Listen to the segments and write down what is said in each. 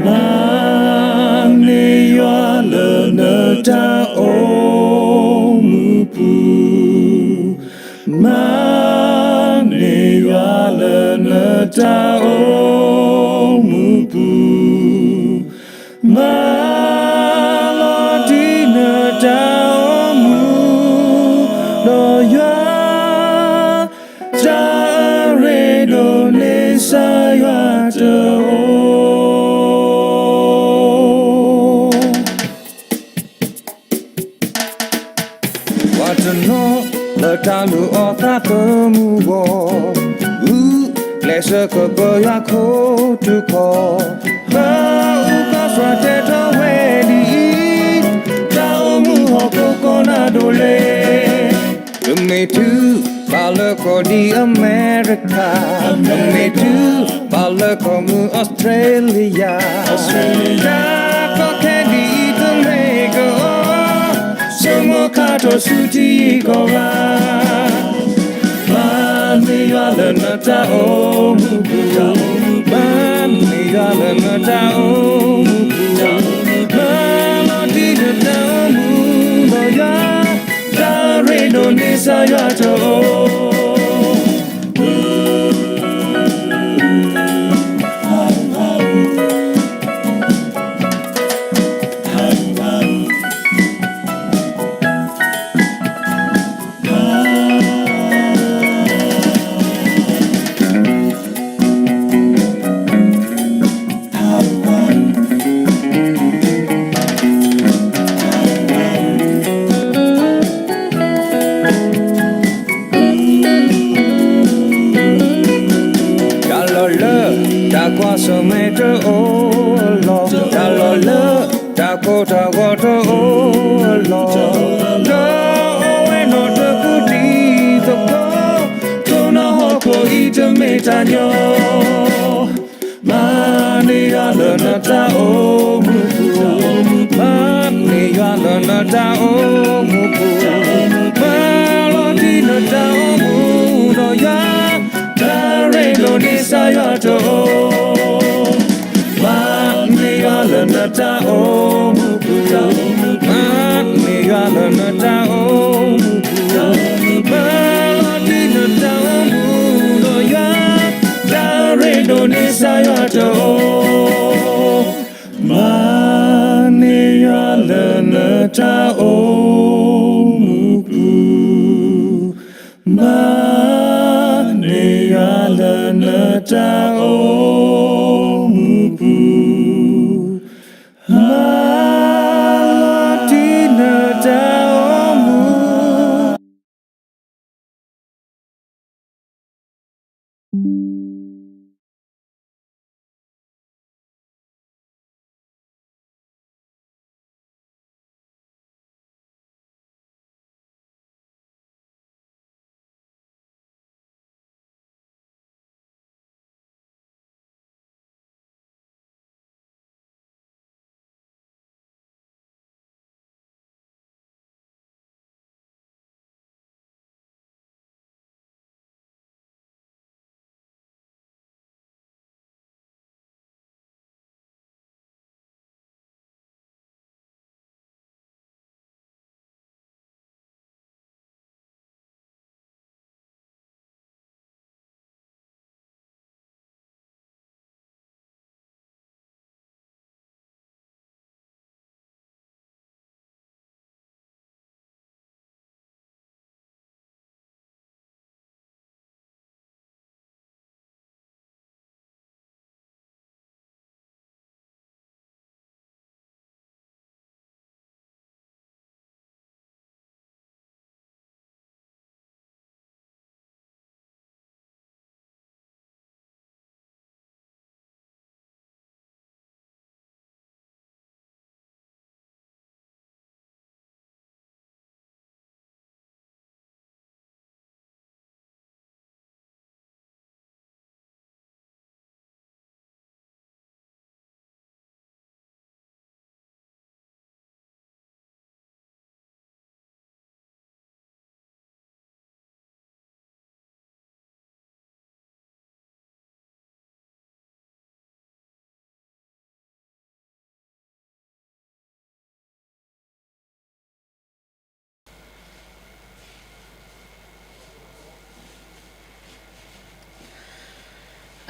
မၤန့ၢ်ယွၤလၢနတၢ်အိၣ်မူပူၤ, မၤန့ၢ်ယွၤလၢနတၢ်အိၣ်မူပူၤ, မၤလီၤတံၢ်နတၢ်အိၣ်မူ, ဒီးယွၤ တၢ်အရ့ဒိၣ်န့ၣ် ကစၢ်ယွၤတအိၣ်. ပှၤတနီၤလၢတၢ်လိၣ်အီၤသးသမူအဂီၢ်, ဂုာ်ကျဲးစၢးကပၢယွၤခိၣ်ထူၣ်ခီၣ်, ပအူကီၢ်စှၤတဲထီၣ်ဝဲဒ်အံၤ, တၢ်အိၣ်မူဟီၣ်ခိၣ်ကီၢ်နၢ်ဒိၣ်လ့ ပမ့ၢ်တုၤဘၣ်လၢကီၢ်ဒ်အမဲရကၤ, ပမ့ၢ်တုၤဘၣ်လၢကီၢ်မုၢ်အီစထြ့လယါ, တၢ်ကီခဲဒ်အံၤတမ့ၢ်ကီး, ဆိကမိၣ်ခါထီၣ်ဆူထံဂုၤကီၢ်ဂၤ, မၤန့ၢ်ယွၤလၢနတၢ်အိၣ်မူပူၤ, မၤန့ၢ်ယွၤလၢနတၢ်အိၣ်မူပူၤ, မၤလီၤတံၢ်နတၢ်အိၣ်မူဒီးယွၤ, တၢ်အရ့ဒိၣ်န့ၣ် ကစၢ်ယွၤတအိၣ်. တၢ်လီၢ်လၢတၢ်ကွၢ်ဆၢၣ်မဲာ်တအိၣ်လီၤ, တၢ်လီၢ်လၢတၢ်ကိၢ်တၢ်ဂီၤတအိၣ်လီၤ, ဒီးအိၣ်ဝဲနီၢ်တပူၤတံၤသကိး, တိၢ်နီၣ်ဟီၣ်ခိၣ်အံၤတမ့ၢ်တၢ်ညီ မၤန့ၢ်ယွၤလၢနတၢ်အိၣ်မူပူၤ, မၤန့ၢ်ယွၤလၢနတၢ်အိၣ်မူပူၤ, မၤလီၤတံၢ်နတၢ်အိၣ်မူဒီးယွၤ, တၢ်ရ့ဒိၣ်န့ၣ် ကစၢ်ယွၤတအိၣ်. မၤန့ၢ်ယွၤလၢနတၢ်အိၣ်မူပူၤ, မၤန့ၢ်ယွၤလၢနတၢ်အိၣ်မူပူၤ, မၤလီၤတံၢ်နတၢ်အိၣ်မူဒီးယွၤ, တၢ်ရ့ဒိၣ်န့ၣ် ကစၢ်ယွၤတအိၣ်. မၤန့ၢ်ယွၤလၢနတၢ်အိၣ်မူပူၤ, မၤန့ၢ်ယွၤလၢနတၢ်အိၣ်မူပူၤ, မၤလီၤတံၢ်နတၢ်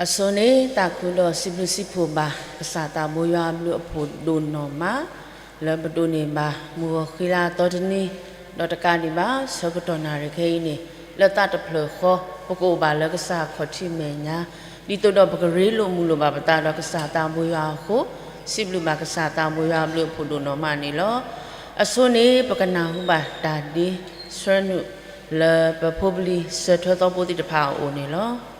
အဆိန့ၣ် သးခုဒီးစံးဘျုးစံးဖှိၣ်ဘၣ် ကစၢ်သးဘိယွၤအဘျုးအဖှိၣ်ဒိၣ်နီၢ်မး လၢပဒိးန့ၢ်ဘၣ် မုၢ်ဂီၤဃ့လါအသီတနံၤ, ဒီးတကးဒံးဘၣ် ဆၢကတီၢ်နၣ်ရံၣ်ခဲအံၤန့ၣ် လၢသးတဖျၢၣ်ဃီ ပကအိၣ်ဘၣ်လၢကစၢ်ခီၣ်ထံးမဲာ်ညါ, ဒ်သိးဒီးပကရ့လိာ်မုာ်လိာ်ဘၣ်ပသးဒီးကစၢ်သးဘိယွၤအဃိ, စံးဘျုးဘၣ်ကစၢ်သးဘိယွၤအဘျုးအဖှိၣ်ဒိၣ်နီၢ်မးန့ၣ်လီၤ. အဆိန့ၣ် ပကနၢ်ဟူဘၣ်တၢ်ဒ့ဆှၢနုာ် လၢပဖိပလံၤစၢၤထၢသီဖိသ့ၣ်တဖၣ်အအိၣ်န့ၣ်လီၤ.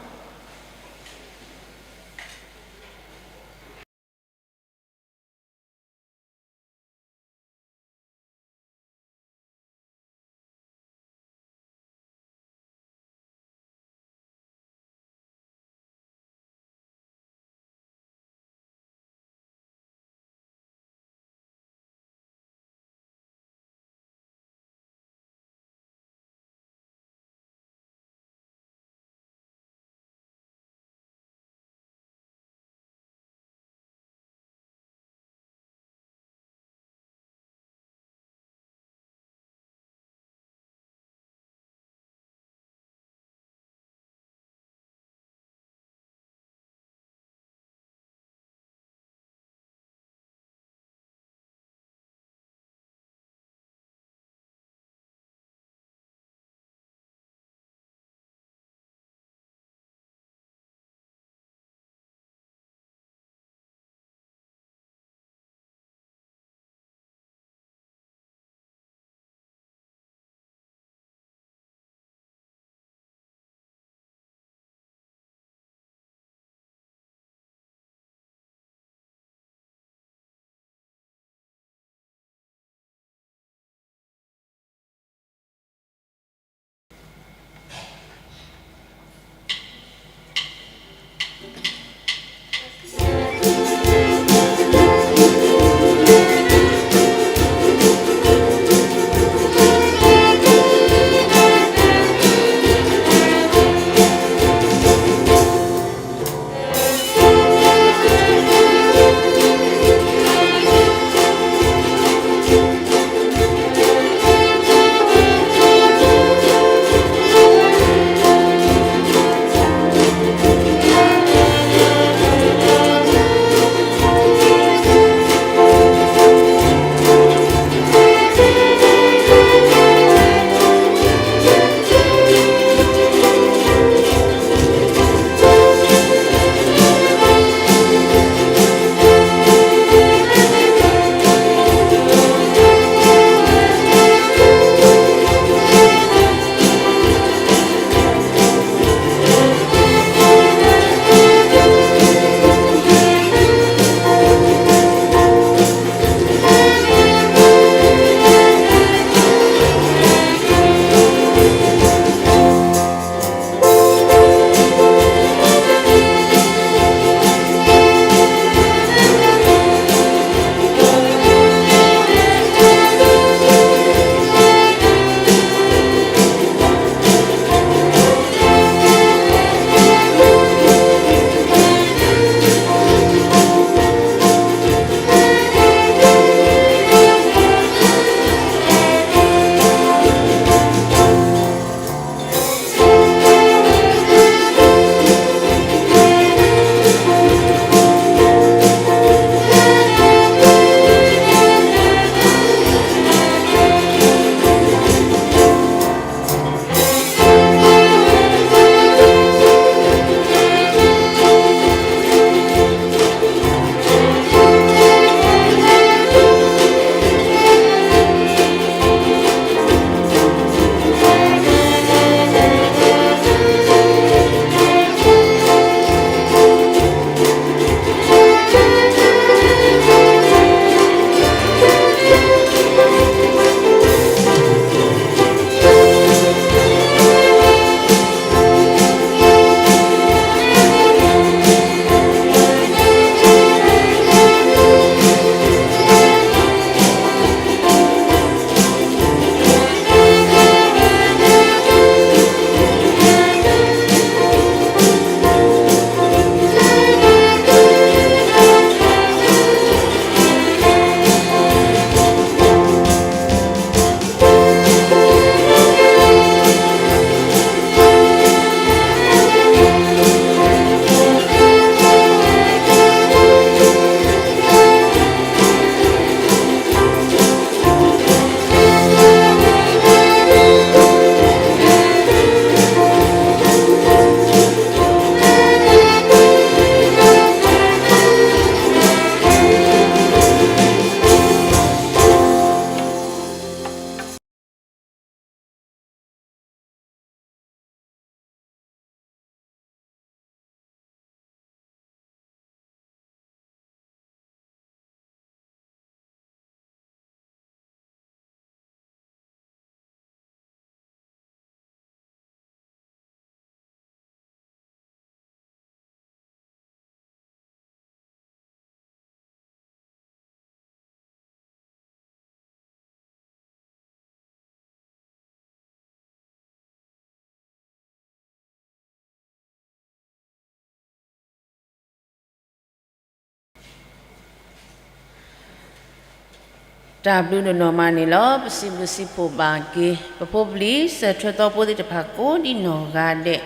တၢ်ဘျုးဒိၣ်နီၢ်မးန့ၣ်လီၤ. ပစံးဘျုးစံးဖှိၣ်ဘၣ်က့ၤ ပဖိပလံၤ စၢၤထွဲသီဖိသ့ၣ်တဖၣ်ကိးဒံးနီၢ်ဂၤဒဲး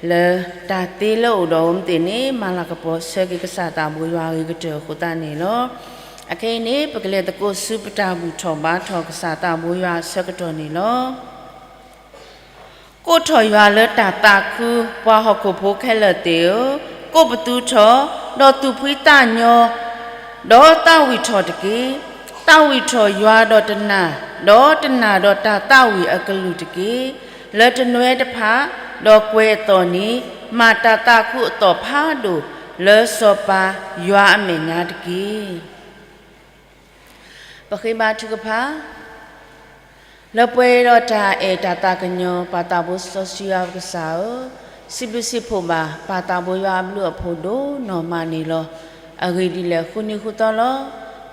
လၢတၢ်သ့လၢအိၣ်ဒီးအဝဲသ့ၣ်န့ၣ် မၤလၤကပီၤဆၢက့ၤကစၢ်သးဘိယွၤအဂ့ၤကတၢၢ်အဃိသတးန့ၣ်လီၤ. အခဲအံၤန့ၣ် ပကလဲၤသကိးဆူပတၢ်ဘူၣ်ထီၣ်ဘါထီၣ်ကစၢ်သးဘိယွၤအဆၢကတီၢ်န့ၣ်လီၤ. ကိးထီၣ်ယွၤလၢတၢ်သးခု, ပှၤဟီၣ်ခိၣ်ဖိခဲလၢာ်သ့ၣ်ဧၢ, ကိးပသူထီၣ်, ဒီးသူၣ်ဖှံသးညီ, ဒီးသးဝံၣ်ထီၣ်တက့ၢ်. သးဝံၣ်ထီၣ်ယွၤဒီးတနၢ်, ဒီးတနၢ်ဒီးတၢ်သးဝံၣ်အကလုၢ်တက့ၢ်. လၢတနွဲတဖၣ်, ဒီးကွဲၤအသီၣ်န့ၣ် မၤတၢ်သးခုအသီၣ်ဖးဒိၣ် လၢစီၤပၤယွၤအမဲာ်ညါတက့ၢ်. ပဃ့ဘါထုကဖၣ်. လၢပှဲၤဒီးတၢ်အဲၣ်တၢ်သးကညီၤ ပၢ်သးဘိစီဆှံယွၤပကစၢ်ဧၢ, စံးဘျုးစံးဖှိၣ်ဘၣ် ပၢ်သးဘိယွၤအဘျုးအဖှိၣ်ဒိၣ်နီၢ်မးန့ၣ်လီၤ. အဂ့ၢ်ဒ်လဲၣ်ဃုနံၤဃုသီလီၤ.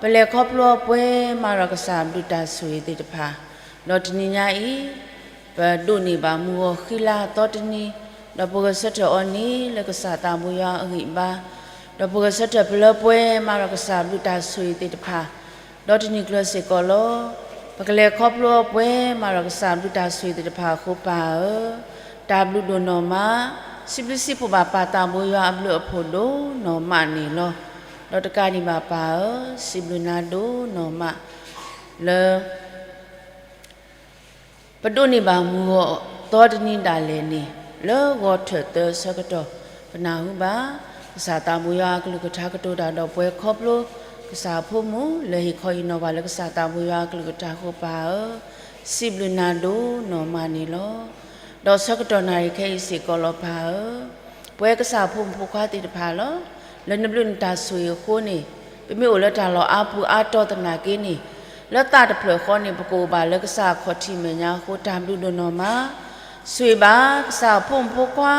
ပလဲၤခီဖျိအပှဲၤမၤဒီးကစၢ်အဘျုးတၢ်ဆိၣ်ဂ့ၤသ့ၣ်တဖၣ်, ဒီးတနံၤညါအံၤ ပဒိးန့ၢ်ဘၣ်မုၢ်ဂီၤဃံလၤအသီတနံၤ, ဒီးပဂဲၤဆၢထၢၣ်အီၤန့ၣ်လၢကစၢ်သးဘိယွၤအဂံၢ်အဘါ, ဒီးပဂဲၤဆၢထၢၣ်ပလၢပှဲၤမၤဒီးကစၢ်အဘျုးတၢ်ဆိၣ်ဂ့ၤသ့ၣ်တဖၣ်, ဒီးတနံၤကျၢၤစ့ၢ်ကီးလီၤ. ပကလဲၤခီဖျိအပှဲၤမၤဒီးကစၢ်အဘျုးတၢ်ဆိၣ်ဂ့ၤသ့ၣ်တဖၣ်အဃိပၢ်ဧၢ, တၢ်ဘျုးဒိၣ်နီၢ်မး, စံးဘျုးစံးဖှိၣ်ဘၣ်ပၢ်သးဘိယွၤအဘျုးအဖှိၣ်ဒိၣ်နီၢ်မးန့ၣ်လီၤ. ဒီးတကးဒံးဘၣ်ပၢ်ဧၢ, စံးဘျုးနၤဒိၣ်နီၢ်မး လၢ ပဒိးန့ၢ်ဘၣ်မုၢ်ဂီၤသီတနံၤဒၣ်လဲာ်န့ၣ်, လၢဂီၤထၢၣ်သၢဆၢကတီၢ်, ပနၢ်ဟူဘၣ် ကစၢ်သးဘိယွၤအကလုၢ်ကထါကတိၤတၢ်ဒီးပှၤခီဖျိ ကစၢ်အဖိမုၣ်လၢဟ့ၣ်ခီဟ့ၣ်နီၤပှၤလၢကစၢ်သးဘိယွၤအကလုၢ်ကထါအဃိပၢ်ဧၢ, စံးဘျုးနၤဒိၣ်နီၢ်မးန့ၣ်လီၤ. ဒီးဆၢကတီၢ်နၣ်ရံၣ်ခဲအံၤစ့ၢ်ကီးလီၤပၢ်ဧၢ, ပဝဲကစၢ်အဖိမုၣ်ဖိခွါသ့ၣ်တဖၣ်လီၤ. လၢနဘျုးနတၢ်ဆိၣ်ဂ့ၤအဃိန့ၣ်, ပမ့ၢ်အိၣ်လၢတၢ်လီၢ်အါပူၤအါတီၤသနာ်က့န့ၣ်, လၢသးတဖျၢၣ်ဃီန့ၣ် ပကအိၣ်ဘၣ်လၢကစၢ်အခီၣ်ထံးမဲာ်ညါအဃိ တၢ်ဘျုးဒိၣ်နီၢ်မး, ဆိၣ်ဂ့ၤဘၣ်ကစၢ်အဖိမုၣ်ဖိခွါ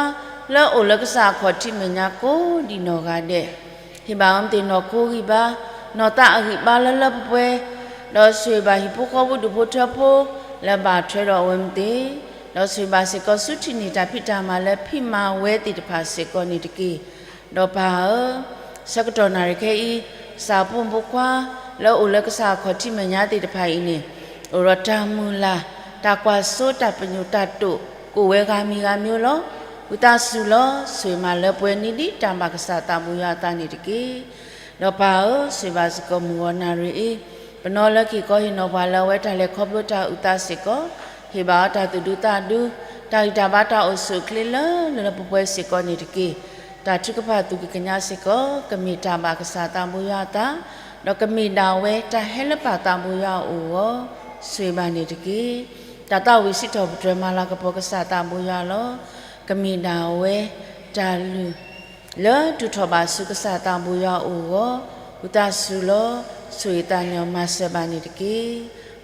လၢအအိၣ်လၢကစၢ်အခီၣ်ထံးမဲာ်ညါကိးဒံးနီၢ်ဂၤဒဲး, ဟ့ၣ်ဘၣ်အဝဲမ့ၢ်သ့ၣ်နီၢ်ခိဂံၢ်ဘါ, နီၢ်သးအဂံၢ်ဘါလၢလၢပှဲၤပှဲၤ, ဒီးဆိၣ်ဂ့ၤဘၣ်ဟံၣ်ဖိဃီဖိဒူၣ်ဖိထၢဖိ လၢဘၣ်ထွဲဒီးအဝဲမ့ၢ်သ့ၣ်, ဒီးဆိၣ်ဂ့ၤဘၣ်စ့ၢ်ကီးဆူထံၣ်န့ၢ်တၢ်ဖံးတၢ်မၤလၢဖံးမၤဝဲသ့ၣ်တဖၣ်စ့ၢ်ကီးန့ၣ်တက့ၢ်. ဒီးပၢ်ဧၢ, ဆၢကတီၢ်နၣ်ရံၣ်ခဲအံၤ, ကစၢ်အဖိမုၣ်ဖိခွါ လၢအိၣ်လၢကစၢ်အခီၣ်ထံးမဲာ်ညါသ့ၣ်တဖၣ်အံၤန့ၣ်, အိၣ်ဒီးတၢ်မုၢ်လၢ်, တၢ်ကွၢ်စိ, တၢ်ပညိၣ်တၢ်တိာ်, ကအိၣ်ဝဲဂၤမံၤဂၤမံၤလီၤ. ဝံသးစူၤလီၤ, ဆိၣ်ဂ့ၤမးလၢပှဲၤနံၤဒ်တၢ်ဘၣ်ကစၢ်သးဘိယွၤအသးန့ၣ်တက့ၢ်. ဒီးပၢ်ဧၢ, ဆိၣ်ဂ့ၤဘၣ်စ့ၢ်ကီးမုၢ်ဂီၤနၣ်ရံၣ်အံၤ, ပနီၤလၢက့ၤကီဟ့ၣ်နီၤပှၤလၢအဝဲတၢ်လဲၤခီဖျိတၢ်အုၣ်သးစ့ၢ်ကီး, ဟ့ၣ်ဘၣ်အီၤတၢ်သူၣ်ဒူသးဒူ, တၢ်ဂံၢ်တၢ်ဘါတၢ်အိၣ်ဆူၣ်အိၣ်ချ့လၢလၢပှဲၤပှဲၤစ့ၢ်ကီးန့ၣ်တက့ၢ်. တၢ်ထုကဖၣ်သူၣ်ကံၢ်ကညါစ့ၢ်ကီး ကမ့ၢ်တၢ်ဘၣ်ကစၢ်သးဘိယွၤအသး, ဒီးကမ့ၢ်ဒၣ်ဝဲတၢ်ဟဲလၢပၢ်သးဘိယွၤအအိၣ်အဂီၢ်, ဆိၣ်ဂ့ၤဘၣ်န့ၣ်တက့ၢ်. တၢ်သးဝံၣ်စံးထီၣ်ပတြၢၤမၤလၤကပီၤကစၢ်သးဘိယွၤလီၤ. ကမ့ၢ်ဒၣ်ဝဲတၢ်လုၢ် လၢတူၢ်ထီၣ်ဘၣ်ဆူကစၢ်သးဘိယွၤအအိၣ်အဂီၢ်, ဝံသးစူၤလီၤ, ဆိၣ်ဂ့ၤသးညီမၤစၢၤဘၣ်န့ၣ်တက့ၢ်.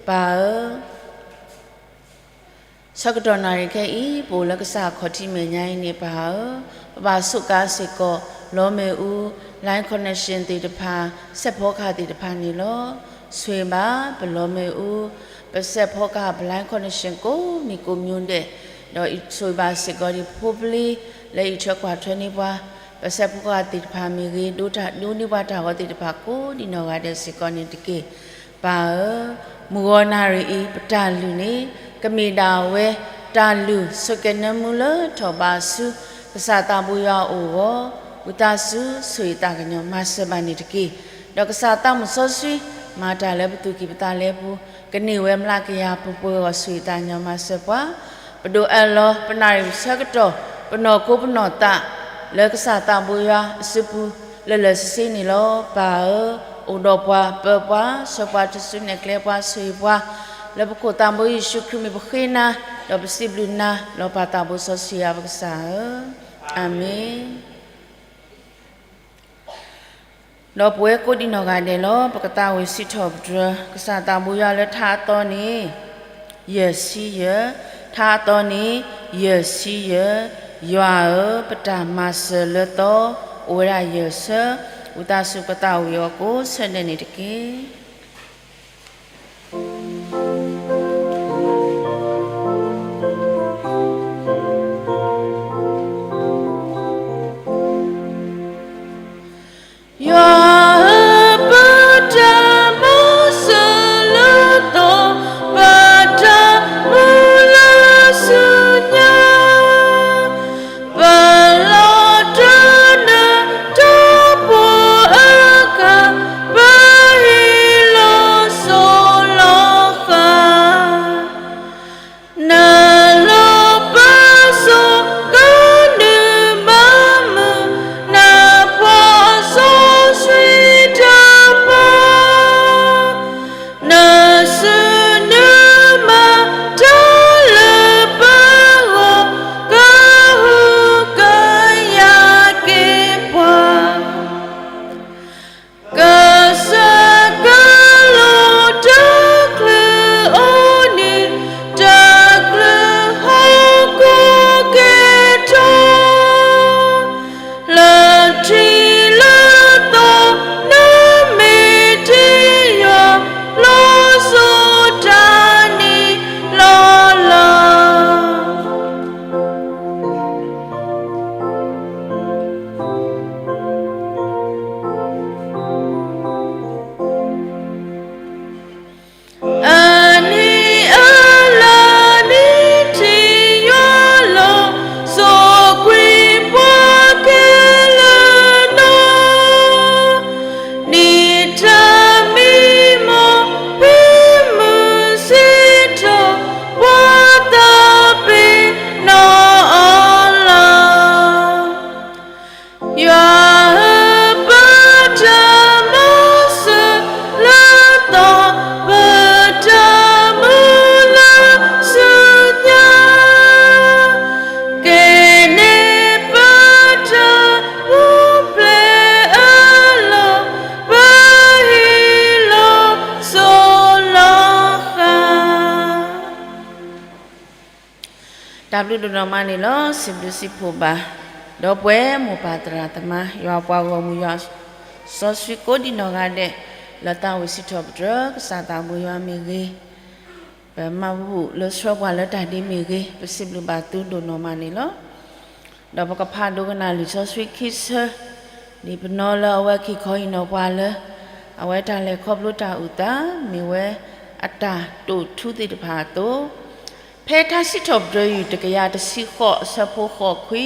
ပၢ်ဧၢ, ဆၢကတီၢ်နၣ်ရံၣ်ခဲအံၤ ပအိၣ်လၢကစၢ်အခီၣ်ထံးမဲာ်ညါအံၤန့ၣ် ပၢ်ဧၢ, ပဘၣ်ဆိးကါစ့ၢ်ကီး လီမ့ၣ်အူ, line connection သ့ၣ်တဖၣ်, စဲးဖီကဟၣ်သ့ၣ်တဖၣ်န့ၣ်လီၤ. ဆိၣ်ဂ့ၤဘၣ်ပလီမ့ၣ်အူ, ပစဲးဖီကဟၣ်, ပ line connection ကိးမံၤကိးမံၤဒဲး, ဒီးဆိၣ်ဂ့ၤဘၣ်စ့ၢ်ကီးဒံးဖိပလံၤ လၢအံးထွဲကွၢ်ထွဲန့ၢ်ပှၤ, ပစဲးဖီကဟၣ်သ့ၣ်တဖၣ်မ့ၢ်ဂ့ၤ, ဒိးတၢ်ဒိးန့ၢ်ပှၤတၢ်ဂီၤသ့ၣ်တဖၣ်ကိးဒံးနီၢ်ဂၤဒဲးစ့ၢ်ကီးန့ၣ်တက့ၢ်. ပၢ်ဧၢ, မုၢ်ဂီၤနၣ်ရံၣ်အံၤ ပတၢ်လုၢ်န့ၣ် ကမ့ၢ်ဒၣ်ဝဲ တၢ်လုၢ်ဆိးကဲၤနၢမူလၢထီၣ်ဘးဆူ ကစၢ်သးဘိယွၤအအိၣ်အဂီၢ်, ဝံသးစူၤဆိၣ်ဂ့ၤသးကညီၤမၤစၢၤဘၣ်န့ၣ်တက့ၢ်. ဒီးကစၢ်သးမုၣ်စီဆှံ မၤတၢ်လၢပသူၣ်ကံၢ်ပသးလဲပူၤ, ကန့ၢ်ဝဲမျးကယၤပှဲၤပှဲၤအဂီၢ် ဆိၣ်ဂ့ၤသးကညီၤမၤစၢၤပှၤ, ပဒိၣ်အၢၣ်လီၤ ပနၣ်ရံၣ်ဆၢကတီၢ် ပနီၢ်ခိပနီၢ်သး လၢကစၢ်သးဘိယွၤအစုပူၤ လၢာ်လၢာ်ဆ့ဆ့န့ၣ်လီၤ. ပၢ်ဧၢ, အိၣ်ဒီးပှၤ, ပၢပှၤ, ဆှၢပှၤတုၤဆူနဲၣ်ကျဲပှၤ, ဆိၣ်ဂ့ၤပှၤ, လၢပခိၣ်သးဘိယ့ၣ်ၡူးခရံာ်မံၤပဃ့နၤ, ဒီးပစံးဘျုးနၤ လၢပၢ်သးဘိစီဆှံယွၤပကစၢ်ဧၢ, အၤမ့ၣ်. ဒီးပဝဲကိးဒံးနီၢ်ဂၤဒဲးလီၤ, ပကသးဝံၣ်စံးထီၣ်ပတြၢၤ ကစၢ်သးဘိယွၤလၢထါအသီန့ၣ် ယဲၢ်ဆံယဲၢ်, ထါအသီန့ၣ် ယဲၢ်ဆံယဲၢ်, ယွၤဧၢ, ပတၢ်မၤစၢၤလၢသီ အိၣ်ဝဲဒၣ်ယဲၢ်ဆၢ, ဝံသးစူၤပကသးဝံၣ်အီၤကိးဆၢဒဲးန့ၣ်တက့ၢ်. တၢ်ဘျုးဒိၣ်နီၢ်မးန့ၣ်လီၤ. စံးဘျုးစံးဖှိၣ်ဘၣ် ဒီပုၢ်ဝဲၢ်မိၢ်ပၢ်သရၣ်သမါ ယွၤပှၤဂီၢ်မုၢ်ယွၤစီဆှံကိးဒံးနီၢ်ဂၤဒဲး လၢတၢ်ဝံၣ်စံးထီၣ်ပတြၢၤ ကစၢ်သးဘိယွၤမ့ၢ်ဂ့ၤ, ပမၤဘူၣ်လၢဆှၢပှၤလၢတၢ်ဒ့မ့ၢ်ဂ့ၤ, ပစံးဘျုးဘၣ်သုဒိၣ်နီၢ်မးန့ၣ်လီၤ. ဒီးပကဖးဒိကနၣ်လံာ်စီဆှံခံဆၢ, ဒ်ပနီၢ်လၢအဝဲက့ၤခီဟံၣ်နီၤပှၤလၢ အဝဲတၢ်လဲၤခီဖျိတၢ်အုၣ်သး မ့ၢ်ဝဲအတၢ်တိာ်ထူသ့ၣ်တဖၣ်အသိး, ဖဲထါစံးထီၣ်ပတြၢၤယုၢ်တကယၤတဆံဃိးအဆၢဖိဃိးခွံ,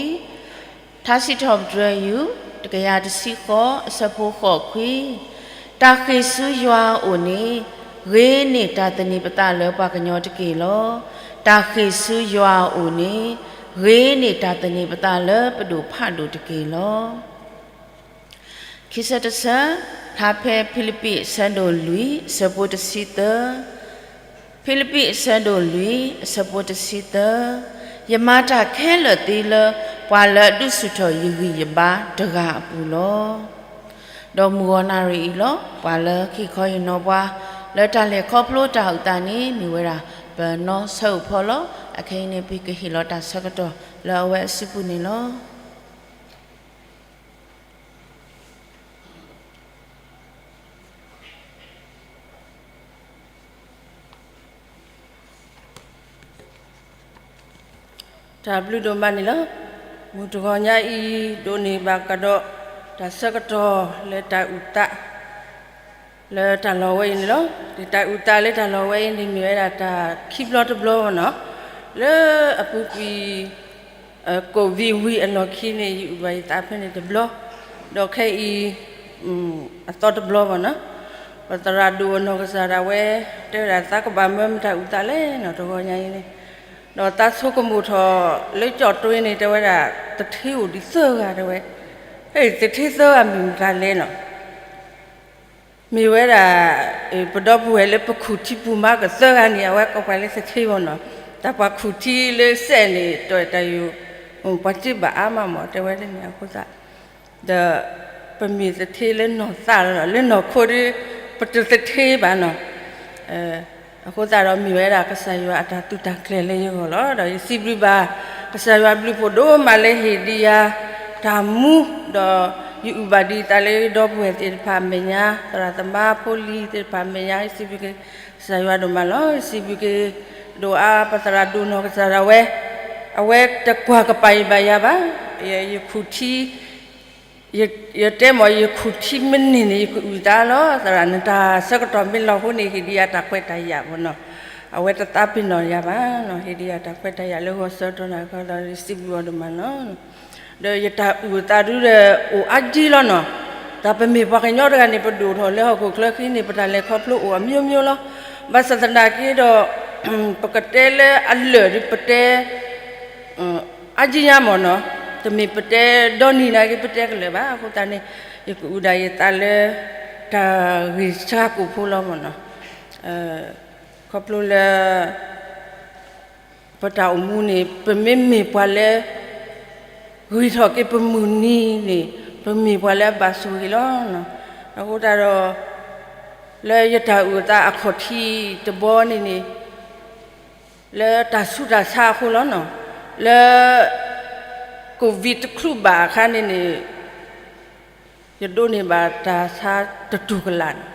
ထါစံးထီၣ်ပတြၢၤယုၢ် တကယၤတဆံဃိးအဆၢဖိဃိးခွံ, တၢ်ဃ့ၢ်ဆူယွၤအအိၣ်န့ၣ် ဂ့ၤန့ၢ်တၢ်သန့ၤပသးလၢပှၤကညီတက့ၢ်လီၤ. တၢ်ဃ့ၢ်ဆူယွၤအအိၣ်န့ၣ် ဂ့ၤန့ၢ်တၢ်သန့ၤပသးလၢပဒိၣ်ဖးဒိၣ်တက့ၢ်လီၤ. ခံဆၢတဆၢ, ဖျါဖဲဖံလံးပံးအဆၢဒိၣ်လွံၢ်အဆၢဖိတဆံသၢ, ဖံလံးပံးအဆၢဒိၣ်လွံၢ်အဆၢဖိတဆံသၢ, ယမၤတၢ်ခဲလၢာ်သ့လၢ ပှၤလၢအဒုးဆူၣ်ထီၣ်ယဂံၢ်ယဘါတဂၤအပူၤလီၤ. ဒီးမုၢ်ဂီၤနၣ်ရံၣ်အံၤလီၤ ပှၤလၢဟ့ၣ်ခီဟ့ၣ်နီၤပှၤ လၢတၢ်လဲၤခီဖျိတၢ်အုၣ်သးန့ၣ် မ့ၢ်ဝဲဒၣ် ပနီၢ်ဆၢအိၣ်ဖီလီၤ. အခဲအံၤန့ၣ် ပကဟ့ၣ်လီၤတၢ်ဆၢကတီၢ်လၢအဝဲအစုပူၤန့ၣ်လီၤ. တၢ်ဘျုးဒိၣ်မးန့ၣ်လီၤ. မုၢ်တဂီၤညါအံၤ ဒိးန့ၢ်ဘၣ်ကဒီး တၢ်ဆၢကတီၢ်လၢတၢ်အုၣ်သး လၢတၢ်လီၢ်ဝဲအံၤန့ၣ်လီၤ. တၢ်အုၣ်သးလၢတၢ်လီၢ်ဝဲအံၤန့ၣ် မ့ၢ်ဝဲဒၣ်တၢ်ခံဘျီတဘျီဘၣ်နီၤ. လၢအပူၤကွံာ် ကိးဝံၤဝံၤအလီၢ်ခံန့ၣ် ယအုၣ်ဘၣ်ယသးဖဲန့ၣ်တဘျီ, ဒီးခဲအံၤ အသီတဘျီဘၣ်နီၤ. ပသရၣ်ဒိၣ်အနီၢ်ကစၢ်ဒၣ်ဝဲ တဲဝဲဒၣ်သးကဘၣ်မၢမတၢ်အုၣ်သးလဲၣ်နီၤ တဂီၤညါအံၤန့ၣ်, ဒီးသးဆိကမိၣ်ထီၣ်လၢကၠီၣ်တွ့န့ၣ် တဲဝဲဒၣ် သထ့အိၣ်ဒံးသၢဂၤတဲဝဲ, ဟဲ သထ့သၢဂၤမ့ၢ်မတၤလဲၣ်နီၤ. မ့ၢ်ဝဲဒၣ် ပဒီပုၢ်ဝဲၢ်လၢပခူၣ်ထံပူၤမးကသၢဂၤန့ၣ် အဝဲကိးပှၤလၢသထ့ဘၣ်နီၤ. တၢ်ပှၤခူၣ်ထံလၢစဲးန့ၣ် တၢ်တၢ်ယိာ် ပှၤစ့ဘၣ်အါမးမး တဲဝဲဒ်န့ၣ်အဃိသတး ဒီးပမ့ၢ်သထ့လၢနီၢ်သးလီၤ, လၢနီၢ်ခိဒီး ပတသထ့ဘၣ်နီၤ. အဃိသတးဒီးမ့ၢ်ဝဲဒၣ်ကစၢ်ယွၤအတၢ်သုးတၢ်ကျဲၤလၢယဂီၢ်လီၤ. ဒီးယစံးဘျုးဘၣ် ကစၢ်ယွၤဘျုးဖှိၣ်ဒိၣ်မးလၢဟ့ၣ်ဒံးယၤတၢ်မူ, ဒီးယအုၣ်ဘၣ်ဒံးသးလၢဒီပုၢ်ဝဲၢ်သ့ၣ်တဖၣ်အမဲာ်ညါ, သရၣ်သမါဖိလံၤသ့ၣ်တဖၣ်အမဲာ်ညါ, ယစံးဘျုးက့ၤကစၢ်ယွၤဒိၣ်မးလီၤ. ယစံးဘျုးက့ၤဒိၣ်အါပသရၣ်ဒိၣ်နီၢ်ကစၢ်ဒၣ်ဝဲ, အဝဲတကွၢ်ကပၤယဘၣ်ယၤဘၣ်, ယခူၣ်ထံ ယတဲမ့ၢ် ယခူၣ်ထံမ့ၢ်န့ၢ်န့ၣ် ယကအုၣ်သးလီၤ. သရၣ် နတၢ်ဆၢကတီၢ်မ့ၢ်လီၤအဃိန့ၣ် ဟ့ၣ်ဒံးယၤတၢ်ခွဲးတၢ်ယာ်မ့ၢ်နီၤ. အဝဲတသးပ့ၤနီၣ်ယၤဘၣ်နီၤ, ဟ့ၣ်ဒံးယၤတၢ်ခွဲးတၢ်ယာ်လၢဂီၤစၢၤတီၤနၤခီဒီး ယစံးဘျုးအီၤဒိၣ်မးနီၤ. ဒီးယတၢ်အုၣ်အသးဒုဒီး အိၣ်အါကံလီၤနီၤ. တၢ်ပမ့ၢ်ပှၤကညီတဂၤန့ၣ် ပဒိၣ်ထီၣ်လၢဟီၣ်ခိၣ်ချၢဃံန့ၣ် ပတၢ်လဲၤခီဖျိအိၣ် အမျိုးမျိုး လီၤ. ဘၣ်ဆၣ်သနာ်က့ဒီး ပကတဲလၢအလၢာ်ဒီးပတဲ အါကံညါမ့ၢ်နီၤ, တမ့ၢ်ပတဲဒီနံၤနာ်က့ ပတဲကလၢာ်ဘၣ်. အဃိသတးန့ၣ် ယကအုၣ်ဒၣ်ယသးလၢ တၢ်ဂ့ၢ်စှၤကိာ်ဖိလီၤမ့ၢ်နီၤ. ခီဖျိလၢ ပတၢ်အိၣ်မူန့ၣ် ပမ့မ့ၢ်ပှၤလၢ ဂံၢ်ထီၣ်က့ၤပမုၢ်နံၤန့ၣ် ပမ့ၢ်ပှၤလၢအဘၣ်ဆိၣ်ဂ့ၤလီၤ. အဃိသတးဒီး လၢယတၢ်အုၣ်အသးအခီၣ်ထံးတဘီန့ၣ်န့ၣ် လၢတၢ်ဆူးတၢ်ဆါအဃိလီၤနီၤ. လၢ ကိးဝံၤတချုးဘၣ်အခါန့ၣ်န့ၣ် ယဒိးန့ၢ်ဘၣ်တၢ်ဆါတတူၢ်ကလာ်န့ၣ်,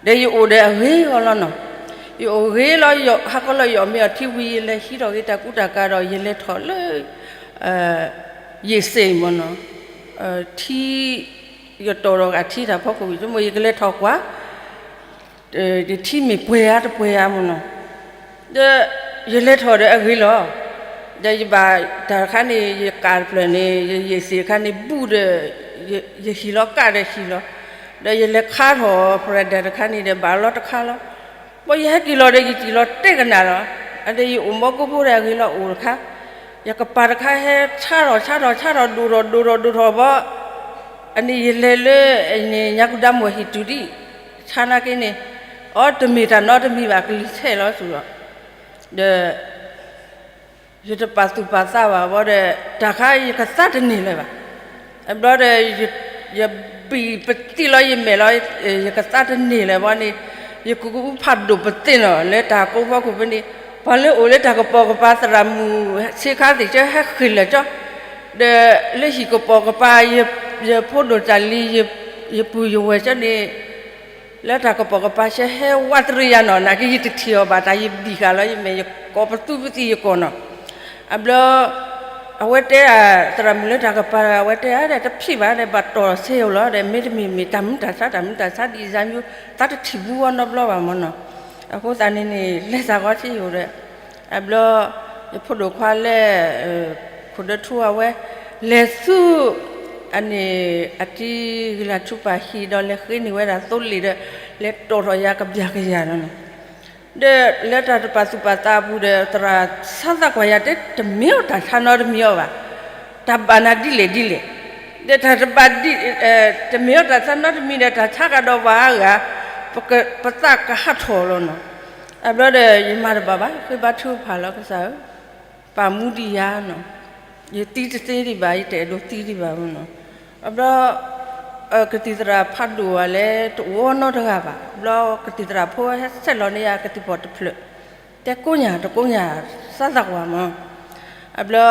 ဒီးယအိၣ်ဒီးအဂ့ၤဂီၢ်လီၤနီၤ. ယအိၣ်ဂ့ၤလီၤ ဟါခီလီၤ ယအီၣ်မ့ၤအီထံဝံၤ ယလဲၤဟံးထီၣ်က့ၤတၢ်ကူတၢ်ကၤဒီး ယလဲၤထီၣ်လၢ ယ့ၣ်စ့ၣ်မ့ၢ်နီၤ, ထံ ယတီၢ်ဒီးဂၤထံတၢ်ဖီခိၣ်ဝံၤ ဆိကမိၣ်ယကလဲၤထီၣ်ကွၢ် ယထံမ့ၢ်ပှဲၤဧါတပှဲၤဧါမ့ၢ်နီၤ, ဒီးယလဲၤထီၣ်ဒီးအဂ့ၤလီၤ. ဒီးယဘၣ်တၢ်တခါန့ၣ် ယကးတဖျၢၣ်န့ၣ် ယယ့ၣ်စ့ၣ်တခါန့ၣ် ဘူးဒီး ယဟံၣ်လီၤကးဒီးဟံၣ်လီၤ, ဒီးယလဲၤခါထီၣ် ပရၤဒၢၣ်တခါန့ၣ်ဒီး ဘၣ်လီၤတခါလီၤ. ဘၣ်ယဟဲက့ၤလီၤဒီး ယစံၣ်လီၤတဲာ်ကနၣ်လီၤ. အဒီးယအိၣ်မီကိၢ်ဖိဒီးအဂ့ၤလီၤအိၣ်တခါ, ယကပၤတခါဟဲဆါထီၣ်ဆါထီၣ်ဆါထီၣ် ဒိၣ်ထီၣ်ဒိၣ်ထီၣ်ဒိၣ်ထီၣ်ဘၣ် အန့ၣ်ယလဲၤလၢ ညါကူဒါမွဲၤဟံၣ်တုၤဒံး, ဆါနာ်က့န့ၣ်, အီတမ့ၢ်တၢ်နီတမံၤဘၣ် ကလံၤဆဲးလီၤစ့ၢ်ကီး, ဒီး ယတပာ်သူၣ်ပာ်သးဘၣ်ဘၣ်ဒီး တၢ်ခါယကသးတန့ၢ်လၢၤဘၣ်. ဘျီဒီး ယဘံၣ်ပသံၣ်လီၤယမဲာ်လီၤ, ယကသးတန့ၢ်လၢၤဘၣ်န့ၣ်, ယကကူဖးဒိၣ်ပသ့ၣ်နီၤ လၢတၢ်ကိးဖီခိၣ်ဖဲန့ၣ်, ပှၤလၢအိၣ်လၢတၢ်ကပိာ်ကပၤသရၣ်မုၣ်ဆ့ခါသ့ၣ်ကၠၢဟဲဃ့ၢ်လၢာ်ကၠီ, ဒီးလၢဟံၣ်ကပိာ်ကပၤ ယဖိဒိၣ်တၢ်လံၤ ယပုၢ်ယဝဲၢ်ကၠၢန့ၣ် လၢတၢ်ကပိာ်ကပၤဆဲဟဲဝးတရံးယၤနီၤ, နာ်က့ယတထံၣ်အီၤဘၣ် တၢ်ယဘံၣ်ဃာ်လီၤ ယမဲာ်ယကိးပသူပသံယကိာ်နီၤ. အဘျီ အဝဲတဲသရၣ်မုၣ်လၢတၢ်ကပၤ အဝဲတဲဒီး တဖံးဘၣ်ဒီး ဘၣ်တီၢ်ဆ့ဧိၤလီၤဒီး မ့တမ့ၢ်မ့ၢ်တၢ်မုာ်တၢ်ဆါ တၢ်မုာ်တၢ်ဆါဒ်အံၤ ယသးမူသးတထံၣ်ဘူးဝဲနီတဘျီဘၣ်မ့ၢ်နီၤ. အဃိသတးန့ၣ်န့ၣ် လဲၤသးဂီၤဆ့ဧိၤဒီး အဘျီ ယဖိဒိၣ်ခွါလၢ ခိၣ်ဒၢထူအဝဲ လဲၤဆူ အန့ၣ် အတံၤဂံၢ်လၤထူပာ်ဟံၣ်ဒီး လဲၤဃ့န့ၢ်ဝဲဒၣ်သိလ့ၣ်ဒီး လဲၤတီၢ်ထီၣ်ယၤကဘျၣ်ကယၤလီၤနီၤ. ဒီးလၢတၢ်တပာ်သူၣ်ပာ်သးအပူၤဒီး သရၣ်စးသးကွၢ်ယၤတဲ တမ့ၢ်အီၣ်တၢ်ဆါနီတမံၤအီၤဘၣ်, တၢ်ဘၣ်နၤဒ်လဲၣ်ဒ်လဲၣ်, ဒီးတၢ်တဘၣ်ဒ် တမ့ၢ်အီၣ်တၢ်ဆါနီတမံၤဒီး တၢ်ဆါကဒီးပှၤအါဂၤ ပသးကဟးထီၣ်လီၤနီၤ. အဘျီဒီး ယမၤတဘၣ်ဘၣ် ဃ့ဘါထုကဖၣ်လီၤ ကစၢ်ဧၢ, ပာ်မူဒံးယၤနီၤ, ယသံတသ့ဒံးဘၣ် ယတအဲၣ်ဒိးသံဒံးဘၣ်နီၤ. အဘျီ ကသံၣ်သရၣ်ဖးဒိၣ်ဘၣ်လဲၣ် တအိၣ်နီတဂၤဘၣ်. အဘျီကသံၣ်သရၣ်ဖိဟဲဆဲးလီၤန့ၢ်ယၤကသံၣ်ဖီၣ်တဖျၢၣ်, တဲကိးညၣ်တကိးညၣ် စးသးကွၢ်မး. အဘျီ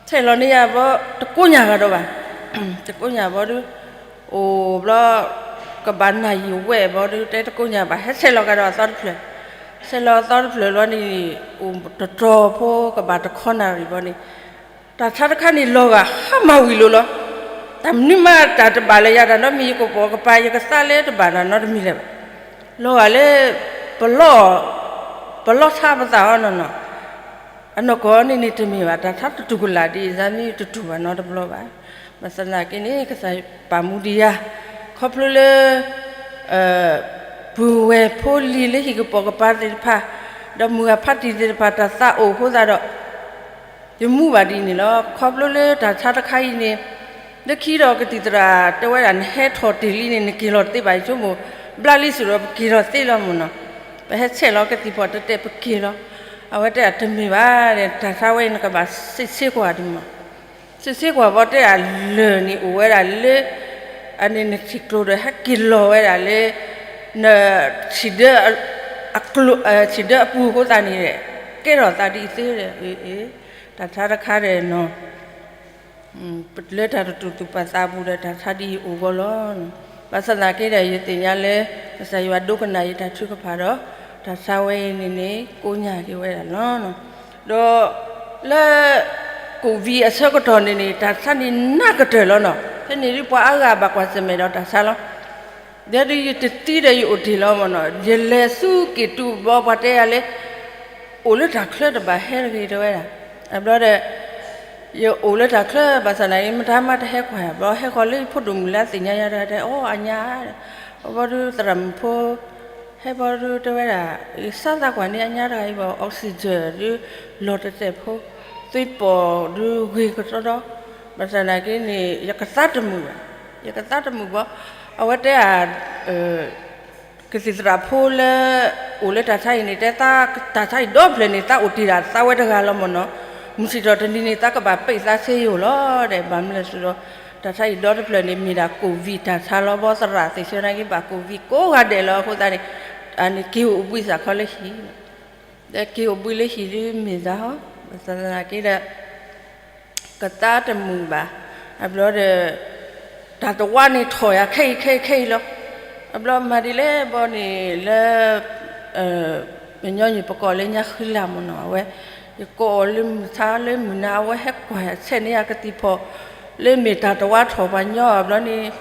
ဆဲးလီၤန့ၢ်ယၤဘီ တကိးညၣ်ကဒီးဘၣ်, တကိးညၣ်ဘီဒု အိၣ်ဘျီ ကဘၣ်နၢ်ယံာ်ဝဲၢ်ဘီဒု တဲတကိးညၣ်ဘၣ် ဟဲဆဲးလီၤကဒီးအသီတဖျၢၣ်, ဆဲးလီၤအသီတဖျၢၣ်လီၤန့ၣ် အိၣ်တတီၤဖိကဘၣ်တခီနၣ်ရံၣ်ဘီန့ၣ် တၢ်ဆါတခါန့ၣ် လီၤဂာ်ဟါမၢ်ဝံၤလိၤလီၤ. တၢ်မနုၤမးတၢ်တဘၣ်လၢယၤတၢ်နီတမံၤ ယကပိာ်ကပၤ ယကသါလၢတဘၣ်တၢ်နီတမံၤလၢၤဘၣ်. လီၤဂာ်လၢ ပလီၢ် ပလီၢ်ဆါပသးအီၤနီၤနီၤ. အနီၢ်ကီၢ်န့ၣ်န့ၣ်တမ့ၢ်ဘၣ် တၢ်ဆါတတူၢ်ကလာ်ဒ်အံၤ ယၤမ့ၢ်တတူၢ်ဘၣ်နီတဘျီဘၣ်. ဘၣ်ဆၣ်သနာ်က့န့ၣ် ကစၢ်ပာ်မူဒံးယၤ ခီဖျိလၢ ပုၢ်ဝဲၢ်ဖိလံၤလၢဟံၣ်ကပိာ်ကပၤသ့ၣ်တဖၣ် ဒီးမုၢ်ဂၤဖးတံၢ်သ့ၣ်တဖၣ် တၢ်သးအိၣ်အဃိသတးဒီး ယမူဘၣ်ဒ်အံၤန့ၣ်လီၤ. ခီဖျိလၢတၢ်ဆါတခါအံၤန့ၣ် လၢခံဒီးကသံၣ်သရၣ်တဲဝဲဒၣ် နဟဲထီၣ်တ့ၢ်လံန့ၣ် နက့ၤလီၤသ့ဘၣ် ယဆိကမိၣ် ဘျါလံစ့ၢ်ဒီး ပက့ၤလီၤသ့လီၤမ့ၢ်နီၤ. ပဟဲဆဲးလီၤကသံၣ်ဖီၣ်တတဲာ် ပက့ၤလီၤ. အဝဲတဲဒၣ်တမ့ၢ်ဘၣ် တၢ်ဆါဝဲအံၤ နကဘၣ်စ့းစ့ကွၢ်ဒံးမး စ့းစ့ကွၢ်ဘီတဲဒၣ်လၢၢ်န့ၣ်အိၣ်ဝဲဒၣ်လၢ အန့ၣ်နထံၣ်ကျိၤဒီး ဟဲက့ၤလီၤဝဲဒၣ်လၢ န ထံၣ်ဒၢ ထံၣ်ဒၢအပူၤအဃိသတးန့ၣ် ကဲထီၣ်သးဒ်အံၤသ့ဒီး တၢ်ဆါတခါဒီးနီၤ လၢတၢ်တတူၢ်သူၣ်ပာ်သးအပူၤဒီး တၢ်ဆါဒ်အံၤအိၣ်ဂီၢ်လီၤ. ဘၣ်ဆၣ်သနာ်က့ဒီး ယသ့ၣ်ညါလၢ ကစၢ်ယွၤဒိကနၣ်ယတၢ်ထုကဖၣ်ဒီး တၢ်ဆါဝဲအံၤန့ၣ်န့ၣ် ကိးညၣ်က့ၤဝဲဒၣ်လီၤ. ဒီးလၢ ကိၣ်ဝံၤ အဆၢကတီၢ်န့ၣ်န့ၣ် တၢ်ဆါန့ၣ်နးကတၢၢ်လီၤနီၤ. ဖဲန့ၣ်ဒ်ပှၤအါဂၤဘၣ်ကွၢ်ဆၢၣ်မဲာ်ဒီးတၢ်ဆါလီၤ. ဒီးဒုးယတသံဒီးယအိၣ်တ့ၢ်လီၤမ့ၢ်နီၤ. ယလဲၤဆူက့ၤတူးဘီပှၤတဲယၤလၢ အိၣ်လၢတၢ်ချၢတဘၣ်ဟဲတဂ့ၤတဲဝဲဒၣ်. အဘျီဒီး ယအိၣ်လၢတၢ်ချၢဘၣ်ဆၣ်သနာ်က့ မတၤမးတဟဲကွၢ်ယၤဘျီ ဟဲဃီၤလၢယဖိဒိၣ်မုၣ်လၢအသ့ၣ်ညါယၤတဂၤတဲ အိၣ်အညါ အဝဲဒုးသရၣ်မုၣ်ဖိ ဟဲဘီဒုးတဲဝဲဒၣ် ယစးသးကွၢ်န့ၢ်အညါတဂၤအံၤဘၣ် oxygen ဒုး လီၤတဲာ်တဲာ်ဖိ သွံၣ်ပီၣ်ဒုးဂ့ၤကတီဒီ ဘၣ်ဆၣ်သနာ်က့န့ၣ် ယကသါတမုာ်ဘၣ် ယကသါတမုာ်ဘၣ်. အဝဲတဲ ကသံၣ်သရၣ်ဖိလၢ အိၣ်လၢတၢ်ဆါအံၤန့ၣ် တဲသး တၢ်ဆါအံၤဒီဖျၢၣ်န့ၣ် သးအိၣ်တ့ၢ်ဒၣ်သးဝဲတဂၤလီၤမ့ၢ်နီၤ. မုၢ်ဆ့ၣ်ထီၣ်တနံၤန့ၣ် သးကဘၣ်ပ့ၢ်သးဆ့ယိၣ်လီၤဒီး ဘၣ်မနုၤလဲၣ်စ့ၢ်ဒီး တၢ်ဆါအံၤဒီတဖျၢၣ်န့ၣ် မ့ၢ်ဒၣ်ကိၣ်ဝံၤတၢ်ဆါလီၤ. ဘီသရၣ်သ့ၣ်ဆၢနာ်က့ဘၣ်ကိၣ်ဝံၤကိးဂၤဒဲးလီၤ. အဃိသတးန့ၣ် အန့ၣ်က့ၤအိၣ်ဘှံးသးခီလၢဟံၣ် ဒီးက့ၤအိၣ်ဘှံးလၢဟံၣ်ဒုးမ့ၢ်သးဟီ ဘၣ်ဆၣ်သနာ်က့ဒီး ကသါတမုာ်ဘၣ်. အဘျီဒီး တၢ်တဝါန့ၣ်ထီၣ်ယၤခဲအံၤခဲအံၤခဲအံၤလီၤ. အဘျီမၤဒ်လဲၣ်ဘီန့ၣ်လၢ ပညီညီပကိးလၢညါဃံလၤမ့ၢ်နီၤ အဝဲ ယကိးအီၤလၢမုၢ်ဆါလၢမုၢ်နၤ အဝဲဟဲကွၢ်ဆဲးန့ၢ်ယၤကသံၣ်ဖီၣ် လၢမ့ၢ်တၢ်တဝါထီၣ်ပှၤညီအဘျီန့ၣ်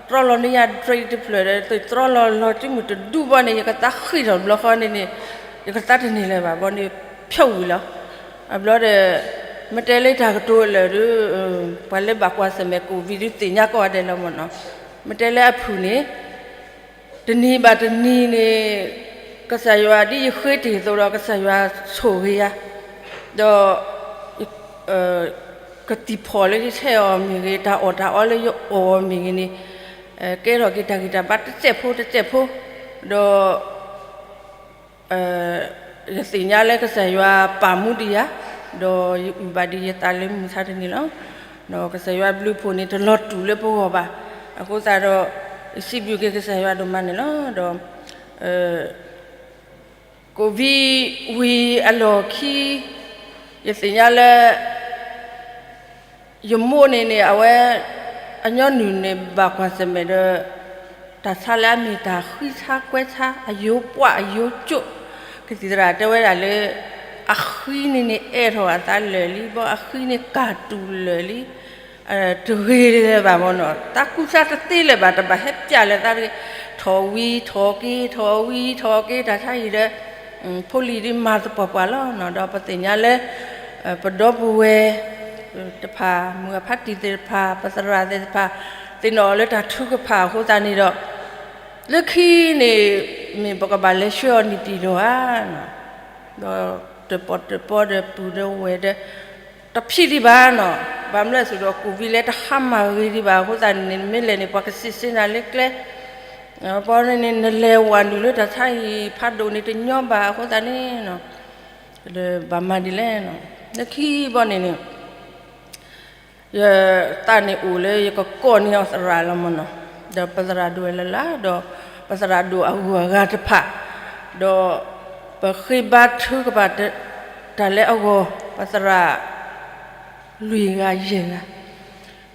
တြီလီၤန့ၢ်ယၤ drink တဖျၢၣ်ဒီး တြီလီၤလီၤစုမုၢ်တဒူဘီန့ၣ် ယကသါဃံထီၣ်ဘျီဃီန့ၣ်န့ၣ် ယကသါတန့ၢ်လၢၤဘၣ်ဘီန့ၣ် ဖျိးဝံၤလီၤ. အဘျီဒီး မ့ၢ်တဲလၢတၢ်ကတိၤလၢာ်ဒီး ပှၤလၢဘၣ်ကွၢ်ဆၢၣ်မဲာ်ကိၣ်ဝံၤဒုးသ့ၣ်ညါကိးဂၤဒဲးလီၤမ့ၢ်နီၤ. မ့ၢ်တဲလၢအဖုၣ်န့ၣ် တနံၤဘၣ်တနံၤန့ၣ် ကစၢ်ယွၤဒ်ယဃ့တ့ၢ်အသိးဒီး ကစၢ်ယွၤဆိၣ်ဂ့ၤယၤ ဒီး ကသံၣ်ဖီၣ်လၢယဆဲးအီၤမ့ၢ်ဂ့ၤ တၢ်အီၣ်တၢ်အီလၢယအီၣ်အီၤမ့ၢ်ဂ့ၤန့ၣ် ကဲထီၣ်က့ၤတၢ်ဂံၢ်တၢ်ဘါတစဲးဖိတစဲးဖိ ဒီး ယသ့ၣ်ညါလၢကစၢ်ယွၤပာ်မူဒံးယၤ ဒီးယအုၣ်ဘၣ်ဒံးယသးလၢမုၢ်ဆါတနံၤလီၤ. ဒီးကစၢ်ယွၤဘျုးဖှိၣ်န့ၣ် တလီၤတူာ်လၢပဂီၢ်ဘၣ်. အဃိသတးဒီး ယစံးဘျုးက့ၤကစၢ်ယွၤဒိၣ်မးန့ၣ်လီၤ. ဒီး ကိၣ်ဝံၤအလီၢ်ခံ, ယသ့ၣ်ညါလၢ ယမိၢ်န့ၣ်န့ၣ် အဝဲ အညီနုၢ်န့ၣ် ဘၣ်ကွၢ်ဆၢၣ်မဲာ်ဒီး တၢ်ဆါလၢအမ့ၢ်တၢ်ဃံဆါကွဲဆါ အယိပှၢ်အယိကၠိၣ်, ကသံၣ်သရၣ်တဲဝဲဒၣ်လၢ အဃံန့ၣ်န့ၣ် အဲၣ်ထီၣ်အသးလၢာ်လံ, ဘီအဃံန့ၣ်ကၢ်တူာ်လၢာ်လံ, တဂ့ၤလၢၤဘၣ်မ့ၢ်နီၤ, သးကူစါတသ့လၢၤဘၣ်, တဘၣ်ဟဲပျဲလၢၤသးတဂ့ၤ, ထီၣ်ဝံၤထီၣ်က့ၤ ထီၣ်ဝံၤထီၣ်က့ၤ တၢ်ဆါအံၤဒီး ဖိလံၤဒ်မၤသပှၢ်ပှၢ်လီၤနီၤ, ဒီးပသ့ၣ်ညါလၢ ပဒီပုၢ်ဝဲၢ်တဖၣ် မုၢ်အဖါတံၢ်သ့ၣ်တဖၣ် ပသရၣ်သ့ၣ်တဖၣ် သ့ၣ်နီၣ်အီၤလၢတၢ်ထုကဖၣ်အဃိသတးန့ၣ်ဒီး လၢခံန့ၣ် မ့ၢ်ပကဘၣ်လဲၤဆှၢအီၤနံၣ်တံၢ်ဒိၣ်ဧါနီၤ, ဒီးတပီၤတပီၤဒီးပုၢ်ဒီးဝဲၢ်ဒီး တဖျံးဒံးဘၣ်နီၤ, ဘၣ်မနုၤအဃိဒီး ကိၣ်ဝံၤလဲၤတဟါမၢ်ဂ့ၤဒံးဘၣ်အဃိသတးန့ၣ် မ့ၢ်လဲၤန့ၣ် ပှၤကစံးဆၢနၤလၢကျဲ ပီန့ၣ် နလဲၤဝဲနုာ်လၢတၢ်ဆါအံၤ ဖးဒိၣ်န့ၣ်တညီဘၣ်အဃိသတးန့ၣ် ဘၣ်မၤဒ်လဲၣ်နီၤ, လၢခံဘီန့ၣ်န့ၣ် ယသးန့ၣ်အိၣ်လၢယကကိးန့ၢ်အီၤသရၣ်လီၤမ့ၢ်နီၤ, ဒီးပသရၣ်ဒိၣ်ဝဲလၢ်လၢ် ဒီးပသရၣ်ဒိၣ်အဂုၤအဂၤတဖၣ်, ဒီးပဃ့ဘါထုကဖၣ်တၢ်လၢအဂီၢ် ပသရၣ် လွံၢ်ဂၤယဲၢ်ဂၤ,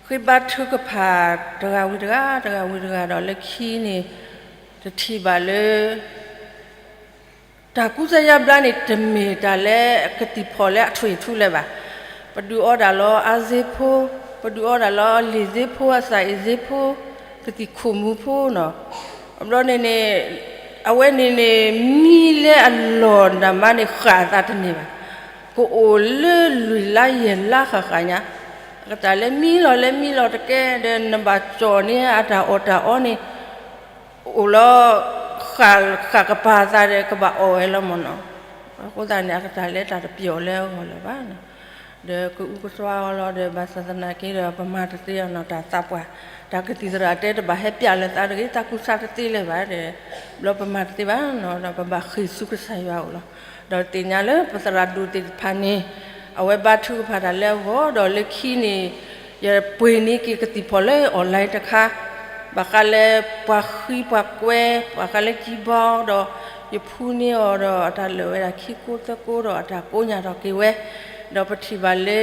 ဃ့ဘါထုကဖၣ်တဂၤဝံၤတဂၤ တဂၤဝံၤတဂၤဒီးလၢခံန့ၣ် တထံၣ်ဘၣ်လၢ တၢ်ကူစါယါဘျါန့ၣ် တမ့ၢ်တၢ်လၢကသံၣ်ဖီၣ်လၢအထွံၣ်အထူလၢၤဘၣ်. ပဒုးအီဒၣ်လီၤအါစ့ဖိ, ပဒုးအီဒၣ်လီၤလံာ်စ့ဖိ အသၣ်အံၤစ့ဖိ, ကသံၣ်ခိၣ်မူဖိနီၤ. အဘျီန့ၣ်န့ၣ် အဝဲန့ၣ်န့ၣ် မံလၢအလီၢ်နၤမးန့ၣ် ဃၣ်အသးတန့ၢ်ဘၣ်. ကအိၣ်လၢလွံၢ်လါယဲၢ်လါဃၣ်ဃၣ်ညါ, အကတၢ်လၢမံလီၤလၢမံလီၤတကဲ ဒီးနဘၣ်ကၠီၣ်န့ၢ်အတၢ်အီၣ်တၢ်အီန့ၣ် အိၣ်လီၤ ဃၣ်ဃၣ်ကပၤသးဒီး ကဘၣ်အီၣ်ဝဲလီၤမ့ၢ်နီၤ. အဃိသတးန့ၣ် အကတၢ်လၢတၢ်တပျီၣ်လၢအဂီၢ်လၢၤဘၣ်နီၤ. ဒီးကအုကစွါအီၤလီၤဒီး ဘၣ်ဆၣ်သနာ်က့ဒီး ပမၤတသ့အီၤနီၤ တၢ်သးပှၢ်, တၢ်ကသံၣ်သရၣ်တဲတဘၣ်ဟဲပျဲလၢၤသးတဂ့ၤ, တၢ်ကူစါတသ့လၢၤဘၣ်ဒီး ဘျီပမၤတသ့ဘၣ်နီၤ, ဒီးပဘၣ်ဃ့ၢ်ဆူကစၢ်ယွၤအအိၣ်လီၤ. ဒီးသ့ၣ်ညါလၢပသရၣ်ဒိၣ်သ့ၣ်တဖၣ်န့ၣ် အဝဲဘါထုကဖၣ်တၢ်လၢအဂီၢ် ဒီးလၢခံန့ၣ် ယပှ့ၤန့ၢ်က့ၤကသံၣ်ဖီၣ်လၢ online တခါ, ဘၣ်ဃးလၢပှၤဃံပှၤကွဲ ဘၣ်ဃးလၢကံဘီဒီး ယဖှူန့ၢ်အီၤဒီး အတၢ်လၢာ်ဝဲဒၣ်ခံကိသၢကိဒီး အတၢ်ကိးညါထီၣ်က့ၤဝဲ, ဒီးပထံၣ်ဘၣ်လၢ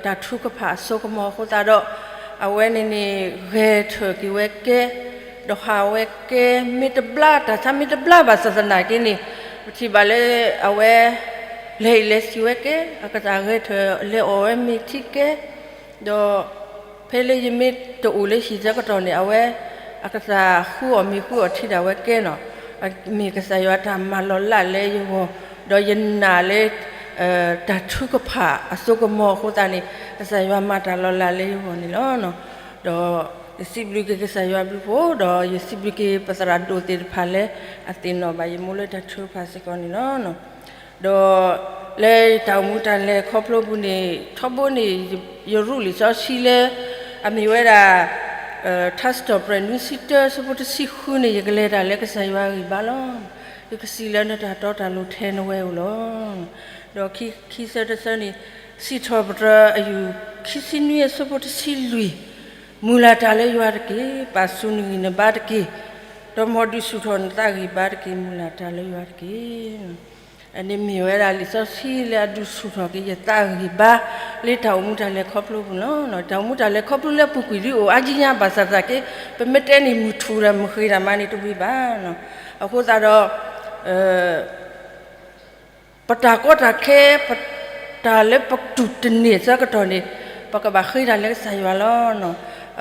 တၢ်ထုကဖၣ်အစိကမီၤအဃိသတးဒီး အဝဲန့ၣ်န့ၣ် ဂဲၤထၢၣ်က့ၤဝဲကဲ, ဒီးဟးဝဲကဲ မ့ၢ်တဘျါ တၢ်ဆါမ့ၢ်တဘျါဘၣ်ဆၣ်သနာ်က့န့ၣ် ပထံၣ်ဘၣ်လၢအဝဲ လဲၤဟံၣ်လဲၤဆံးဝဲကဲ, အကစၢ်ဂဲၤထၢၣ်လဲၤအီၣ်ဝဲမ့ၤထံကဲ, ဒီး ဖဲလၢယမ့ၢ်တအိၣ်လၢဟံၣ်ဆၢကတီၢ်န့ၣ် အဝဲ အကစၢ်ဃုအီၣ်မ့ၤဃုအီၣ်ထံဒၣ်ဝဲကဲနီၤ, မ့ၢ်ကစၢ်ယွၤတၢ်မၤလီၤလးလၢယဂီၢ်, ဒီးယနာ်လၢ တၢ်ထုကဖၣ်အစိကမီၤအဃိသတးန့ၣ် ကစၢ်ယွၤမၤတၢ်လီၤလးလၢယဂီၢ်န့ၣ်လီၤ. ဒီးယစံးဘျုးက့ၤကစၢ်ယွၤဘျုးဖှိၣ် ဒီးယစံးဘျုးက့ၤပသရၣ်ဒိၣ်သ့ၣ်တဖၣ်လၢ အသ့ၣ်နီၣ်ဘၣ်ယမိၢ်လၢတၢ်ထုကဖၣ်စ့ၢ်ကီးန့ၣ်လီၤ. ဒီးလၢတၢ်အိၣ်မူတၢ်လဲၤခီဖျိပူၤန့ၣ် ထီဘိန့ၣ် ယရူးလံာ်စီဆှံလၢ အမ့ၢ်ဝဲဒၣ် ထါစံးထီၣ်ပတြၢၤနွံဆံတၢ ဆၢဖိတဆံဃုန့ၣ် ယကလဲၤတၢ်လၢကစၢ်ယွၤဂံၢ်ဘါလီၤ. ယကစံးလၢနတၢ်တီတၢ်လိၤထဲနဝဲဧိၤလီၤ. ဒီးခံဆၢတဆၢန့ၣ် စံးထီၣ်ပတြၢၤအယူၢ်ခံဆံနွံအဆၢဖိတဆံလွံၢ်, မုၢ်လၢ်တၢ်လၢယွၤတက့ၢ်, ပာ်ဆူၣ်နဂံၢ်နဘါတက့ၢ်, ဒီးမ်ဒုးဆူၣ်ထီၣ်နသးဂံၢ်ဘါတက့ၢ်, မုၢ်လၢ်တၢ်လၢယွၤတက့ၢ်. အန့ၣ်မ့ၢ်ဝဲဒၣ်လံာ်စီဆှံလၢအဒုးဆူၣ်ထီၣ်က့ၤယသးဂံၢ်ဘါ လၢတၢ်အိၣ်မူတၢ်လဲၤခီဖျိပူၤလီၤ. တၢ်အိၣ်မူတၢ်လဲၤခီဖျိလၢအပူၤကွံာ်ဒ်အိၣ်အါကံညါဘၣ်ဆၣ်သနာ်က့ ပမ့ၢ်တဲန့ၣ်မုၢ်ထူၣ်ဒီးမုၢ်ဃ့တၢ်မၤန့ၣ်တဝံၤဘၣ်. အဃိသတးဒီး ပတၢ်ကီတၢ်ခဲ ပတၢ်လၢပတူၢ်တန့ၢ်ဆၢကတီၢ်န့ၣ် ပကဘၣ်ဃ့တၢ်လၢကစၢ်ယွၤလီၤ.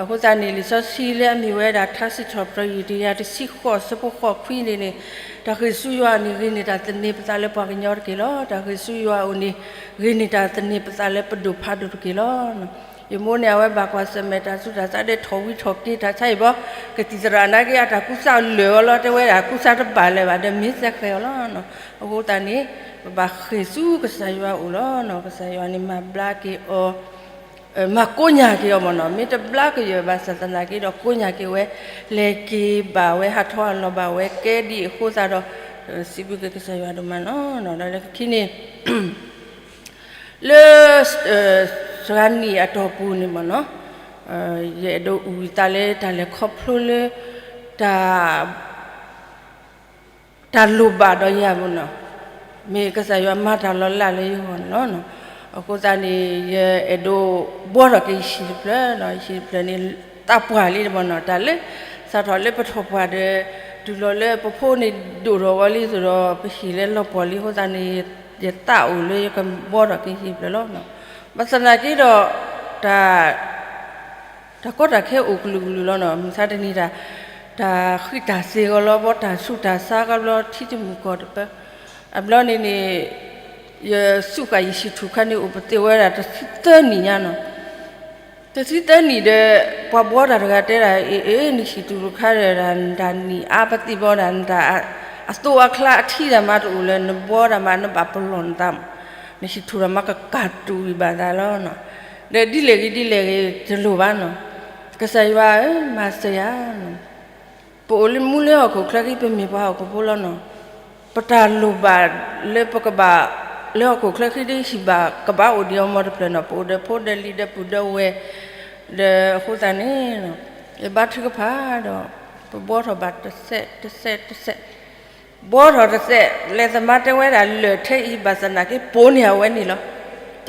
အဃိသတးန့ၣ် လံာ်စီဆှံလၢအမ့ၢ်ဝဲဒၣ် ထါစံးထီၣ်ပတြၢၤ ယူၢ်တယၤတဆံဃိး ဆၢဖိဃိးခွံန့ၣ်န့ၣ် တၢ်ဃ့ၢ်ဆူယွၤန့ၣ် ဂ့ၤန့ၢ်တၢ်သန့ၤပသးလၢပှၤကညီတက့ၢ်လီၤ. တၢ်ဃ့ၢ်ဆူယွၤအအိၣ်န့ၣ် ဂ့ၤန့ၢ်တၢ်သန့ၤပသးလၢပဒိၣ်ဖးဒိၣ်တက့ၢ်လီၤ. ယမိၢ်န့ၣ် အဝဲဘၣ်ကွၢ်ဆၢၣ်မဲာ်တၢ်ဆူးတၢ်ဆါဒီးထီၣ်ဝံထီၣ်က့ၤတၢ်ဆါအံၤဘီ ကသံၣ်သရၣ်နာ်က့ အတၢ်ကူစါလၢာ်အီၤလီၤ တဲဝဲဒၣ် ကူစါတဘၣ်လၢၤဘၣ်ဒီး မ့ၢ်စဲဃဲၤအီၤလီၤ. အဃိသတးန့ၣ် ပဘၣ်ဃ့ၢ်ဆူကစၢ်ယွၤအအိၣ်လီၤ. ကစၢ်ယွၤန့ၣ်မၤဘျါက့ၤအီၤ မၤကိးညၢ်က့ၤအီၤမ့ၢ်နီၤ, မ့ၢ်တဘျါကယဲၢ်ဘၣ်ဆၣ်သနာ်က့ဒီး ကိးညၢ်က့ၤဝဲ လဲၤက့ၤဘၣ်ဝဲ ဟးထီၣ်အလီၢ်ဘၣ်ဝဲကဲဒ်အဃိသတးဒီး စံးဘျုးက့ၤကစၢ်ယွၤဒိၣ်မးနီၤ. ဒီးလၢခံန့ၣ် လၢ စှၤနံၣ်အတီၢ်ပူၤန့ၣ်မ့ၢ်နီၤ, ယအဲၣ်ဒိးအုၣ်သးလၢတၢ်လဲၤခီဖျိလၢ တၢ် တၢ်လိၣ်ဘၣ်ဒီးယၤမ့ၢ်နီၤ, မ့ၢ်ကစၢ်ယွၤမၤတၢ်လီၤလးလၢယဂီၢ်န့ၣ်လီၤ. အဃိသတးန့ၣ် ယအဲၣ်ဒိးဘှီထီၣ်က့ၤယဟံၣ်တဖျၢၣ်နီၤ, ယဟံၣ်တဖျၢၣ်န့ၣ် သးပှၢ်လံတဘၣ်နီၤ, တၢ်လၢ စးထီၣ်လၢပထီၣ်ပှၢ်ဒီး တုၤလီၤလၢပဖိန့ၣ်ဒိၣ်ထီၣ်ဝဲလံသိးဒီး ပဟံၣ်လၢလီၤပှီၢ်လံအဃိသတးန့ၣ် ယသးအိၣ်လၢယကဘှီထီၣ်က့ၤယဟံၣ်တဖျၢၣ်လီၤ. ဘၣ်ဆၣ်သနာ်က့ဒီး တၢ် တၢ်ကီတၢ်ခဲအိၣ်ကလုာ်ကလုာ်လီၤနီၤ, မုၢ်ဆါတနံၤတၢ် တၢ်ဃံးတၢ်စ့ၢ်ကီးလီၤ, ဘီတၢ်ဆူးတၢ်ဆါကဘျီထံတမုၢ်ကီၢ်တပၢ, အဘျီန့ၣ်န့ၣ် ယစူးဃာ်ယဟံၣ်ထူၣ်ခါန့ၣ်အိၣ်ပသ့ဝဲဒၣ်တဆံသၢနံၣ်ညါနီၤ, တဆံသၢနံၣ်ဒီး ပှၤဘှီတၢ်တဂၤတဲဒၣ် အ့ၣ် အ့ၣ် နဟံၣ်ထူၣ်တခါဒီး တၢ်နံၣ်အါပသံၣ်ဘီဒၣ် နတၢ်အသိးအချါအထံတၢ်မၤတအိၣ်လၢနဘှီတၢ်မး နဘၣ်ပလီၢ်နသးမး, နဟံၣ်ထူၣ်တၢ်မးကကၢ်တူာ်အံၤဘၣ်သးလီၤနီၤ, ဒီးဒ်လဲၣ်ဂ့ၤဒ်လဲၣ်ဂ့ၤတလိၣ်ဘၣ်နီၤ, ကစၢ်ယွၤဧၢ မၤစၢၤယၤ ပအိၣ်လၢမူလၢဟီၣ်ခိၣ်ချၢခံ ပမ့ၢ်ပှၤဟီၣ်ခိၣ်ဖိလီၤနီၤ, ပတၢ်လိၣ်ဘၣ်လၢပကဘၣ် လၢဟီၣ်ခိၣ်ချၢခံဒ်ဟံၣ်ဘၣ်ကဘၣ်အိၣ်ဒံးအီၤမီတဖျၢၣ်နီၤ, ပအိၣ်ဒီးဖိဒီးလံၤဒီးပုၢ်ဒီးဝဲၢ်, ဒီးအဃိသတးန့ၣ် ယဘါထုကဖၣ်ဒီး ပဘှီထီၣ်ဘၣ်တစဲးတစဲးတစဲး, ဘှီထီၣ်တစဲး လဲၤသမါတဲဝဲဒၣ်လၢာ်ထဲအံၤ ဘၣ်ဆၣ်သနာ်က့ပိာ်န့ၢ်အဝဲန့ၣ်လီၤ. တ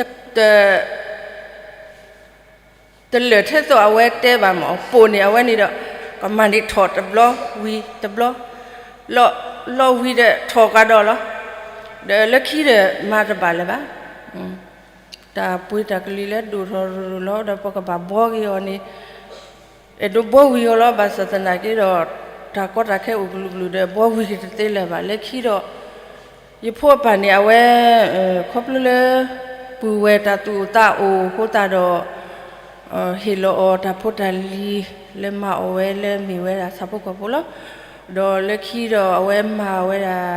တလၢာ်ထဲသိးအဝဲတဲဘၣ်မး ပိာ်န့ၢ်အဝဲန့ၣ်ဒီး ကမၤန့ၢ်ထီၣ်တဘျီဝံၤတဘျီ, လီၤဝံၤဒီးထီၣ်ကဒီးလီၤ, ဒီးလၢခံဒီးမၤတဘၣ်လၢၤဘၣ်. တၢ်ပှ့ၤတၢ်ကလံၤလၢဒိၣ်ထီၣ်ရူၤရူၤလီၤ ဒီးပကဘၣ်ဘှီက့ၤအီၤန့ၣ် အဲၣ်ဒိးဘှီဝံၤအီၤလီၤ. ဘၣ်ဆၣ်သနာ်က့ဒီး တၢ်ကီတၢ်ခဲအိၣ်ကလုာ်ကလုာ်ဒီး ဘှီဝံၤက့ၤတသ့လၢၤဘၣ်. လၢခံဒီး ယဖိအပၢ်န့ၣ် အဝဲ ခီဖျိလၢ ပုၢ်ဝဲၢ်တၢ်သူၣ်အိၣ်သးအိၣ်အဃိသတးဒီး ဟ့ၣ်လီၤအီၤတၢ်ဖိတၢ်လံၤ လၢမၤအီၣ်ဝဲလၢမ့ၢ်ဝဲဒၣ်ဆၣ်ဖိကီၢ်ဖိလီၤ. ဒီးလၢခံဒီးအဝဲမၤဝဲဒၣ်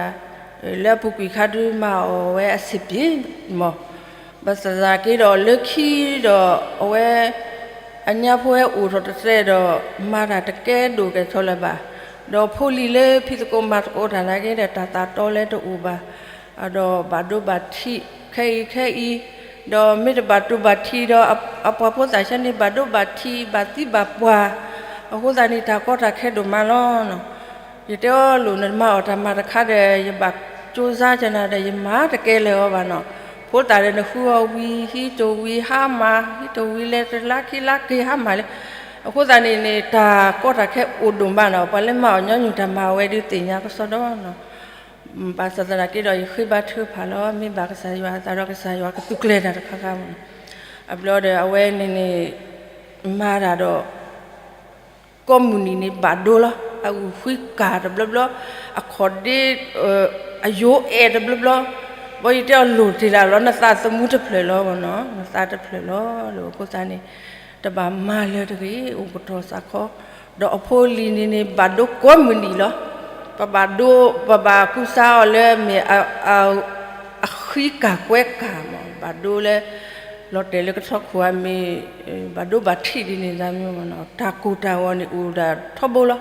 လၢအပူၤကွံာ်ခါဒုးမၤအီၣ်ဝဲအဆံးပ့ၤမး, ဘၣ်ဆၣ်သနာ်က့ဒီးလၢခံဒီးအဝဲ အညါဖိဝဲအိၣ်ထီၣ်တစဲးဒီး မၤတၢ်တကဲဒိၣ်ကဲထီၣ်လၢၤဘၣ်, ဒီးဖိလံၤလၢဖံးသကိးမၤသကိးတၢ်နာ်က့ဒီး တၢ်သးတီလၢတအိၣ်ဘၣ်, ဒီးဘၣ်ဒိဘၣ်ထံးခဲအံၤခဲအံၤ, ဒီးမ့ၢ်တဘၣ်တူၢ်ဘၣ်ထံးဒီး အပှၤဖိသၣ်ဆၢန့ၣ် ဘၣ်ဒိဘၣ်ထံး ဘၣ်သံဘၣ်ပှၢ်, အဃိသတးန့ၣ် တၢ်ကီတၢ်ခဲဒိၣ်မးလီၤ. ယတဲအီၤလိာ် နမၤအီၣ်တၢ်မၤတခါဒီး ယဘၣ်ကၠိစါကနၤဒီး ယမၤတကဲလၢၤအီၤဘၣ်နီၤ, ဖိသၣ်ဒီးနဃုအီၤဝံၤ ဟံးတိၢ်ဝံၤဟါမၢ်, ဟံးတိၢ်ဝံၤလဲၤတလါခံလါက့ၤဟါမၢ်လံ, အဃိသတးန့ၣ်န့ၣ် တၢ်ကီတၢ်ခဲအိၣ်ဒိၣ်မးနီၤ, ပှၤလၢမၤအီၣ်ညီနုၢ်တၢ်မၤဝဲဒုးသ့ၣ်ညါကစီဒီနီၤ, ဘၣ်ဆၣ်သနာ်က့ဒီး ယဃ့ဘါထုကဖၣ်လီၤ, မ့ၢ်ဘၣ်ကစၢ်ယွၤအသးဒီးကစၢ်ယွၤကသုးကျဲၤတၢ်တခါခါမးနီၤ, အဘျီဒီးအဝဲန့ၣ်န့ၣ် မၤတၢ်ဒီး ကိးမုၢ်နံၤန့ၣ်ဘၣ်ဒိလီၤ, အဂုၢ်ဃံကၢ်တဘျီဘျီ, အခီၣ်ဒ့ အယိအဲၣ်တဘျီဘျီ, ဘီယတဲအီၤလိာ်တ့ၢ်လၢ်လီၤ, နသးသမူတဖျၢၣ်လီၤနီၤ, နသးတဖျၢၣ်လီၤလၢအဃိသတးန့ၣ် တဘၣ်မၤလၢၤတဂ့ၤ, အိၣ်ကတီၤသးခီ, ဒီးအဖိလံၤန့ၣ်န့ၣ် ဘၣ်ဒိကိးမုၢ်နံၤလီၤ, ပဘၣ်ဒိ ပဘၣ်ကူစါအီၤလၢမ့ၢ် အဃံကၢ်ကွဲကၢ်မး, ဘၣ်ဒိလၢ လီၤတဲာ်လၢကထီခိၣ်အမ့ၢ် ဘၣ်ဒိဘၣ်ထံးဒ်န့ၣ်သးမ့ၢ်မးနီၤ, တၢ်ကိၢ်တၢ်ဂီၤန့ၣ်အိၣ်ဒၣ်ထီဘိလီၤ.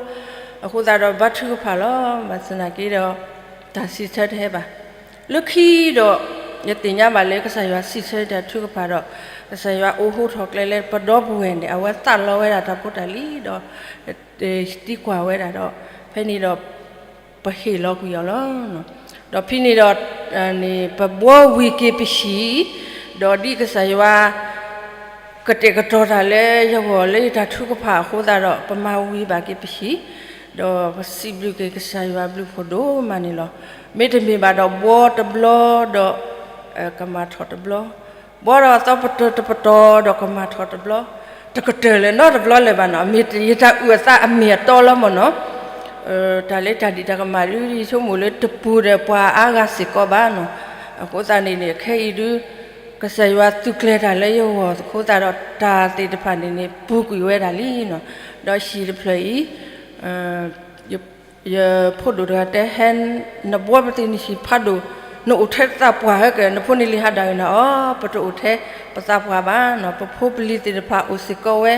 အဃိသတးဒီးဘါထုကဖၣ်လီၤ. ဘၣ်ဆၣ်သနာ်က့ဒီး တၢ်စံးဆၢတဟဲဘၣ်. လၢခံဒီး ယသ့ၣ်ညါဘၣ်လၢကစၢ်ယွၤစံးဆၢတၢ်ထုကဖၣ်ဒီး ကစၢ်ယွၤအိးထီၣ်ကျဲလၢပဒီပုၢ်ဝဲၢ်န့ၣ် အဝဲသးလီဝဲဒၣ်တၢ်ဖိတၢ်လံၤဒီး သံကွၢ်ဝဲဒၣ်ဒီး ဖဲန့ၣ်ဒီး ပဟ့ၣ်လီၤကွံာ်အီၤလီၤ. ဒီးဖဲန့ၣ်ဒီး ပဘှီဝံၤက့ၤပဟံၣ်, ဒီးဒ်ကစၢ်ယွၤ ကတဲာ်ကတီၤတၢ်လၢယဂီၢ်လၢယတၢ်ထုကဖၣ်အဃိသတးဒီး ပမၤဝံၤဘၣ်က့ၤပဟံၣ်, ဒီးပစံးဘျုးက့ၤကစၢ်ယွၤဘျုးဖှိၣ်ဒိၣ်မးန့ၣ်လီၤ. မ့တမ့ၢ်ဘၣ်ဒီးဘှီတဘျီဒီး ကမၤထီၣ်တဘျီ, ဘှီဒီးသီပတီၢ်တပတီၢ်ဒီးကမၤထီၣ်တဘျီ, တကတၢၢ်လၢၤနီတဘျီလၢၤဘၣ်နီၤ, မ့ၢ်ယတၢ်အုၣ်အသးအမ့ၢ်အတီလီၤမ့ၢ်နီၤ. တၢ်လၢတၢ်ဒံးတၢ်ကမၣ်ဒုး ယဆိကမိၣ်လၢတပူၤဒီးပှၤအါဂၤစ့ၢ်ကီးဘၣ်နီၤ. အဃိသတးန့ၣ်န့ၣ် ခဲအံၤဒုး ကစၢ်ယွၤသုးကျဲၤတၢ်လၢယဂီၢ်အဃိသတးဒီး တၢ်သ့ၣ်တဖၣ်န့ၣ်န့ၣ် ပူၤကွံာ်ဝဲဒၣ်လံနီၤ. ဒီးဟံၣ်တဖျၢၣ်အံၤ ယဖိဒိၣ်တဂၤတဲ ဟဲ နဘှီပသ့ၣ်နဟံၣ်ဖးဒိၣ်, နအိၣ်ထဲသးပှၢ်ဟဲက့ၤ နဖိန့ၣ်လံဟးဒၣ်ဝဲနီၤ. အီ ပတအိၣ်ထဲပသးပှၢ်ဘၣ်နီၤ, ပဖိပလံၤသ့ၣ်တဖၣ်အိၣ်စ့ၢ်ကီးဝဲ,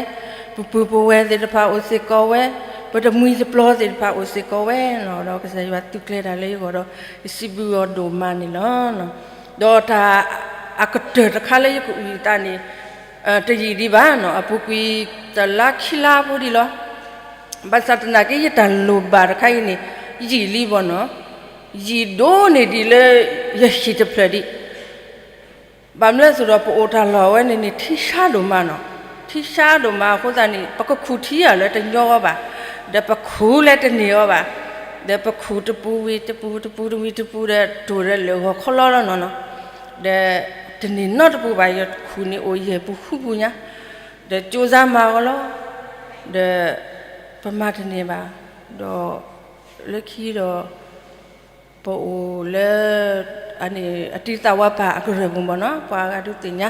ပပုၢ်ပဝဲၢ်သ့ၣ်တဖၣ်အိၣ်စ့ၢ်ကီးဝဲ, ပတမှံၤတပျီသ့ၣ်တဖၣ်အိၣ်စ့ၢ်ကီးဝဲနီၤ. ဒီးကစၢ်ယွၤသုးကျဲၤတၢ်လၢယဂီၢ်ဒီး ယစံးဘျုးအီၤဒိၣ်မးန့ၣ်လီၤ. ဒီးတၢ်အကတၢၢ်တခါလၢယကအုၣ်အသးန့ၣ် တယံာ်ဒံးဘၣ်နီၤ, အပူၤကွံာ်တလါခံလါဖိဒံးလီၤ. ဘၣ်ဆၣ်သနာ်က့ ယတၢ်လိၣ်ဘၣ်တခါအံၤန့ၣ် ယံာ်လံဘၣ်နီၤ. ယံာ်ဒိၣ်န့ၢ်ဒံးလၢ ယဟံၣ်တဖျၢၣ်ဒံး, ဘၣ်မနုၤလဲၣ်အသိးဒီး ပအိၣ်တၢ်လီၢ်ဝဲန့ၣ်န့ၣ် ထံဆါဒိၣ်မးနီၤ, ထံဆါဒိၣ်မးအဃိသတးန့ၣ် ပကခူၣ်ထံအီၤလၢတညီအီၤဘၣ်, ဒီးပခူၣ်လၢတန့ၢ်အီၤဘၣ်, ဒီးပခူၣ်တပူၤဝံၤတပူၤ တပူၤဝံၤတပူၤဒီး တိၢ်ဒီးလၢာ်ဂီၤခီလီလီၤနီၤနီၤ, ဒီးတန့ၢ်နီတပူၤဘၣ်, ယခူၣ်န့ၣ်အိၣ်ယဲၢ်ပူၤဃုပူၤညါ, ဒီးကၠိစါမၤအီၤလီၤ, ဒီးပမၤတန့ၢ်ဘၣ်, ဒီးလၢခံဒီး ပအိၣ်လၢ အန့ၣ် အတံၤသးဝးပၤအကရၢၢ်ပူၤမ့ၢ်နီၤ, ပှၤအါဂၤဒုးသ့ၣ်ညါ,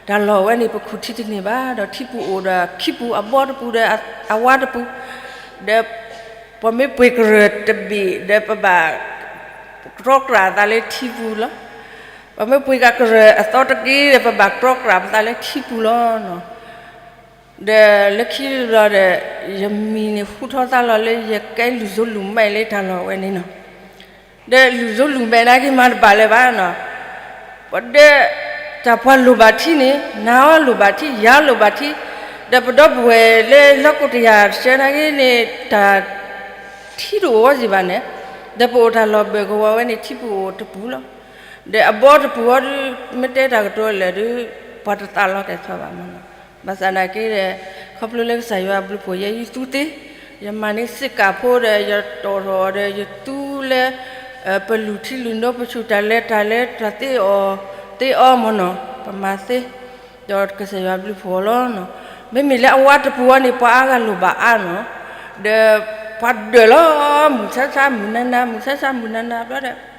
တၢ်လီၢ်ဝဲန့ၣ် ပခူၣ်ထံတန့ၢ်ဘၣ်, ဒီးထံပူၤအိၣ်ဒီးခံပူၤ, အဘီတပူၤဒီးအဝါတပူၤ, ဒီးပမ့ၢ်ပှ့ၤကရၢၢ်တဘ့ၣ်ဒီး ပဘၣ်တြီကြၢ်အသးလၢထံပူၤလီၤ, ပမ့ၢ်ပှ့ၤကရၢၢ်အသီတက့ၢ်ဒီး ပဘၣ်တြီကြၢ်ပသးလၢထံပူၤလီၤနီၤ. ဒီးလၢခံဘျီဒီး ယမံၤန့ၣ်ဟူထီၣ်သါလီၤလၢ ယကဲလူၤစိလူၤမါလၢတၢ်လီၢ်ဝဲန့ၣ်နီၤ, ဒီးလူၤစိလူၤမါနာ်က့ မၤတဘၣ်လၢၤဘၣ်နီၤ, ပဒီး တၢ်ပှၤလိၣ်ဘၣ်ထံန့ၣ် နၤအီၤလိၣ်ဘၣ်ထံ ယၤလိၣ်ဘၣ်ထံ, ဒီးပဒီပုၢ်ဝဲၢ်လၢလီၢ်ကိးတယၢ်တဆၢနာ်က့န့ၣ် တၢ် ထံတအိၣ်အီၤစ့ၢ်ဘၣ်န့ၣ်, ဒီးပအိၣ်တၢ်လီၢ်ဘၢၣ်ကဝီၤဝဲန့ၣ် ထံပူၤအိၣ်တပူၤလီၤ, ဒီးအဘီတပူၤအီၤဒုး မ့ၢ်တဲတၢ်ကတိၤလၢာ်ဒုး ပှၤတသးလီကဲၤထီၣ်ဘၣ်မ့ၢ်နီၤ, ဘၣ်ဆၣ်နာ်က့ဒီး ခီဖျိလၢကစၢ်ယွၤအဘျုးဖှိၣ် ယဲယသူသ့, ယမၤန့ၢ်စ့ၢ်ကီးဖိဒီး ယတီၣ်ထီၣ်အီၤဒီး ယသူလၢ ပလူၤထံလူၤနိ ပဆူၣ်တၢ်လဲၤတၢ်လၢတၢ်သ့အီၣ်သ့အီမ့ၢ်နီၤ, ပမၤသ့, ဒီးကစၢ်ယွၤဘျုးဖှိၣ်အီၤလီၤနီၤ, မ့မ့ၢ်လၢအဝါတပူၤအီၤန့ၣ် ပှၤအါဂၤလိၣ်ဘၣ်အါနီၤ, ဒီးပှၤဒၢးလီၤ မုၢ်ဆါဆါမုၢ်နၤနၤ မုၢ်ဆါဆါမုၢ်နၤနၤဘျီဒီး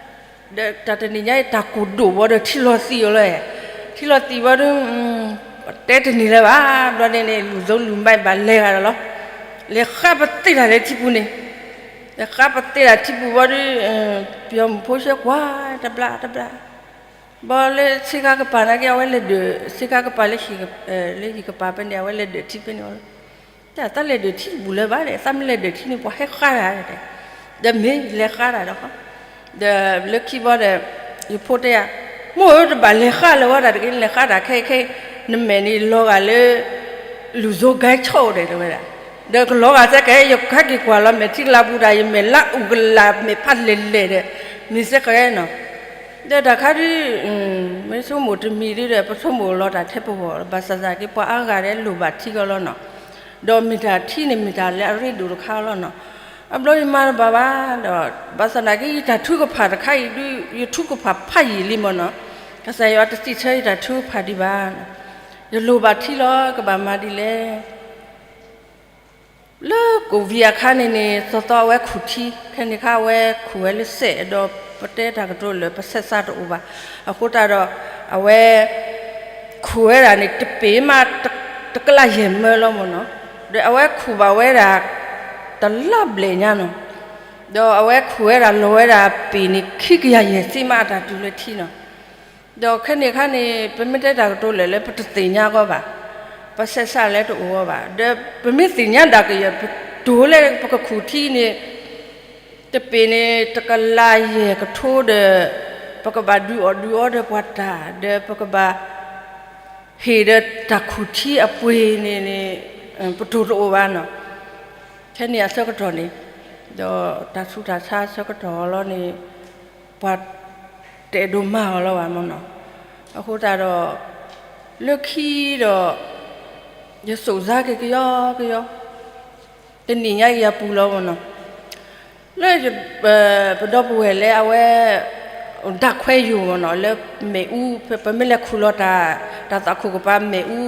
ဒီးတၢ်တနံၤညါအံၤ တၢ်ကိၢ်ဒိၣ်ဘၣ်ဒီး ထံလီၤသံးအီၤလီၤ, ထံလီၤသံးဘၣ်ဒီး တဲတန့ၢ်လၢၤဘၣ်, ဘျီန့ၣ်န့ၣ် လူၤစိလူၤမါဘၣ်လဲၤဂၤဒီးလီၤ, လဲၤဃါပသ့တၢ်လၢထံပူၤန့ၣ်, လဲၤဃါပသ့တၢ်ထံပူၤဘၣ်ဒီး ပယီၤမုၣ်ဖိဆှၢကွၢ်တဘျါတဘျါ, ဘၣ်လၢဆ့ကၤကပၤနာ်က့ အဝဲလဲၤဒၢး ဆ့ကၤကပၤလၢ လၢဟံၣ်ကပၤဖဲန့ၣ် အဝဲလဲၤဒၢးထံဖဲန့ၣ်အီၤလီၤ, တၢ်သးလဲၤဒၢးထံတပူၤလၢၤဘၣ်ဒီး သးမ့ၢ်လဲၤဒၢးထံန့ၣ် ပှၤဟဲဃါတၢ်, ဒီးမ့ၢ်လဲၤဃါတၢ်ဒီး ဒီးလၢခံဘီဒီး ယဖိတဲယၤ, မိၢ်ဧၢ တဘၣ်လဲၤဃါလၢၤဝဲဒၣ်တဂ့ၤ, လဲၤဃါတၢ်ခဲခဲ, နမဲာ်န့ၣ်လီၤဂာ်လၢ လူၤစိကဲဆီၣ်ဒီး တဲဝဲဒၣ်, ဒီးကလီၤဂာ်စဲကဲ ယကဟဲက့ၤကွၢ်လီၤ မဲာ်ထံကလၤပူၤတၢ် ယမဲာ်လၢအူကလး မဲာ်ဖးလဲၢ်လဲၢ်ဒီး မ့ၢ်စဲကဲနီၤ, ဒီးတၢ်ခါဒုး မ့ၢ်ဆိကမိၣ်တမံၤဒုးဒီး ပဆိကမိၣ်လီၤတၢ်ထဲပဂီၢ် ဘၣ်ဆၣ်သနာ်က့ ပှၤအါဂၤဒီးလိၣ်ဘၣ်ထံကီလီၤနီၤ, ဒီးမ့ၢ်တၢ်ထံန့ၣ် မ့ၢ်တၢ်လၢအရ့ဒိၣ်တခါလီၤနီၤ, အဘျီယမၤတဘၣ်ဘၣ်ဒီး ဘၣ်ဆၣ်သနာ်က့ ယတၢ်ထုကဖၣ်တခါအံၤဒုး ယထုကဖၣ်ဖးယံာ်လံမ့ၢ်နီၤ, ကစၢ်ယွၤတစံးဆၢယတၢ်ထုကဖၣ်ဒံးဘၣ်, ယလိၣ်ဘၣ်ထံလီၤ ကဘၣ်မၤဒ်လဲၣ် လၢကိၣ်ဝံၤအခါန့ၣ်န့ၣ် သီသီအဝဲခူၣ်ထံ, ခဲန့ၣ်ခါ အဝဲခူၣ်ဝဲလၢစဲး, ဒီးပတဲတၢ်ကတိၤလၢာ် ပဆဲးစးတအိၣ်ဘၣ်. အဃိသတးဒီး အဝဲခူၣ်ဝဲဒၣ်န့ၣ် တပ့ၤမး တကလးယဲၢ်မၢလီၤမ့ၢ်နီၤ. ဒီးအဝဲခူၣ်ဘၣ်ဝဲဒၣ် တလါဘျဲၣ်ညါနီၤ. ဒီးအဝဲခူၣ်ဝဲဒၣ်လီၤဝဲဒၣ်ပ့ၤန့ၣ် ခံကယၤယဲၢ်ဆံမး အတၢ်တုၤလၢထံနီၤ. ဒီးခဲန့ၣ်အခါန့ၣ် ပမ့ၢ်တဲတၢ်ကတိၤလၢာ်လၢ ပတသ့ၣ်ညါအီၤဘၣ်, ပဆဲးစးလၢတအိၣ်အီၤဘၣ်. ဒီးပမ့ၢ်သ့ၣ်ညါဒၣ်ကယဲၢ် ပတိၤလၢပကခူၣ်ထံန့ၣ် တပ့ၤန့ၣ် တကလးယဲၢ်ကထိဒီး ပကဘၣ်ဒုးအီၣ်ဒုးအီဒီးပှၤတၢ် ဒီးပကဘၣ်ဟ့ၣ်ဒီးတၢ်ခူၣ်ထံအပှ့ၤန့ၣ်န့ၣ် ပတိၤတအိၣ်ဘၣ်နီၤ. ခဲန့ၣ်အဆၢကတီၢ်န့ၣ် ဒီးတၢ်ဆူးတၢ်ဆါအဆၢကတီၢ်အီၤလီၤန့ၣ် ပှၤတအဲၣ်ဒိးမၤအီၤလီၤဘၣ်မ့ၢ်နီၤ. အဃိသတးဒီး လၢခံဒီး ယစိာ်စါက့ၤကယီကယီ တနံၣ်ညါအံၤအပူၤလီၤမ့ၢ်နီၤ. လၢ ပဒီပုၢ်ဝဲၢ်လၢအဝဲ ဒၣ်ခွဲယိာ်မ့ၢ်နီၤ လၢမ့ၣ်အူ ပမ့ၢ်လဲၤခူၣ်လီၤတၢ် တၢ်သးခိၣ်ကပၤမ့ၣ်အူ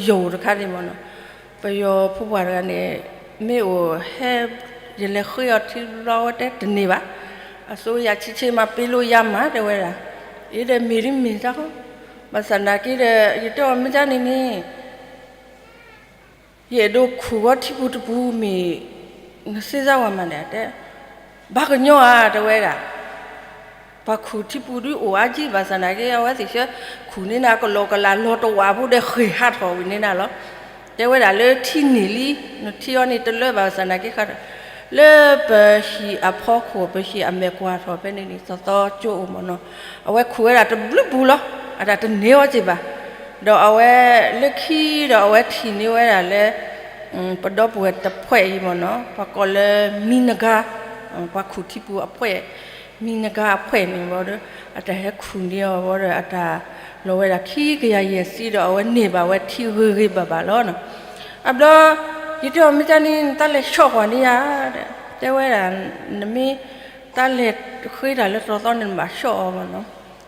ယိာ်တခါန့ၣ်မ့ၢ်နီၤ. ပယီၤဖိပှၢ်တဂၤန့ၣ် မ့ၢ်အိၣ်ဟဲ ယလဲၤဃ့အီၤထံဘျီဝဲတဲတန့ၢ်ဘၣ်. အစိုးရချစ်ချစ်မှပေးလို့ရမှာ တဲဝဲဒၣ်. အံၤဒီးမ့ၢ်ဒ်မ့ၢ်တၢ်ဃီ ဘၣ်ဆၣ်နာ်က့ဒီး ယတဲအီၤမ့ၢ်ဒ်န့ၣ်န့ၣ် ယအဲၣ်ဒိးခူၣ်ဝဲထံပူၤတပူၤမ့ၢ် နစ့စါဝဲမးန့ၣ် တဲ ဘၣ်ကညီဧါ တဲဝဲဒၣ်. ပှၤခူၣ်ထံပူၤဒုးအိၣ်အါကံ ဘၣ်ဆၣ်နာ်က့ အဝဲသ့ၣ်ဆၢ ခူၣ်န့ၢ်နၤကလီကလးလီၤတဝာ်ဖိဒီးဃ့ၢ်ဟးထီၣ်ဝံၤန့ၢ်နၤလီၤ. တဲဝဲဒၣ်လၢထံန့ၢ်လံ နထံအီၤန့ၣ်တလၢဘၣ်ဆၣ်နာ်က့ဃးထီၣ် လၢပဟံၣ်အဖီခိၣ် ပဟံၣ်အမဲာ်ကွၢ်ထီၣ်ဖဲန့ၣ်န့ၣ် သီသီကၠိအိၣ်မ့ၢ်နီၤ. အဝဲခူၣ်ဝဲဒၣ်တဘျုးပူၤလီၤ အတၢ်တန့ၢ်အီၤက့ဘၣ်. ဒီးအဝဲလၢခံဒီးအဝဲထံၣ်န့ၢ်ဝဲဒၣ်လၢ ပဒီပုၢ်ဝဲၢ်တဖှဲၣ်အံၤမ့ၢ်နီၤ ပှၤကိးလၢမံနဂါ ပှၤခူၣ်ထံပူၤအဖှဲၣ် မံနကၤအဖှဲးန့ၣ်ဘၣ်ဒီး အတၢ်ဟဲခူၣ်န့ၢ်အီၤဘၣ်ဒီး အတၢ်လီၤဝဲဒၣ်ခံကယၤယဲၢ်ဆံဒီး အဝဲန့ၢ်ဘၣ်ဝဲထံဂ့ၤဂ့ၤဘၣ်ဘၣ်လီၤနီၤ. အဘျီ ယတဲအီၤ မ့ၢ်တၢ်န့ၣ် နတၢ်လဲၤဆီၣ်ကွၢ်န့ၢ်ယၤ တဲဝဲဒၣ်, နမ့ၢ်တၢ်လဲၤဃ့တၢ်လၢတြီသီန့ၣ် နဘၣ်ဆီၣ်အီၤဘၣ်နီၤ.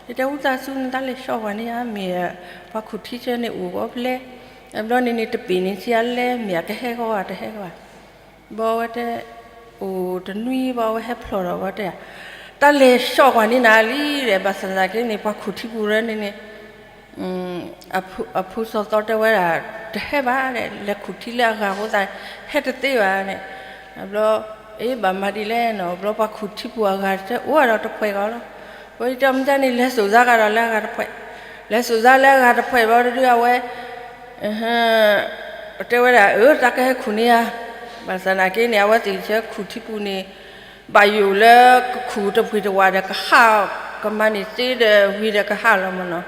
ယတဲ ဝံသးစူၤ နတၢ်လဲၤဆီၣ်ကွၢ်န့ၢ်ယၤ မ့ၢ်ပှၤခူၣ်ထံဆၢန့ၣ်အိၣ်ဂီၢ်ဖျဲၣ်, အဘျီန့ၣ်န့ၣ် တပ့ၤန့ၣ်ဆံးအါလဲၣ် မ့ၢ်အကဟဲဂီၢ်ဧါ တဟဲဂီၢ်ဧါ. ဘၣ်ဝဲတဲ အိၣ်တနွံဘၣ် အဝဲဟဲဖျိးဒီးဝဲတဲ တၢ်လဲၤဆီၣ်ကွၢ်န့ၢ်နၤလံဒီး ဘၣ်ဆၣ်သနာ်က့န့ၣ် ပှၤခူၣ်ထံပူၤရၢန့ၣ်န့ၣ် အဖိစီၤသီတဲဝဲဒၣ် တဟဲဘၣ်ဒီး လဲၤခူၣ်ထံလၢအဂၤအဃိသတး ဟဲတသ့ဘၣ်န့ၣ်. အဘျီ အ့ ဘၣ်မၤဒ်လဲၣ်နီၤ အဘျီပှၤခူၣ်ထံပူၤအဂၤတအိၣ်ဒီးတဖှဲးဂီၤလီၤ. ပှၤတမ့ၢ်တၢ်န့ၣ် လဲၤစိာ်စါဂၤဒီးလၢအဂၤတဖှဲး, လဲၤစိာ်စါလၢအဂၤတဖှဲးဘၣ်ဒီး အဝဲ တဲဝဲဒၣ် အၢ တၢ်ကဟဲခူၣ်န့ၢ်ဧါ. ဘၣ်ဆၣ်သနာ်က့န့ၣ် အဝဲသ့ၣ်ဆၢခူၣ်ထံပူၤန့ၣ် ဘၣ်ယိၣ်လၢကခူၣ်တပှ့ၤတဝးဒီးကဟး, ကမၤန့ၢ်သ့ဒီးဝံၤဒီးကဟးလီၤမ့ၢ်နီၤ.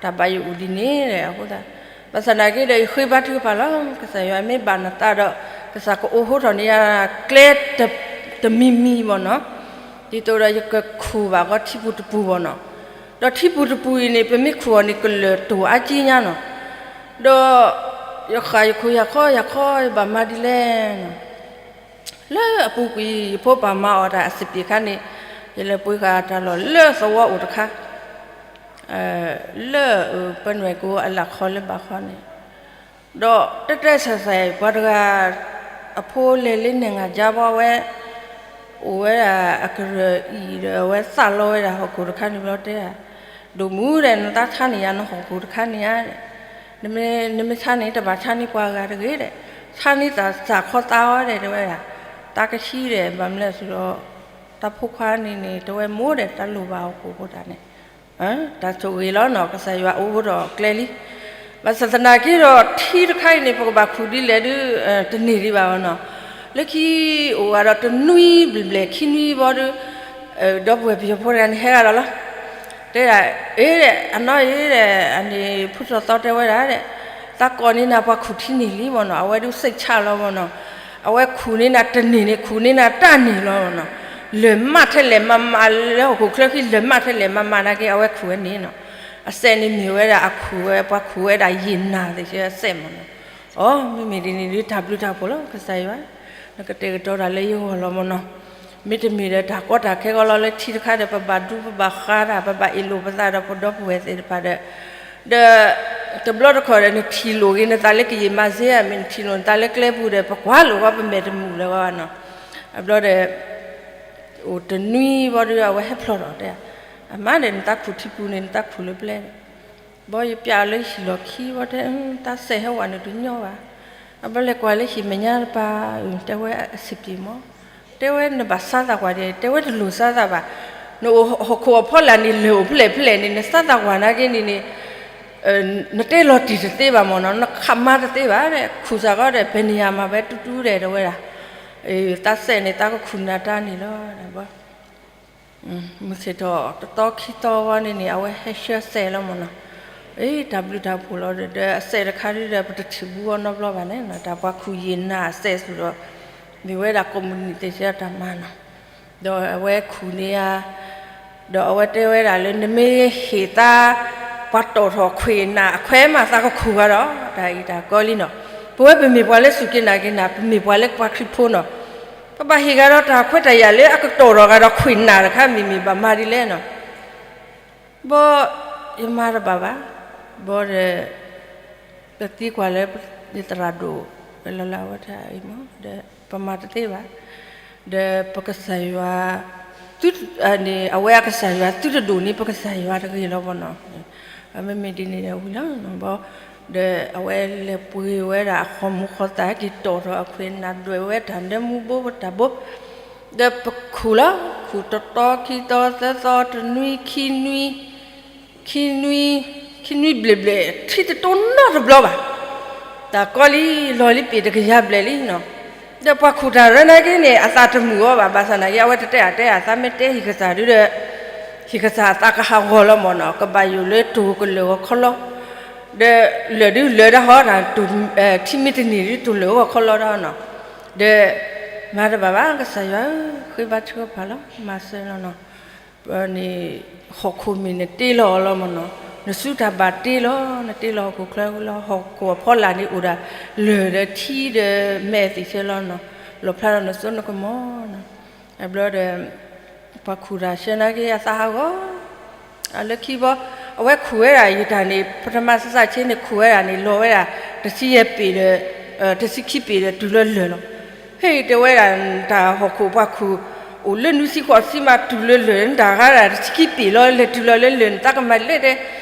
တၢ်ဘၣ်ယိၣ်အိၣ်ဒ်န့ၣ်ဒီးအဃိသတး ဘၣ်ဆၣ်သနာ်က့ဒီး ယဃ့ဘါထုကဖၣ်လီၤ. ကစၢ်ယွၤမ့ၢ်ဘၣ်နသးဒီး ကစၢ်ကအိးဟိထီၣ်န့ၢ်ယၤကျဲတမံၤမံၤမ့ၢ်နီၤ. ဒ်သိးဒီးယကခူၣ်ဘၣ်ဃီထံပူၤတပူၤမ့ၢ်နီၤ. ဒီးထံပူၤတပူၤအံၤန့ၣ် ပမ့ၢ်ခူၣ်အီၤန့ၣ် ကလၢာ်တိၢ်အါကံညါနီၤ. ဒီး ယဃၣ်ယခိၣ်ယၤခီယၤခီ ယဘၣ်မၤဒ်လဲၣ်နီၤ. လၢအပူၤကွံာ် ယဖိပၢ်မၤအီၣ်တၢ်အစပံးခါန့ၣ် ယလဲၤပှ့ၤဃာ်တၢ်လီၢ်လၢသဝီအိၣ်တခါ လၢပနွဲၣ်ကိအလၢ်ခီလၢဘၣ်ခီန့ၣ် ဒီးတဲတဲဆဲးဆဲး ပှၤတဂၤ အဖိလဲၤလၢနဲၣ်ငါ်ကၠါဘီဝဲ အိၣ်ဝဲဒၣ်အကရၢၢ်အံၤဒီး အဝဲသးလီဝဲဒၣ်ဟီၣ်ခိၣ်တခါန့ၣ်ဘျီတဲ ဒိၣ်မူဒီး နတၢ်ဆါန့ၢ်ယၤနဟီၣ်ခိၣ်တခါန့ၣ်ဧါ နမ့ၢ်ဆါန့ၢ် တဘၣ်ဆါန့ၢ်ပှၤဂၤတဂ့ၤဒီး ဆါန့ၢ်သးစၢ်ခီသးအီၤဒီး တဲဝဲဒၣ် တၢ်ကဟံးဒီး ဘၣ်မနုၤလဲၣ်ဒီး တၢ်ဖိခွါန့ၣ်န့ၣ် တဲဝဲမိၢ်ဒီး တၢ်လိၣ်ဘၣ်ဟီၣ်ခိၣ်ဖိတၢ်န့ၣ် တၢ်ဆိၣ်ဂ့ၤလီၤနီၤ ကစၢ်ယွၤအိၣ်ဒီးကျဲလံ. ဘၣ်ဆၣ်သနာ်က့ဒီး ထံတခါအံၤန့ၣ် ပကဘၣ်ခူၣ်ဒ်လဲၣ်ဒီး တန့ၢ်ဒံးဘၣ်အီၤနီၤ. လၢခံအိၣ်ဝဲဒီးတနွံဘျဲၣ်ဘျဲၣ်ခံနွံဘီဒီး ဒီပုၢ်ဝဲၢ်ပယီၤဖိတဂၤန့ၣ် ဟဲဂၤဒီးလီၤ. တဲဒၣ် အ့ဒီး အနီၢ်အ့ဒီး အန့ၣ် ဖိစီၤသီတဲဝဲဒၣ်ဒီး သးကိးန့ၢ်နၤပှၤခူၣ်ထံန့ၢ်လံမ့ၢ်နီၤ အဝဲဒုးစိတ်ချလီၤမ့ၢ်နီၤ. အဝဲခူၣ်န့ၢ်နၤတန့ၢ်န့ၣ် ခူၣ်န့ၢ်နၤတၢ်န့ၢ်လီၤမ့ၢ်နီၤ. လၢာ်မးထဲလဲၣ်မးမးလၢဟီၣ်ခိၣ်ချၢခံ လၢာ်မးထဲလဲၣ်မးမးနာ်က့ အဝဲခူၣ်ဝဲန့ၣ်နီၤ. အစဲးန့ၣ်မ့ၢ်ဝဲဒၣ်အခူၣ်ဝဲ ပှၤခူၣ်ဝဲဒၣ်ယံာ်နၤသ့ၣ်ဆၢအစဲးမ့ၢ်နီၤ. အိ မ့မ့ၢ်ဒ်န့ၣ်ဒုး တၢ်ဘျုးတၢ်ဖှိၣ်လီၤ ကစၢ်ယွၤ နကတဲာ်ကတီၤတၢ်လၢယဂီၢ်လီၤမ့ၢ်နီၤ. မ့တမ့ၢ်ဒီးတၢ်ကီတၢ်ခဲဂီၢ်လီၤ လၢထံတခါဒီး ပဘၣ်ဒူပဘၣ်ဃါတၢ် ပဘၣ်အ့ၣ်လိာ်ပသးဒီးပဒီပုၢ်ဝဲၢ်သ့ၣ်တဖၣ်ဒီး ဒီး တဘျီတခီၣ်ဒီး နထံၣ်လိာ်က့ၤနသးလၢကယံာ်မးစ့ဧါ မ့ၢ်နထံၣ်လိာ်နသးလၢကျဲပူၤဒီး ပကွၢ်လိာ်ဝဲ ပမဲာ်တမုာ်လၢၤဝဲနီၤ. အဘျီဒီး အိၣ်တနွံဘီဒီး အဝဲဟဲဖျိးထီၣ်တဲ အမါဒီး နတၢ်ခူၣ်ထံပူၤန့ၣ် နတၢ်ခူၣ်လၢပျဲၢ် ဘီယပျဲအီၤလၢဟံၣ်လီၢ်ခံဘီတဲ တၢ်စဲးဟဲဝဲန့ၣ်တညီဘၣ်. အဘျီလဲၤကွၢ်လၢဟံၣ်မဲာ်ညါတပၤ တဲဝဲအစပံးမီၤ, တဲဝဲနဘၣ်စါသးကွၢ်ဒံး တဲဝဲတလိၣ်စါသးဘၣ်. နအိၣ်ဟီၣ်ခိၣ်အဖီလာ်န့ၣ် လၢာ်အိၣ်ဖျဲၣ်ဖျဲၣ်န့ၣ် နစါသးကွၢ်နာ်က့န့ၣ်န့ၣ် နတဲလီၤတံၢ်တသ့ဘၣ်မ့ၢ်နီၤ နခးမါတသ့ဘၣ်ဒီး ခူၣ်စ့ၢ်ကီးဒီး ဖဲန့ၣ်ယၤမၤဝဲတူတူဒီး တဲဝဲဒၣ် တၢ်စဲးန့ၣ် တၢ်ကခူၣ်နၤတၢ်န့ၣ်လီၤ. မုၢ်ဆ့ၣ်ထီၣ်တသီခံသီဝဲန့ၣ်န့ၣ် အဝဲဟဲဆှၢစဲးလီၤမ့ၢ်နီၤ. အ့ တၢ်ဘျုးတၢ်ဖှိၣ်လီၤဒီး အစဲးတခါဒုဒီး ပတထံၣ်ဘူးအီၤနီတဘျီဘၣ်န့ၣ် တၢ်ပှၤခူၣ်ယံာ်နၤအစဲးစ့ၢ်ဒီး မ့ၢ်ဝဲဒၣ်ကိးမုၢ်နံၤသ့ၣ်စ့ၢ်တၢ်မၤနီၤ. ဒီးအဝဲခူၣ်န့ၢ်ဧါ ဒီးအဝဲတဲဝဲဒၣ်လၢ နမ့ၢ်ဟ့ၣ်သါ ပှၤတီၣ်ထီၣ်ခွံၣ်နၢ်အခွဲးမး သးကခူၣ်ဂၤဒီး တၢ်အံၤတၢ်ကီလံနီၤ. ပဝဲပမ့ၢ်ပှၤလၢစူၢ်က့ၤနာ်က့ၤနၤ ပမ့ၢ်ပှၤလၢပှၤခရံာ်ဖိနီၤ ပဘၣ်ဟ့ၣ်ဂၤဒီးတၢ်ခွဲးတၢ်ယာ်လၢအကတီၢ်ထီၣ်ဂၤဒီးခွံၣ်နၢ်တခါ မ့မ့ၢ်ဘၣ်မၤဒ်လဲၣ်နီၤ. ဘီ ယမၤတဘၣ်ဘၣ်, ဘီဒီး ပသံကွၢ်လၢ ယသရၣ်ဒိၣ် လၢလၢအဝဲတၢ်အံၤမ့ၢ် ဒီးပမၤတသ့ဘၣ်, ဒီးပကစၢ်ယွၤ သု အဝဲအကစၢ်ယွၤ သုတဒိၣ်န့ၢ်ပကစၢ်ယွၤတဂ့ၤလီၤဘီနီၤ. မ့မ့ၢ်ဒ်န့ၣ်ဒီးဝံၤလီၤဘီ ဒီးအဝဲလဲၤပှ့ၤဝဲဒၣ်အဃီမူဃီသး က့ၤတီၣ်ထီၣ်အခွံၣ်နၢ်ဒွဲၣ်ဝဲတၢ်ဒၢမူဘိတၢ်ဘိ, ဒီးပခူၣ်လီၤ, ခူၣ်တသီခံသီသၢသီတနွံခံနွံ, ခံနွံ, ခံနွံဘျဲၣ်ဘျဲၣ် ထံတတိၢ်နီတဘျီဘၣ်. တၢ်ကီလံ လီၤလံပ့ၤတကယၤဘျဲၣ်လံနီၤ. ဒီးပှၤခူၣ်တၢ်ရၢနာ်က့န့ၣ် အသးတမုာ်အီၤဘၣ်, ဘၣ်ဆၣ်နာ်က့ အဝဲတတဲအတဲအသးမ့ၢ်တဲဟံၣ်ကစၢ်ဒုဒီး ဟံၣ်ကစၢ်အသးကဟးဂီၤလီၤမ့ၢ်နီၤ, ကဘၣ်ယိၣ်လၢတိၢ်ကလၢာ်ဂီၤခီလီၤ, ဒီးလၢာ်ဒုလၢာ်ဒၣ်ဟီ, ထံမ့ၢ်တန့ၢ်ဒုတိၢ်လၢာ်ဂီၤခီလီၤဒၣ်နီၤ. ဒီး မၤတဘၣ်ဘၣ် ကစၢ်ယွၤဧၢ, ဃ့ဘါထုကဖၣ်လီၤ, မၤစၢၤလီၤနီၤ. န့ၣ် ဟီၣ်ခိၣ်မ့ၢ်နတ့လီၤအီၤလီၤမ့ၢ်နီၤ, နစုတၢ်ဘၣ်တ့လီၤ, နတ့လီၤဟီၣ်ခိၣ်ချၢလီၤ, ဟီၣ်ခိၣ်အဖီလာ်န့ၣ်အိၣ်ဒၣ် လၢၢ်ဒီးထံဒီးမဲာ်သ့ၣ်ဆၢလီၤနီၤ, လီၣ်ဖျါထီၣ်နစိနကမီၤနီၤ, အဘျီဒီး ပှၤခူၣ်တၢ်ဆှၢနာ်က့အသးဟးဂီၤ အလၢခံဘီ, အဝဲခူၣ်ဝဲဒၣ်ယတၢ်န့ၣ် ပထမစစချင်းန့ၣ် ခူၣ်ဝဲဒၣ်န့ၣ် လီၤဝဲဒၣ် တဆံယဲၢ်ပ့ၤဒီး တဆံခံပ့ၤဒီးတုၤလၢလၢၢ်လီၤ. ဟ့ၣ်တဲဝဲဒၣ် တၢ်ဟီၣ်ခိၣ်ပှၤခူၣ် အိၣ်လၢနွံဆံဃိးဆံမးတုၤလၢလၢၢ် နတၢ်ဂၤဒၣ်တဆံခံပ့ၤလီၤ လဲၤတုၤလီၤလၢလၢၢ် နသးကမၤလဲၣ်တဲ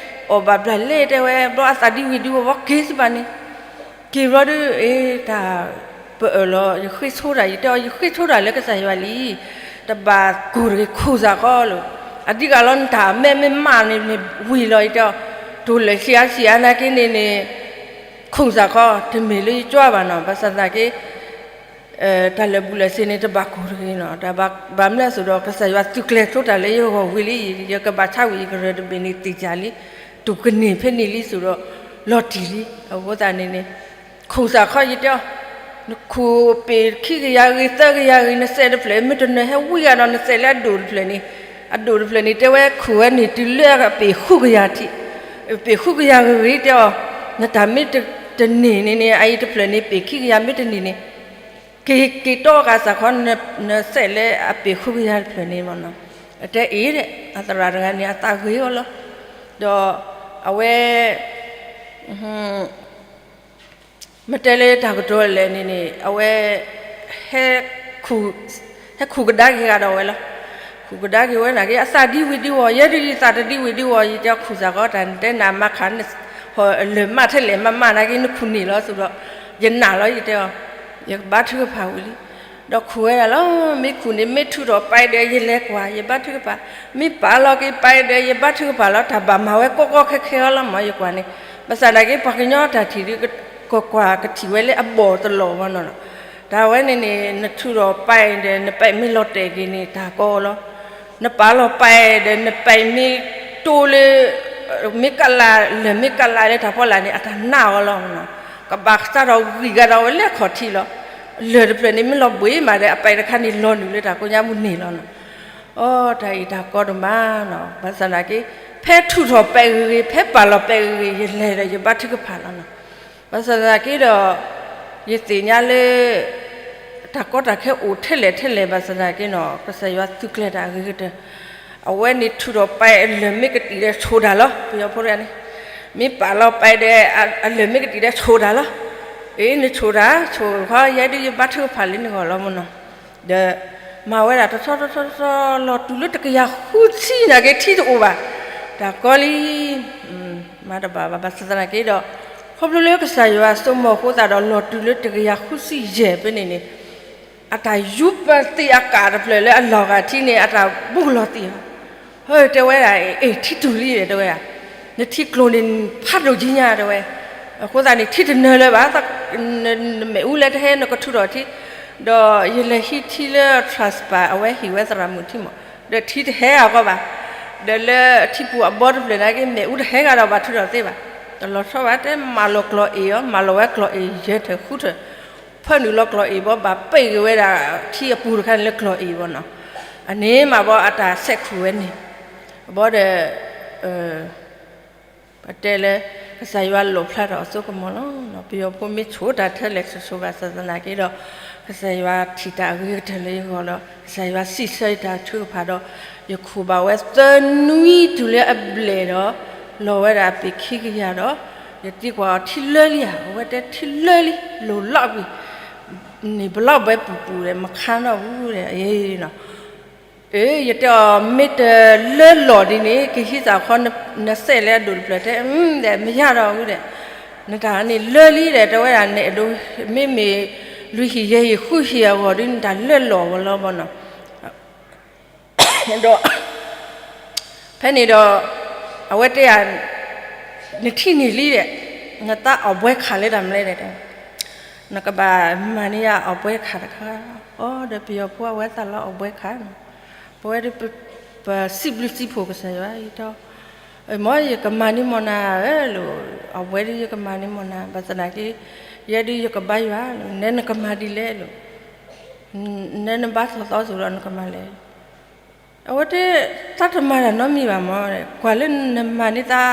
အီၣ်ဘၣ်ဘျၣ်လဲၣ်တဲဝဲ ဘျီအသးဒံဝံၤဒံဝီၤဝီၤက့ၤစ့ၢ်ဘၣ်န့ၣ် က့ၤဘျီဒီး အ့ တၢ် ပအၢၣ်လီၤ ယဃ့ဆိတၢ် ယတဲအီၤ ယဃ့ဆိတၢ်လၢကစၢ်ယွၤလံ, တဘၣ်ကိၢ်တဂ့ၤ ခူၣ်စ့ၢ်ကီးလီၤ. အဓိကလီၤ နတၢ်အမဲမ့ၢ်မးန့ၣ် မ့ၢ်ဝံၤလီၤ ယတဲအီၤ, တိၢ်လၢာ်ဆံးအါဆံးအါနာ်က့န့ၣ်န့ၣ် ခူၣ်စ့ၢ်ကီး တမ့ၢ်လၢယကွၢ်ဘၣ်နီၤ, ဘၣ်ဆၣ်သနာ်က့ တၢ်လၢာ်ဘူၣ်လၢာ်စ့ၤန့ၣ် တဘၣ်ကိၢ်တဂ့ၤနီၤ, တၢ်ဘၣ်မနုၤအသိးဒီး ကစၢ်ယွၤသုးကျဲၤဆိတၢ်လၢယဂီၢ်ဝံၤလံ, ယကဘၣ်ဆါဝံၤ ယကရၢၢ်တဘ့ၣ်န့ၣ်သ့ၣ်ကၢ်လံ, တူၢ်ကန့ၢ်ဖဲန့ၣ်လံသိးဒီး လီၤတံၢ်လံ, အဃိသတးန့ၣ်န့ၣ် ခူၣ်စ့ၢ်ကီး ယတဲအီၤ, နခူၣ်ပ့ၤခံကယၤဂ့ၤ သၢကယၤဂ့ၤ နစဲးတဖျၢၣ် မ့ၢ်တနၢၤဟဲဝံၤဂၤဒီး နစဲးလၢအဒိၣ်တဖျၢၣ်န့ၣ်, အဒိၣ်တဖျၢၣ်န့ၣ် တဲဝဲခူၣ်ဝဲန့ၣ် တုၤလၢအပ့ၤဃုကယၤထံး, ပ့ၤဃုကယၤဂ့ၤဂ့ၤတဲအီၤ, နတၢ်မ့ၢ်တန့ၢ်န့ၣ်န့ၣ် အအံၤတဖျၢၣ်န့ၣ် ပ့ၤခံကယၤမ့ၢ်တန့ၢ်န့ၣ် က့ၤက့ၤတီဂၤစ့ၢ်ကီး နစဲးလၢအပ့ၤဃုကယၤတဖျၢၣ်န့ၣ်မ့ၢ်နီၤ, အတဲအ့ၣ်ဒီး အသရၣ်တဂၤန့ၣ် အသးဂ့ၤအီၤလီၤ, ဒီးအဝဲ မ့ၢ်တဲလၢတၢ်ကတိၤလဲၣ်န့ၣ်န့ၣ် အဝဲ ဟဲခူၣ်ကဒါက့ၤဂၤဒီးဝဲလီၤ. ခူၣ်ကဒါက့ၤဝဲနာ်က့ အသးဒံဝံၤဒံဝီၤ, ယဲဒၣ်ယသးတဒံဝံၤဒံဝီၤ ယတဲခူၣ်စ့ၢ်ကီး တၢ်နတဲနၤမၤခး ဟီၣ်လၢာ်မးထဲလဲၣ်မးမးနာ်က့ နခူၣ်န့ၢ်လီၤသိးဒီး ယနာ်လီၤ ယတဲအီၤ, ယကဘါထုကဖၣ်ဝံၤလံ. ဒီးခူၣ်ဝဲဒၣ်လီၤ, မ့ၢ်ခူၣ်န့ၣ် မ့ၢ်ထုးထီၣ်ပာ်ဒီး ယလဲၤကွၢ် ယဘါထုကဖၣ်, မ့ၢ်ပာ်လီၤက့ၤပာ်ဒီး ယဘါထုကဖၣ်လီၤ, တၢ်ဘၣ်မၤဝဲကီကီခဲခဲအီၤလီၤမး ယကွၢ်န့ၣ်, ဘၣ်ဆၣ်နာ်က့ ပှၤကညီတၢ်ထံၣ်ဒုး ကကွၢ်ကထံၣ်ဝဲလၢအဘီၣ်တလီၢ်မ့ၢ်နီၤ, တၢ်ဝဲန့ၣ်န့ၣ် နထုးထီၣ်ပာ်ဒီး နပာ်မ့ၢ်လီၤတဲာ်က့ၤန့ၣ် တၢ်ကီလီၤ. နပာ်လီၤပာ်ဒီး နပာ်မ့ၢ်တိလၢ မ့ၢ်ကလး လၢာ်မ့ၢ်ကလးလၢတၢ်ဖီလာ်န့ၣ် အတၢ်နာ်အီၤလီၤ. ကဘၣ်စးထီၣ်ဂံၢ်ဂၤဒီးဝဲလၢအခီၣ်ထံးလီၤ. လၢာ်တဖျၢၣ်န့ၣ် မ့ၢ်လီၤဘှံးမးဒီး အပာ်တခါန့ၣ်လီၤနုာ်လၢတၢ်ကိးညါပူၤန့ၣ်လီၤနီၤ. အီ တၢ်အံၤတၢ်ကီတမးနီၤ, ဘၣ်ဆၣ်သနာ်က့ ဖဲထုးထီၣ်ပာ်ဂ့ၤဂ့ၤ ဖဲပာ်လီၤပာ်ဂ့ၤဂ့ၤ ယလဲၤဒီးယဘါထုကဖၣ်လီၤနီၤ. ဘၣ်ဆၣ်သနာ်က့ဒီး ယသ့ၣ်ညါလၢ တၢ်ကီတၢ်ခဲအိၣ်ထဲလဲၣ်ထဲလဲၣ် ဘၣ်ဆၣ်သနာ်က့နီၤ ကစၢ်ယွၤသုးကျဲၤတၢ်အဂ့ၤကတၢၢ်, အဝဲန့ၣ်ထုးထီၣ်ပာ်အလၢာ်မ့ၢ်ကတံာ်ဒီးဆိၣ်တၢ်လီၤ. ပယီၤဖိတဂၤန့ၣ် မ့ၢ်ပာ်လီၤပာ်ဒီး အလၢာ်မ့ၢ်ကတံာ်ဒီးဆိၣ်တၢ်လီၤ. အ့ နဆိၣ်တၢ် ဆိၣ်ခီ ယဲဒၣ်ယဘါထုကဖၣ်လၢနဂီၢ်လီၤမ့ၢ်နီၤ. ဒီး မၤဝဲဒၣ်တဆီတဆီတဆီ လီၤတုၤလၢတကယၤဃုဆံနာ်က့ထံတအိၣ်ဘၣ်. တၢ်ကီလံ မၤတဘၣ်ဘၣ် ဘၣ်ဆၣ်သနာ်က့ဒီး ခီဖျိလၢကစၢ်ယွၤစိမိၤဃိသတးဒီးလီၤတုၤလၢတကယၤဃုဆံယဲၢ်ဖဲန့ၣ်န့ၣ် အတၢ်ယူးပသံးအကၣ်တဖျၢၣ်လၢအလီၢ်ဂာ်ထံန့ၣ် အတၢ်ဘူးလီၤသံးအီၤ, ဟဲတဲဝဲဒၣ် အ့ၣ် ထံတူၢ်လံတဲဝဲဒၣ်, နထံကျိၤန့ၣ် ဖးဒိၣ်ကံညါတဲဝဲ, အဃိသတးန့ၣ် ထံတနၢၤလၢၤဘၣ်, နမ့ၣ်အူလဲတဟဲ နကထုးထီၣ်ထံ, ဒီးယလဲၤဟံးထံလၢ trust ပၢ် အဝဲဟ့ၣ်ဝဲသရၣ်မုၣ်ထံမး, ဒီးထံတဟဲအဂီၢ်ဘၣ်, ဒီးလၢထံပူၤအဘီတဖျၢၣ်နာ်က့ မ့ၣ်အူတဟဲဂၤဒီးဘၣ်ထုးထီၣ်သ့ဘၣ်, တလီၤဆီဘၣ် တဲမၤလီၤကျိာ်အ့ၣ်အီၤ မၤလီၤဝဲကျိာ်အ့ၣ်ယဲၢ်ထၢၣ်ဃုထၢၣ် ဖၢနုာ်လီၤကျိာ်အ့ၣ်ဘီ ဘၣ်ပ့ၢ်က့ၤဝဲဒၣ်ထံအပူၤတခါန့ၣ်လၢကျိာ်အ့ၣ်ဘီနီၤ, အန့ၣ်မးဘီအတၢ်ဆဲးခူၣ်ဝဲန့ၣ်, ဘီဒီး ပတဲလၢ ကစၢ်ယွၤလီၣ်ဖျါထီၣ်အစိကမီၤလီၤ. ပယီၤဖိမ့ၢ်ဆိၣ်တၢ်ထဲလဲၣ်ဆိၣ်ဆိၣ်ဘၣ်ဆၣ်သနာ်က့ဒီး ကစၢ်ယွၤထံၣ်တၢ်အဂ့ၤကတၢၢ်လၢယဂီၢ်ဒီး ကစၢ်ယွၤစံးဆၢယတၢ်ထုကဖၣ်ဒီး ယခူၣ်ဘၣ်ဝဲသၢနွံတုၤလၢအဘျဲၣ်ဒီး လီၤဝဲဒၣ်အပ့ၤခံကယၤဒီး ယသံကွၢ်အီၤထံလၢလံဧါ, အဝဲတဲထံလၢလံ လိၣ်လီၤကွံာ် န့ၣ်ဘျီဘဲပူၤပူၤဒီး မခါနီၣ်ဘူးဒီး အ့ၣ်နီၤ အ့ၣ် ယတဲအီၤ မ့ၢ်တလၢလီၢ်ဒ်န့ၣ် ကဟံးသးခီ နစဲးလၢအဒိၣ်တဖျၢၣ်တဲ ဒီး မ့ၢ်ယၤဒီးဝံၤဒီး နတၢ်န့ၣ်လၢလံဒီး တဲဝဲဒၣ်န့ၣ်အဒိ မ့မ့ၢ်လွံၢ်ဟံၣ်ယဲၢ်ဟံၣ်ဃုဟံၣ်အဂီၢ်ဒီး နတၢ်လၢလီၢ်ဝဲလီၤဘီနီၤ ဒီး ဖဲန့ၣ်ဒီး အဝဲတဲယၤ နထံၣ်န့ၢ်လံဒီး နသးအီၣ်ဘှဲခးလၢတၢ်မလဲၣ်ဒီး နကဘၣ်မၤန့ၢ်ယၤအီၣ်ဘှဲခးတခါ, အီ ဒီးပယီၤဖိအဝဲသးလီၤအီၣ်ဘှဲခးနီၤ, ပဝဲဒၣ် ပစံးဘျုးစံးဖှိၣ်ကစၢ်ယွၤအံၤဒီး မ်ယကမၤန့ၢ်မနၤဧၢလိၤ, အီၣ်ဘှဲဒ်ယကမၤန့ၢ်မနၤ ဘၣ်ဆၣ်သနာ်က့ ယဲဒ်ယကဘါယွၤလိၤ, နဲနကမၤဒ်လဲၣ်လိၤ, နဲနဘါထီၣ်သီစိၤဒီးနကမၤလဲၣ် အဝဲတဲ, သးတမၤတၢ်နီတမံၤဘၣ်မၢ်, ကွၢ်လၢနမၤန့ၢ်သး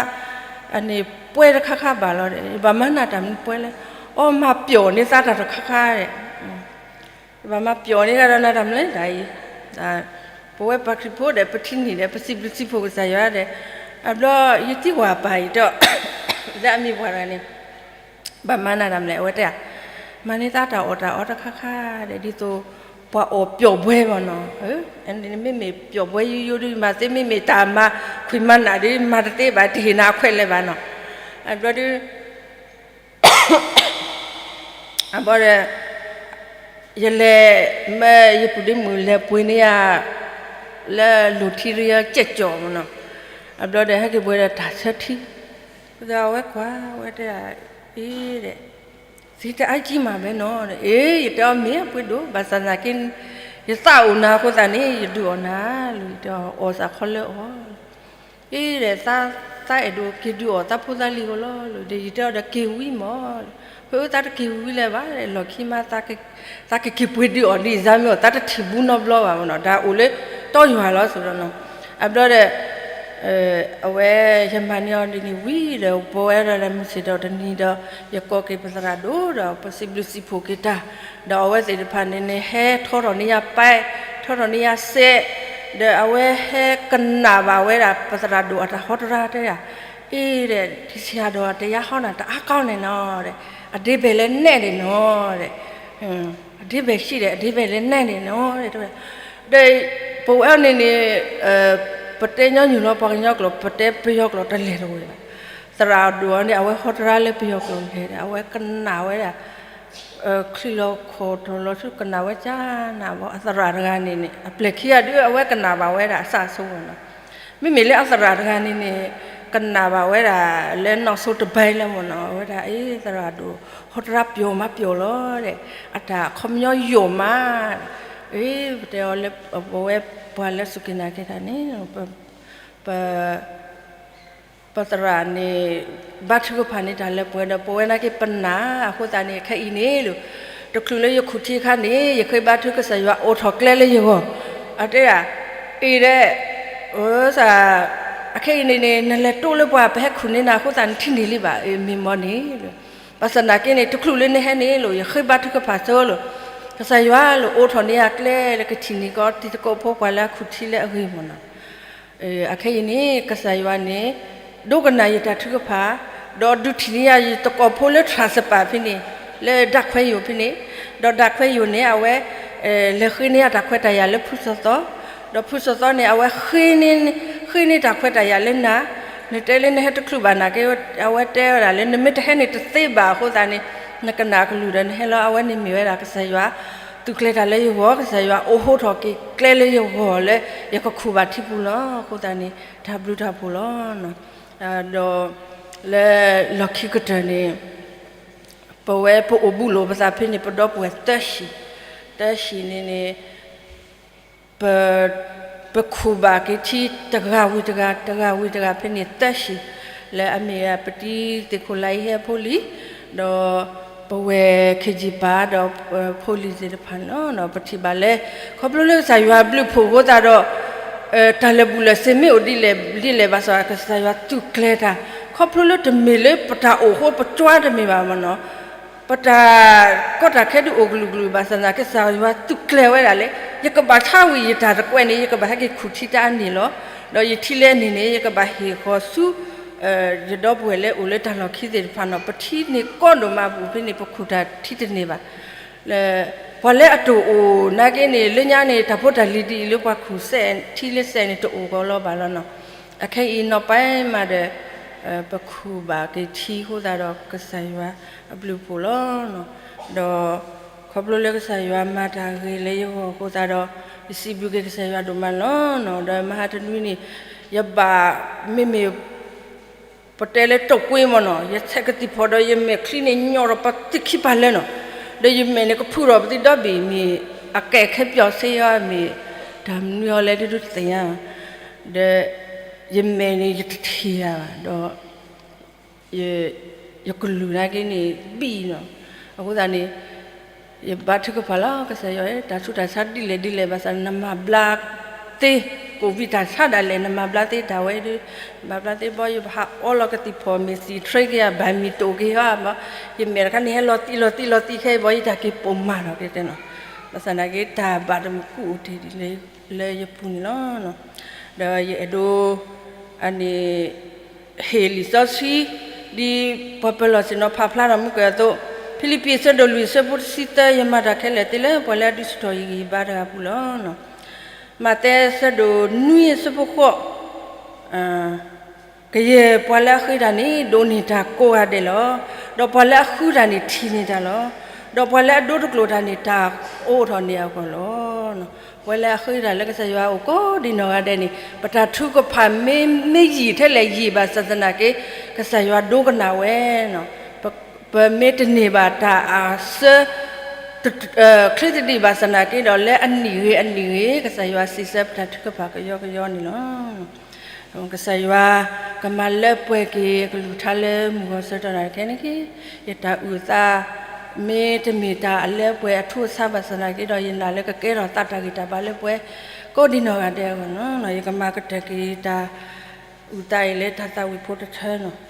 အန့ၣ်ပှဲၤတခါခါဘၣ်လီၤ, ဘၣ်မၤနၢ်တၢ်မနုၤပှဲၤလဲၣ်, အီၣ်မၤပျီၣ်န့ၢ်သးတၢ်တခါခါ, ဘၣ်မၤပျီၣ်န့ၢ်သးဒီးနၤတၢ်မနုၤလဲၣ်, ပဝဲပှၤခရံာ်ဖိဒီး ပထံၣ်န့ၢ်ဒီး ပစံးဘျုးစံးဖှိၣ်ကစၢ်ယွၤဒီး, အဘျီ ယသံကွၢ်ပၢ်အံၤဒီး, လၢအမ့ၢ်ပှၤတဂၤန့ၣ် ဘၣ်မၤနၢ်တၢ်မနုၤလဲၣ်, အဝဲတဲဧါ, မၤန့ၢ်သးတၢ်အီၣ်တၢ်အီတခါခါဒီး ဒ်သိးပှၤအီၣ်ပျီၣ်ဘှဲမၢ်နီၤ, မ့မ့ၢ်ပျီၣ်ဘှဲယိယိဒုး မၤသ့, မ့မ့ၢ်တၢ်မၤခွံမၤနးဒုး မၤတသ့ဘၣ်, တဟ့ၣ်နၤအခွဲးလဲၣ်ဘၣ်နီၤ, အဘျီဒုး အဘီဒီး ယလဲၤ, မ့ၢ်ယပုၢ်ဒ့မုၣ်လဲၤပှ့ၤန့ၢ်ယၤ လၢလိၣ်ထံရံၣ်ကဲၣ်ကၠီၣ်မၢ်နီၤ, အဘျီဒီး ဟဲက့ၤပှ့ၤဒီးတၢ်ဆၢထံ, ဒီးအဝဲကွၢ်ဝဲတဲဒၣ်, အ့ဒီး, သ့တအါကံမးဘဲနီၤ, အ့ ယတဲအီၤမ့ၢ်ပှ့ၤဒိၣ်, ဘၣ်ဆၣ်သနာ်က့ ယသးအိၣ်နၤအဃိသတးန့ၣ် ယဒုးအီၣ်နၤလီၤ, ယတဲအီၤ အီၣ်စးခီလၢအီၤ အ့ဒီး သးအဲၣ်ဒိးက့ၤဒုးအီၣ်သးဖိသးလံၤဧိၤလီၤ, ဒီးယတဲအီၤဒီးက့ၤဝံၤမၢ်, ဖဲအသးတက့ၤဝံၤလၢၤဘၣ်, လီၢ်ခံမး သးကက့ၤပှ့ၤဒုးအီၣ်ဒ်အံၤ မ့ၢ်အီၤ သးတထံၣ်ဘူးနီတဘျီဘၣ်မၢ်နီၤ, တၢ်အိၣ်လၢတီယွၤလီၤစ့ၢ်ကီးနီၤ, အဘျီဒီး အဝဲယမၤန့ၢ်အီၤဒ်န့ၣ်ဝံၤဒီး ပဝဲဒၣ်ဒီးမုၢ်ဆ့ၣ်ဒီးတနံၤဒီး ယကိးက့ၤပသရၣ်ဒိၣ်ဒီး ပစံးဘျုးစံးဖှိၣ်က့ၤတၢ်, ဒီးအဝဲသ့ၣ်တဖၣ်န့ၣ်န့ၣ် ဟဲထီထီၣ်န့ၢ်ယၤပဲ, ထီထီၣ်န့ၢ်ယၤစဲး, ဒီးအဝဲဟဲကနၣ်ဘၣ်ဝဲဒၣ် ပသရၣ်ဒိၣ်အတၢ်ဟီတရါတဲဒၣ်, အ့ဒီး ဆရာတော် တရားဟောတာ တအားကောင်းတယ်နော်, အဓိပ္ပာယ်လည်း နက်တယ်နော်, အဓိပ္ပာယ်ရှိတယ်, အဓိပ္ပာယ်လည်း နက်တယ်နော်, ဒီးပဝဲန့ၣ်န့ၣ် ပတဲညီနုၢ်လီၤပှၤကညီကျိာ်, ပတဲပယီၤကျိာ်တလဲၤတဝဲဘၣ်, သရၣ်ဒိၣ်အီၤန့ၣ် အဝဲဟီတရါလၢပယီၤကျိာ်လဲၤဒီး အဝဲကနၣ်ဝဲဒၣ် ချံလီၤခိၣ်တီလီၤဆူ ကနၣ်ဝဲကနၣ်ဘၣ်, အသရၣ်တဂၤန့ၣ်န့ၣ် အပျဲၢ်ခံဂၤဒုး အဝဲကနၣ်ဘၣ်ဝဲဒၣ်အစၢ်အဆိမၢ်နီၤ, မ့မ့ၢ်လၢအသရၣ်တဂၤန့ၣ်န့ၣ် ကနၣ်ဘၣ်ဝဲဒၣ်လၢနီၢ်ဆိတဘဲလၢမၢ်နီၤ, အဝဲဒၣ်အ့ သရၣ်ဒိၣ် ဟီတရါပျီမးပျီလီၤဒီး အတၢ်ခီပညီယိာ်မး, အ့ ပတဲအီၤလၢ ပဝဲပှၤလၢစူၢ်က့ၤနာ်က့ၤတၢ်န့ၣ် ပ ပသရၣ်န့ၣ် ဘါထုကဖၣ်န့ၢ်တၢ်လၢပှဲၤဒီး ပဝဲနာ်က့ပနာ်အဃိသတးန့ၣ် ခဲအံၤန့ၣ်လီၤ, တချုးလၢယခူၣ်ထံအခါန့ၣ် ယဃ့ဘါထုကစၢ်ယွၤအိးထီၣ်ကျဲလၢယဂီၢ်, အတဲဒၣ်, အ့ဒီး, အခဲအံၤန့ၣ်န့ၣ် နလဲၤတိလၢပှၤ ပဟဲခူၣ်န့ၢ်နၤအဃိသတး နထံၣ်န့ၢ်လံဘၣ်, မ့ၢ်မၢ်န့ၣ်, ဘၣ်ဆၣ်သနာ်က့န့ၣ် တချုးလၢနဟဲန့ၣ်လီၤ ယဃ့ဘါထုကဖၣ်ဆိလီၤ, ကစၢ်ယွၤလၢအိးထီၣ်န့ၢ်ယၤကျဲလၢကထံၣ်န့ၢ်ကီး တံၤသကိးဖိပှၤလၢအခူၣ်ထံလၢအဂ့ၤမၢ်နီၤ အခဲအံၤန့ၣ် ကစၢ်ယွၤန့ၣ် ဒိကနၣ်ယတၢ်ထုကဖၣ်, ဒီးဒုးထံၣ်န့ၢ်ယၤယသကိးဖိလၢထရၣ်စပၤဖဲန့ၣ်, လၢဒၣ်ခွဲယိာ်ဖဲန့ၣ်, ဒီးဒၣ်ခွဲယိာ်န့ၣ် အဝဲ လဲၤဃ့န့ၢ်ယတၢ်ခွဲးတၢ်ယာ်လၢဖုစီၤသီ, ဒီးဖုစီၤသီန့ၣ် အဝဲ ဃ့န့ၢ်တၢ်ခွဲးတၢ်ယာ်လၢနၤ, နတဲလၢနဟဲတချုးဘၣ်နာ်က့ အဝဲတဲဝဲဒၣ်လၢ နမ့ၢ်တဟဲန့ၣ်တသ့ဘၣ်အဃိသတးန့ၣ် နကနၣ်အကလုၢ်ဒီးနဟဲလီၤ, အဝဲန့ၣ်မ့ၢ်ဝဲဒၣ်ကစၢ်ယွၤ သုးကျဲၤတၢ်လၢယဂီၢ်, ကစၢ်ယွၤအိးထီၣ်က့ၤကျဲလၢယဂီၢ်လၢ ယကခူၣ်ဘၣ်ထံပူၤလီၤ. အဃိသတးန့ၣ် တၢ်ဘျုးတၢ်ဖှိၣ်လီၤ. ဒီး လၢလီၢ်ခံကတၢၢ်န့ၣ် ပဝဲပအိၣ်ဘူးလိာ်ပသးဖဲန့ၣ် ပဒီပုၢ်ဝဲၢ်သၢဟံၣ်, သၢဟံၣ်န့ၣ်န့ၣ် ပ ပခူၣ်ဘၣ်က့ၤထံတဂၤဝံၤတဂၤ တဂၤဝံၤတဂၤဖဲန့ၣ်သၢဟံၣ်, လၢအမ့ၢ်ပတံၤသ့ၣ်ခိၣ်လါအံၤဟဲဖိလံၤ, ဒီးပဝဲၢ်ခ့ၣ်ကၠံၣ်ပၤ ဒီးဖိလံၤသ့ၣ်တဖၣ်န့ၣ်လီၤ. ပထံၣ်ဘၣ်လၢ ခီဖျိလၢကစၢ်ယွၤဘျုးဖှိၣ်အဃိသတးဒီး တၢ်လၢာ်ဘူၣ်လၢာ်စ့ၤမ့ၢ်အိၣ်ဒ်လဲၣ်ဒ်လဲၣ်ဘၣ်ဆၣ် ကစၢ်ယွၤသုးကျဲၤတၢ်, ခီဖျိလၢတမ့ၢ်လၢပတၢ်အိၣ်အဃိပကွၢ်တမ့ၢ်ဘၣ်မၢ်နီၤ, ပတၢ်ကီတၢ်ခဲဒုးအိၣ်ကလုာ်ကလုာ်ဘၣ်ဆၣ်သနာ်က့ ကစၢ်ယွၤသုးကျဲၤဝဲဒၣ်လၢ ယကဘၣ်ဆါဝံၤယတၢ်တကွဲးန့ၣ် ယကဘၣ်ဟဲက့ၤခူၣ်ထံတၢ်အန့ၣ်လီၤ. ဒီးယထံလၢအန့ၣ်န့ၣ် ယကဘၣ်ဟ့ၣ်ဃီၤဆူ ယဒီပုၢ်ဝဲၢ်လၢအိၣ်လၢတၢ်လီၢ်ခံသ့ၣ်တဖၣ်နီၤ, ပထံန့ၣ်ကီဒိၣ်မးအပူၤဖဲန့ၣ် ပခူၣ်တၢ်ထံတန့ၢ်ဘၣ်. လၢ ပှၤလၢအတအိၣ်နာ်က့န့ၣ် လၢညါန့ၣ် တၢ်ဖိတၢ်လံၤဒ်အံၤလၢပှၤခူၣ်စဲးထံလၢစဲးန့ၣ် တအိၣ်ကီးလီၤဘၣ်လီၤနီၤ. အခဲအံၤနီၢ်ပၢၢ်မးဒီး ပခူၣ်ဘၣ်က့ၤထံအဃိသတးဒီး ကစၢ်ယွၤအဘျုးအဖှိၣ်လီၤ. ဒီးခီဖျိလၢကစၢ်ယွၤမၤတၢ်ဂ့ၤလၢယဂီၢ်အဃိသတးဒီး ယစံးဘျုးက့ၤကစၢ်ယွၤဒိၣ်မးလီၤနီၤ. ဒီးမဟါတနွံန့ၣ် ယဘၣ်မ့မ့ၢ် ပတဲလၢတိာ်ကွ့မၢ်နီၤ, ယဆဲးကသံၣ်ဖီၣ်ဒီးယမဲာ်ချံန့ၣ် ညီၣ်ဒီးပသံခံပၤလၢနီၤ, ဒီးယမဲာ်န့ၣ်ကဖုးဒီးပသံဒီဘ့ၣ်မ့ၢ် အကဲခဲပျီၣ်စ့အီၤမ့ၢ် တၢ်မနုၤအီၤလဲၣ်တဒုးတသ့ၣ်ညါ, ဒီး ယမဲာ်န့ၣ်ယတထံၣ်တၢ်ဘၣ်ဒီး ယကလုၢ်နာ်က့န့ၣ် ဘံၣ်နီၤ. အဃိသတးန့ၣ် ယဘါထုကဖၣ်လီၤ ကစၢ်ယွၤဧၢ, တၢ်ဆူးတၢ်ဆါဒ်လဲၣ်ဒ်လဲၣ်ဘၣ်ဆၣ် နမၤဘျါသ့ အိၣ်ဝံတၢ်ဆါဒၣ်လဲာ် နမၤဘျါသ့တၢ်ဝဲဒီး, နမၤဘျါသ့ဘီ ယဘၣ်ဟးအီလီၤကသံၣ်ဖီၣ် မ့ၢ်စံၣ်ထြ့က့ၤယၤ ဘၣ်မံၤတအိၣ်က့ၤဟီဘၣ်, ယမဲာ်တခါန့ၣ် ဟဲလီၤသံလီၤသံလီၤသံခဲအံၤဘီ ယတၢ်က့ၤပိာ်မၤထီၣ်က့ၤတဲနီၤ, ဘၣ်ဆၣ်သနာ်က့ တၢ်ဘၣ်တမုာ်ကူအိၣ်တ့ၢ်ဒ်လၢယပူၤန့ၣ်လီၤ. ဒီးယအဲၣ်ဒိး အန့ၣ် ဟ့ၣ်လံာ်စီဆှံ ဒ်ပှၤပၢၤလီၢ်ဆ့ၣ်နီၤဖးဖျါထီၣ်မူကၢၢ်အသိး, ဖံလံးပံး အဆၢဒိၣ်လွံၢ် အဆၢဖိတဆံသၢ, ယမၤတၢ်ခဲလၢာ်သ့လၢ ပှၤလၢအဒုးဆူၣ်ထီၣ်ယဂံၢ်ယဘါတဂၤအပူၤလီၤ. မးသဲ အဆၢဒိၣ်နွံ အဆၢဖိဃိး, ကယဲၢ်ပှၤလၢအဃ့တၢ်န့ၣ် ဒိးန့ၢ်တၢ်ကိးဂၤဒဲးလီၤ. ဒီးပှၤလၢအဃုတၢ်န့ၣ် ထံၣ်န့ၢ်တၢ်လီၤ. ဒီးပှၤလၢအဒိတကျိာ်တၢ်န့ၣ် တၢ်အိးထီၣ်န့ၢ်အဂီၢ်လီၤ. ပှၤလၢအဃ့တၢ်လၢကစၢ်ယွၤအအိၣ်ကိးဒံနီၢ်ဂၤဒဲးန့ၣ် ပတၢ်ထုကဖၣ်မ့ၢ် မ့ၢ်ယံာ်ထဲလဲၣ်ယံာ်ဘၣ်ဆၣ်သနာ်က့ ကစၢ်ယွၤဒိကနၣ်ဝဲ, ပမ့ၢ်တန့ၢ်ဘၣ်တၢ်အစၢ ချ့သဒံးဘၣ်ဆၣ်သနာ်က့ဒီး လၢအနံၣ်ဂ့ၤအနံၣ်ဂ့ၤ ကစၢ်ယွၤစံးဆၢပတၢ်ထုကဖၣ်ကယီကယီန့ၣ်လီၤ. ကစၢ်ယွၤကမၤလၢပှဲၤက့ၤအကလုၢ်ကထါလၢမုၢ်ဂီၤဆၢကတီၢ်နၣ်ရံၣ်ခဲန့ၣ်က့ၤ, ယတၢ်အုၣ်အသး မ့ၢ်တမ့ၢ်တၢ်အလၢပှဲၤအထူအဆါဘၣ်ဆၣ်သနာ်က့ဒီး ယနာ်လၢကကဲထီၣ်သးတၢ်ဂံၢ်တၢ်ဘါလၢပှဲၤ ကိးဒံနီၢ်ဂၤဒဲးအဂီၢ်လီၤ. ယကမၤကတၢၢ်က့ၤတၢ်အုၣ်သးအံၤလၢတၢ်သးဝံၣ်ဖိတထၢလီၤ.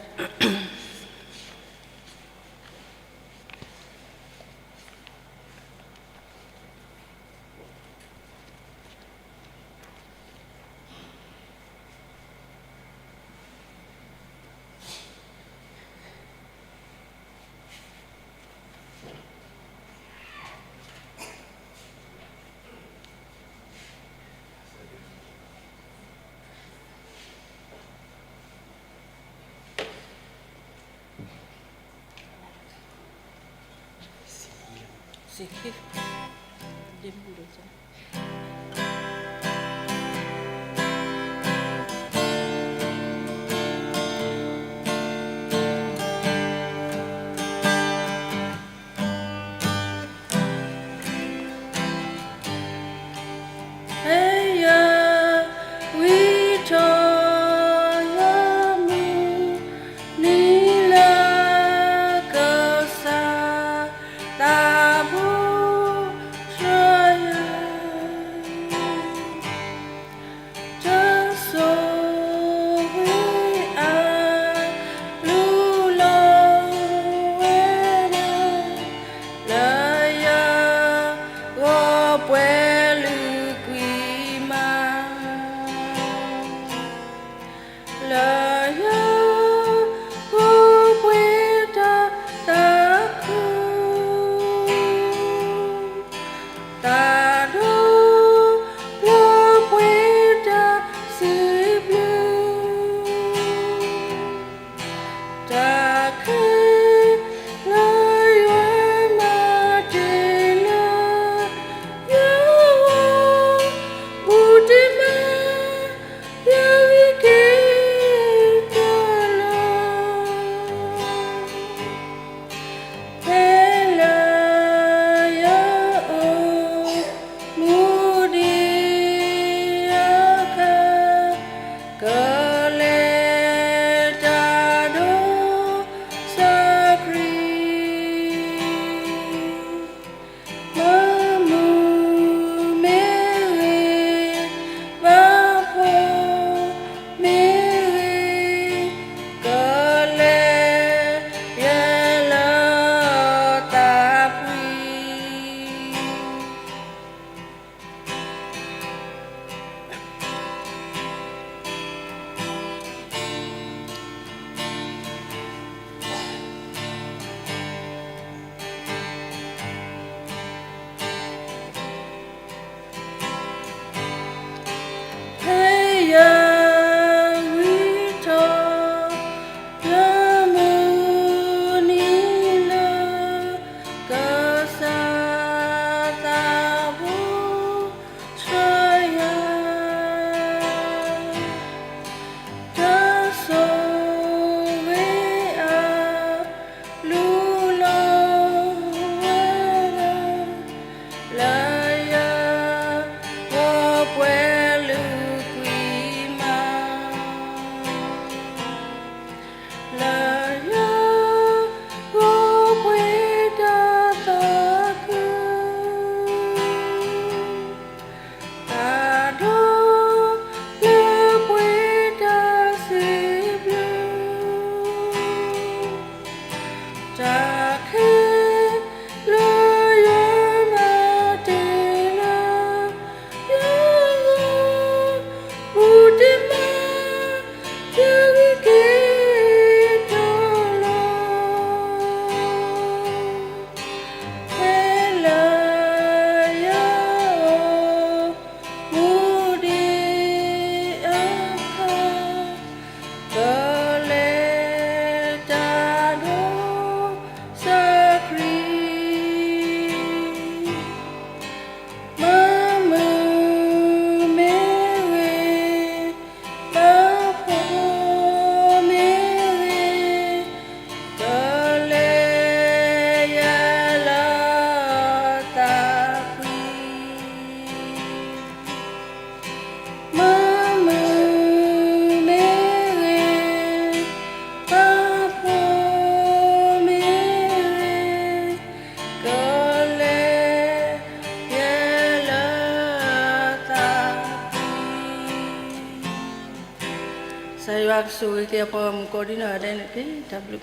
ကဆိၣ်ဂ့ၤက့ၤပှၤဂီၢ်မုၢ်ကိးဒံနီၢ်ဂၤဒဲးန့ၣ်တက့ၢ်. တၢ်ဘျုး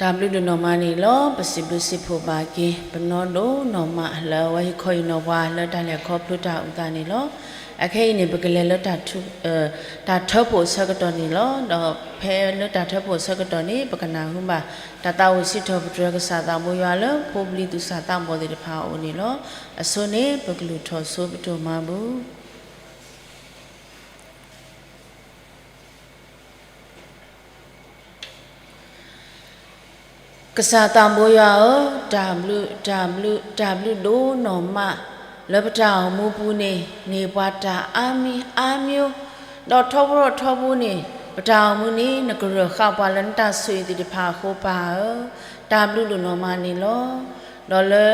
တၢ်ဘျုးဒိၣ်နီၢ်မးန့ၣ်လီၤ. ပစံးဘျုးစံးဖှိၣ်ဘၣ်က့ၤ ပနီၢ်ဒိၣ်နီၢ်မးလၢအဝဲဟ့ၣ်ခီဟ့ၣ်နီၤပှၤလၢတၢ်လဲၤခီဖျိတၢ်အုၣ်သးန့ၣ်လီၤ. အခဲအံၤန့ၣ် ပကလဲၤလၢ တၢ်ထၢဖှိၣ်အဆၢကတီၢ်န့ၣ်လီၤ. ဒီးဖဲလၢတၢ်ထၢဖှိၣ်အဆၢကတီၢ်န့ၣ် ပကနၢ်ဟူဘၣ် တၢ်သးဝံၣ်စံးထီၣ်ပတြၢၤကစၢ်သးဘိယွၤလၢ ဖိပျံၤသူၣ်စၢ်သးဘီၣ်သ့ၣ်တဖၣ်အအိၣ်န့ၣ်လီၤ. အဆိန့ၣ် ပကလူၤထီၣ်ဆိပဒိၣ်မၤဘူၣ် ကစၢ်သးဘိယွၤဧၢ, တၢ်ဘျုး တၢ်ဘျုး တၢ်ဘျုးဒိၣ်နီၢ်မး လၢပတၢ်အိၣ်မူပူၤန့ၣ် န့ၢ်ပှၤတၢ်အါမံၤအါမျိုး, ဒီးထီဘိထီဘိန့ၣ် ပတၢ်အိၣ်မူန့ၣ် နကရၢၢ်ဃာ်ပှၤလၢနတၢ်ဆိၣ်ဂ့ၤသ့ၣ်တဖၣ်အဃိ ပၢ်ဧၢ, တၢ်ဘျုးဒိၣ်နီၢ်မးန့ၣ်လီၤ. ဒီးလၢ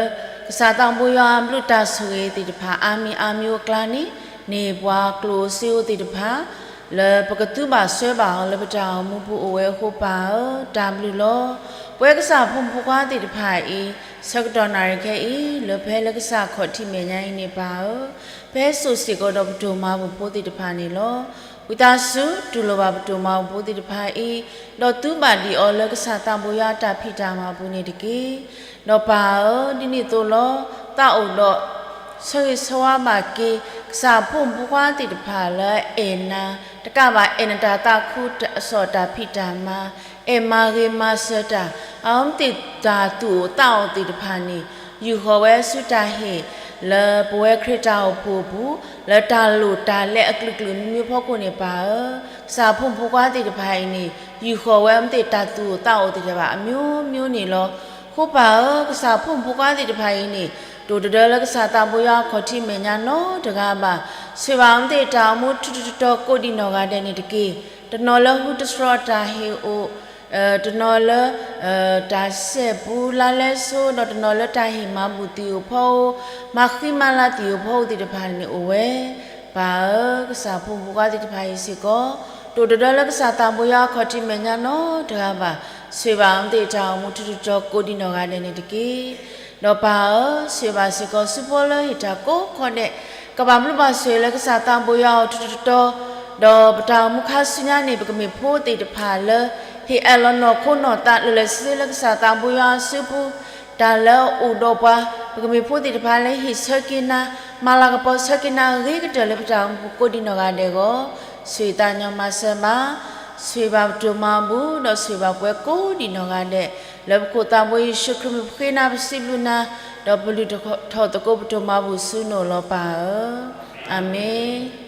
ကစၢ်သးဘိယွၤအဘျုးတၢ်ဆိၣ်ဂ့ၤသ့ၣ်တဖၣ် အါမံၤအါမျိုးအကျါန့ၣ် န့ၢ်ပှၤကျိၣ်ဧိၤစ့ဧိၤသ့ၣ်တဖၣ် လၢပကသူဘၣ်စွဲဘၣ်အီၤလၢပတၢ်အိၣ်မူပူၤအိၣ်ဝဲအဃိ ပၢ်ဧၢ, တၢ်ဘျုးလီၤ. ပဝဲကစၢ်ဖိမုၣ်ဖိခွါသ့ၣ်တဖၣ်အံၤ ဆၢကတီၢ်နၣ်ရံၣ်ခဲအံၤ လၢဖဲလၢကစၢ်ခီၣ်ထံးမဲာ်ညါအံၤန့ၣ် ပၢ်ဧၢ, ဖဲစိာ်စ့ၢ်ကီးဒီးပတိၢ်မၤဘူၣ်ဖိသ့ၣ်တဖၣ်န့ၣ်လီၤ. ဝံသးစူၤ တူၢ်လိာ်ဘၣ်ပတိၢ်မၤဘူၣ်ဖိသ့ၣ်တဖၣ်အံၤ, ဒီးသူဘၣ်ဒံးအီၤလၢကစၢ်သးဘိယွၤအတၢ်ဖံးတၢ်မၤပူၤန့ၣ်တက့ၢ်. ဒီးပၢ်ဧၢ, ဒ်န့ၣ်အသိးလီၤ, သးအိၣ်ဒီး ဆၢဂ့ၤဆၢဝါဘၣ်က့ၤ ကစၢ်ဖိမုၣ်ဖိခွါသ့ၣ်တဖၣ်လၢအဲၣ်နၤ, တကးဘၣ်အဲၣ်နတၢ်သးခုကစီၣ်တၢ်ဖံးတၢ်မၤ, အဲၣ်မၤဂ့ၤမၤစၢၤတၢ်, အဝဲသ့ၣ်တၢ်သူၣ်အိၣ်သးအိၣ်သ့ၣ်တဖၣ်န့ၣ် ယူၢ်ဃီၤဝဲဆူတၢ်ဟ့ၣ် လၢပဝဲခရံာ်တၢ်အိၣ်ဖှိၣ်အပူၤ, လၢတၢ်လိၣ်တၢ်လဲအကလုာ်ကလုာ်မံၤမံၤဖီခိၣ်န့ၣ် ပၢ်ဧၢ, ကစၢ်ဖိမုၣ်ဖိခွါသ့ၣ်တဖၣ်အံၤန့ၣ် ယူၢ်ဃီၤဝဲအဝဲသ့ၣ်တၢ်သူၣ်အိၣ်သးအိၣ်သ့ၣ်တဖၣ်အမျိုးမျိုးန့ၣ်လီၤ. အဃိပၢ်ဧၢ, ကစၢ်ဖိမုၣ်ဖိခွါသ့ၣ်တဖၣ်အံၤန့ၣ် တိၢ်တဒၢလၢကစၢ်သးဘိယွၤအခီၣ်ထံးမဲာ်ညါနီတဂၤဘၣ်. ဆိၣ်ဂ့ၤဘၣ်အဝဲသ့ၣ်တၢ်အိၣ်မူထူထူတီတီကိးဒံးနီၢ်ဂၤဒဲးန့ၣ်တက့ၢ်. တနီၤလၢဟူတတြီတၢ်ဟ့ၣ်အိၣ် တနီၤလၢ တၢ်စဲးပူၤလါလဲဆိ, ဒီးတနီၤလၢတၢ်ဟ့ၣ်မၤဘူၣ်သံၣ်အိၣ်ဖီဧိၤ, မၤဃံမၤလၤသံၣ်အိၣ်ဖီဧိၤသ့ၣ်တဖၣ်န့ၣ်အိၣ်ဝဲ. ပၢ်ဧၢ, ကစၢ်ဖိမုၣ်ဖိခွါသ့ၣ်တဖၣ်အံၤစ့ၢ်ကီး တိၢ်တဒၢလၢကစၢ်သးဘိယွၤအခီၣ်ထံးမဲာ်ညါနီတဂၤဘၣ်. ဆိၣ်ဂ့ၤဘၣ်အဝဲသ့ၣ်တၢ်အိၣ်မူထူထူတီတီကိးဒံးနီၢ်ဂၤဒဲးန့ၣ်တက့ၢ်. ဒီးပၢ်ဧၢ, ဆိၣ်ဂ့ၤဘၣ်စ့ၢ်ကီးဆူဖိလၢဟ့ၣ်တၢ်ကိးခီဒဲး, ကဘၣ်ဘျုးဘၣ်ဆိၣ်ဂ့ၤလၢကစၢ်သးဘိယွၤအအိၣ်ထူထူတီတီ, ဒီးပတၢ်အိၣ်မူခါဆူညါန့ၣ် ပကမ့ၢ်ဖိသ့ၣ်တဖၣ်လၢ ဟ့ၣ်အၢၣ်လီၤနီၢ်ခိနီၢ်သးလၢာ်လၢာ်ဆ့ဆ့လၢကစၢ်သးဘိယွၤအစုပူၤ, တၢ်လၢအအိၣ်ဒီးပှၤ, ပကမ့ၢ်ဖိသ့ၣ်တဖၣ်လၢဟ့ၣ်ဆၢက့ၤနၤ, မၤလၤကပီၤဆၢက့ၤနၤအဂ့ၤကတၢၢ်လၢပတၢ်အိၣ်မူပူၤကိးဒံးနီၢ်ဂၤဒဲးအဂီၢ်, ဆိၣ်ဂ့ၤသးညီမၤစၢၤဘၣ်. ဆိၣ်ဂ့ၤဘၣ်ပတိၢ်မၤဘူၣ် ဒီးဆိၣ်ဂ့ၤဘၣ်ပဝဲကိးဒံးနီၢ်ဂၤဒဲး, လၢပခိၣ်သးဘိယ့ၣ်ၡူးခရံာ်မံၤပဃ့နၤပစံးဘျုးနၤ, ဒီးပလုၢ်ထီၣ်သကိးပတိၢ်မၤဘူၣ်ဆူနအိၣ်လီၤပၢ်ဧၢ, အၤမ့ၣ်.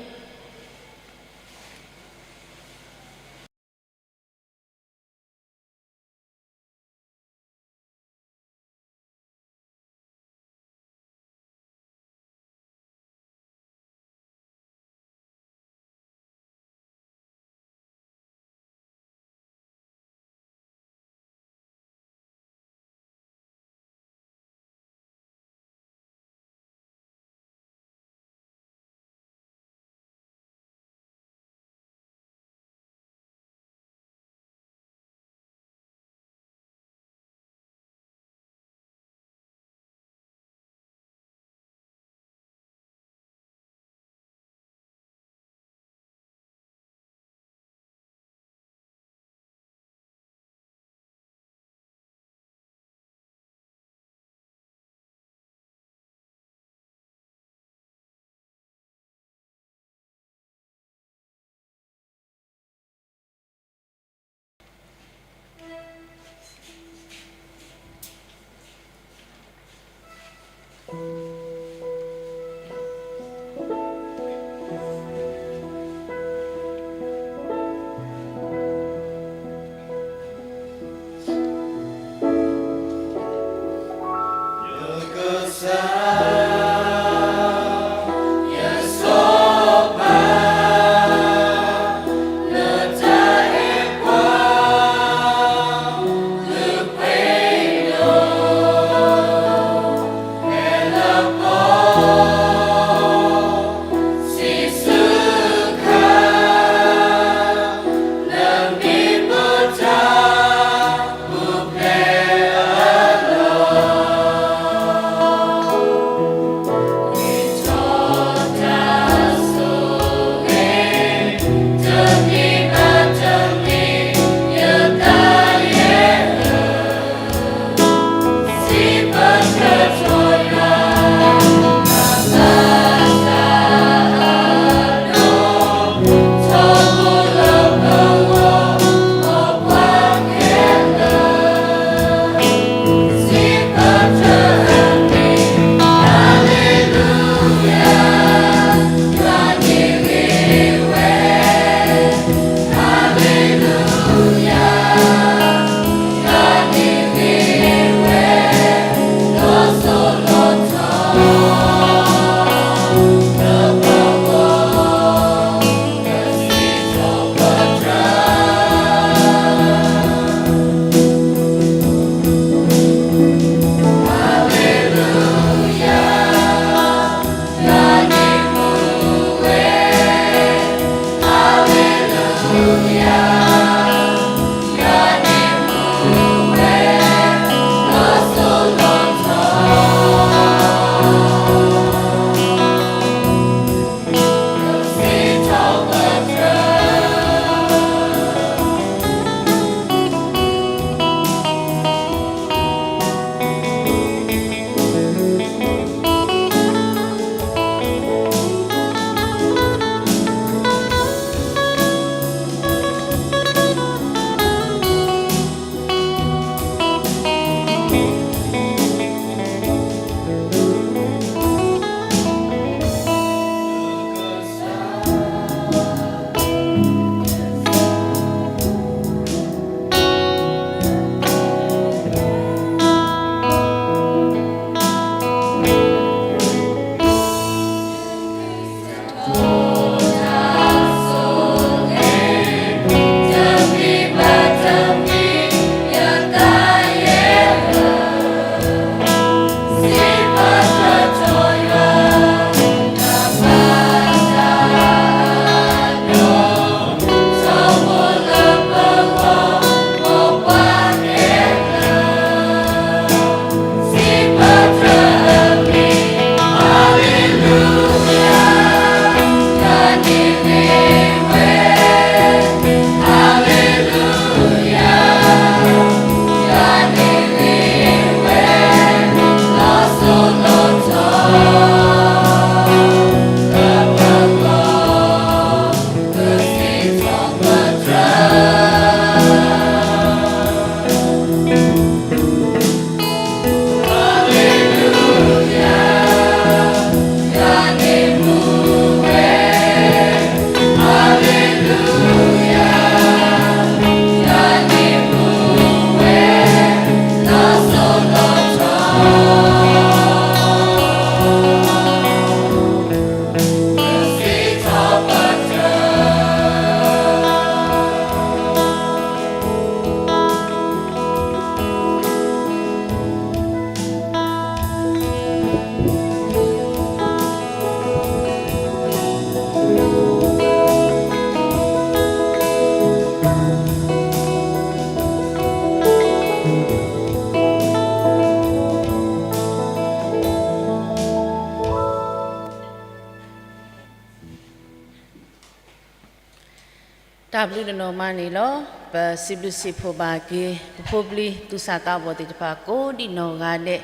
တၢ်ဘျုးတနီၤမးန့ၣ်လီၤ. ပစံးဘျုးစံးဖှိၣ်ဘၣ်က့ၤ ပဖိပလံၤသူၣ်စၢ်သးဘီၣ်သ့ၣ်တဖၣ်ကိးဒံးနီၢ်ဂၤဒဲး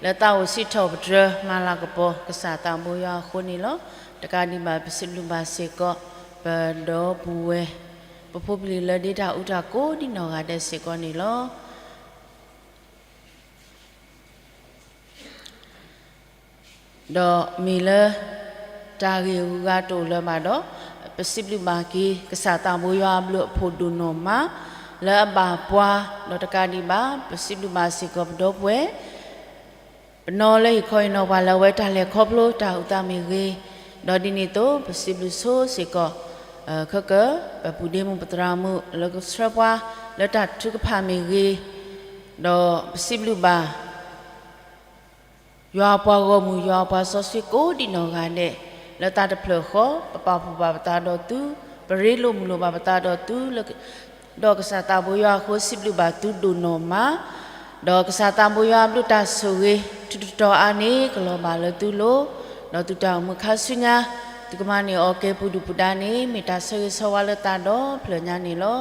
လၢသးအိၣ်စံးထီၣ်ပတြၢၤမၤလၤကပီၤ ကစၢ်သးဘိယွၤအဃိန့ၣ်လီၤ. တကးဒံးဘၣ် ပစံးဘျုးဘၣ်စ့ၢ်ကီး ပဒီပုၢ်ဝဲၢ် ပဖိပလံၤလၢဒ့တၢ်အူတၢ်ကိးဒံးနီၢ်ဂၤဒဲးစ့ၢ်ကီးန့ၣ်လီၤ. ဒီးမ့ၢ်လၢ တၢ်ဂ့ၢ်အဂုၤအဂၤတအိၣ်လၢၤဘၣ်ဒီး ပစံးဘျုးဘၣ်က့ၤ ကစၢ်သးဘိယွၤအဘျုးအဖှိၣ်ဒိၣ်နီၢ်မး လၢအဘၣ်ပှၤ ဒီးတကးဒံးဘၣ် ပစံးဘျုးဘၣ်စ့ၢ်ကီးပဒီပုၢ်ဝဲၢ် ပနီၢ်လၢဟ့ၣ်ခီဟ့ၣ်နီၤပှၤလၢအဝဲ တၢ်လဲၤခီဖျိတၢ်အုၣ်သးမ့ၢ်ဂ့ၤ, ဒီးဒ်န့ၣ်အသိး ပစံးဘျုးဆိစ့ၢ်ကီး ခဲကၢၢ် ပပုၢ်ဒ့မုၣ်ပသရၣ်မုၣ် လၢကဆှၢပှၤလၢတၢ်ထုကဖၣ်မ့ၢ်ဂ့ၤ, ဒီးပစံးဘျုးဘၣ် ယွၤအပှၤဂီၢ်မုၢ် ယွၤအပှၤစီဆှံကိးဒံးနီၢ်ဂၤဒဲး လၢသးတဖျၢၣ်ဃီ ပပာ်ဖှိၣ်ဘၣ်ပသးဒီးသု, ပရ့လိာ်မုာ်လိာ်ဘၣ်ပသးဒီးသု လၢ ဒီးကစၢ်သးဘိယွၤအဃိ စံးဘျုးဘၣ်သုဒိၣ်နီၢ်မး, ဒီးကစၢ်သးဘိယွၤအဘျုးတၢ်ဆိၣ်ဂ့ၤ ထူးထူးတီၤတီၤအါန့ၣ် ကလီၤဘၣ်လၢသုလိၤ, ဒီးသုတၢ်အိၣ်မူခါဆူညါ သုကမၤန့ၢ်အီၤကဲပူၤဒုၣ်ပူၤဒါန့ၣ် မ့ၢ်တၢ်ဆၢဂ့ၤဆၢဝါလၢသးဒီဖျၢၣ်ညါန့ၣ်လီၤ.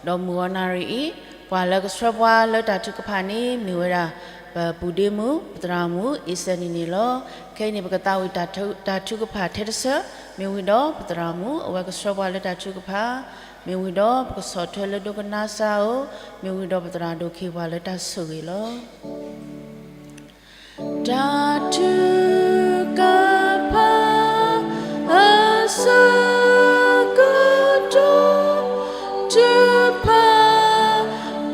ဒီးမုၢ်ဂီၤနၣ်ရံၣ်အံၤ ပှၤလၢကဆှၢပှၤလၢတၢ်ထုကဖၣ်န့ၣ် မ့ၢ်ဝဲဒၣ် ပပုၢ်ဒ့မုၣ် ပသရၣ်မုၣ် အ့စဲနံၤန့ၣ်လီၤ. ခဲအံၤန့ၣ် ပကသးဝံၣ်တၢ်ထုကဖၣ်ထဲတဆၢ, မ့ၢ်ဝံၤဒီးပသရၣ်မုၣ် အဝဲကဆှၢပှၤလၢတၢ်ထုကဖၣ်, မ့ၢ်ဝံၤဒီးပကဆီၣ်ထွဲလၢဒိကနၣ်စၢ်ဧိၤ, မ့ၢ်ဝံၤဒီးပသရၣ်ဒိၣ်ခ့ပှၤလၢတၢ်ဆိၣ်ဂ့ၤလီၤ. တၢ်ထုကဖၣ် အဆၢကတီၢ် ထုကဖၣ်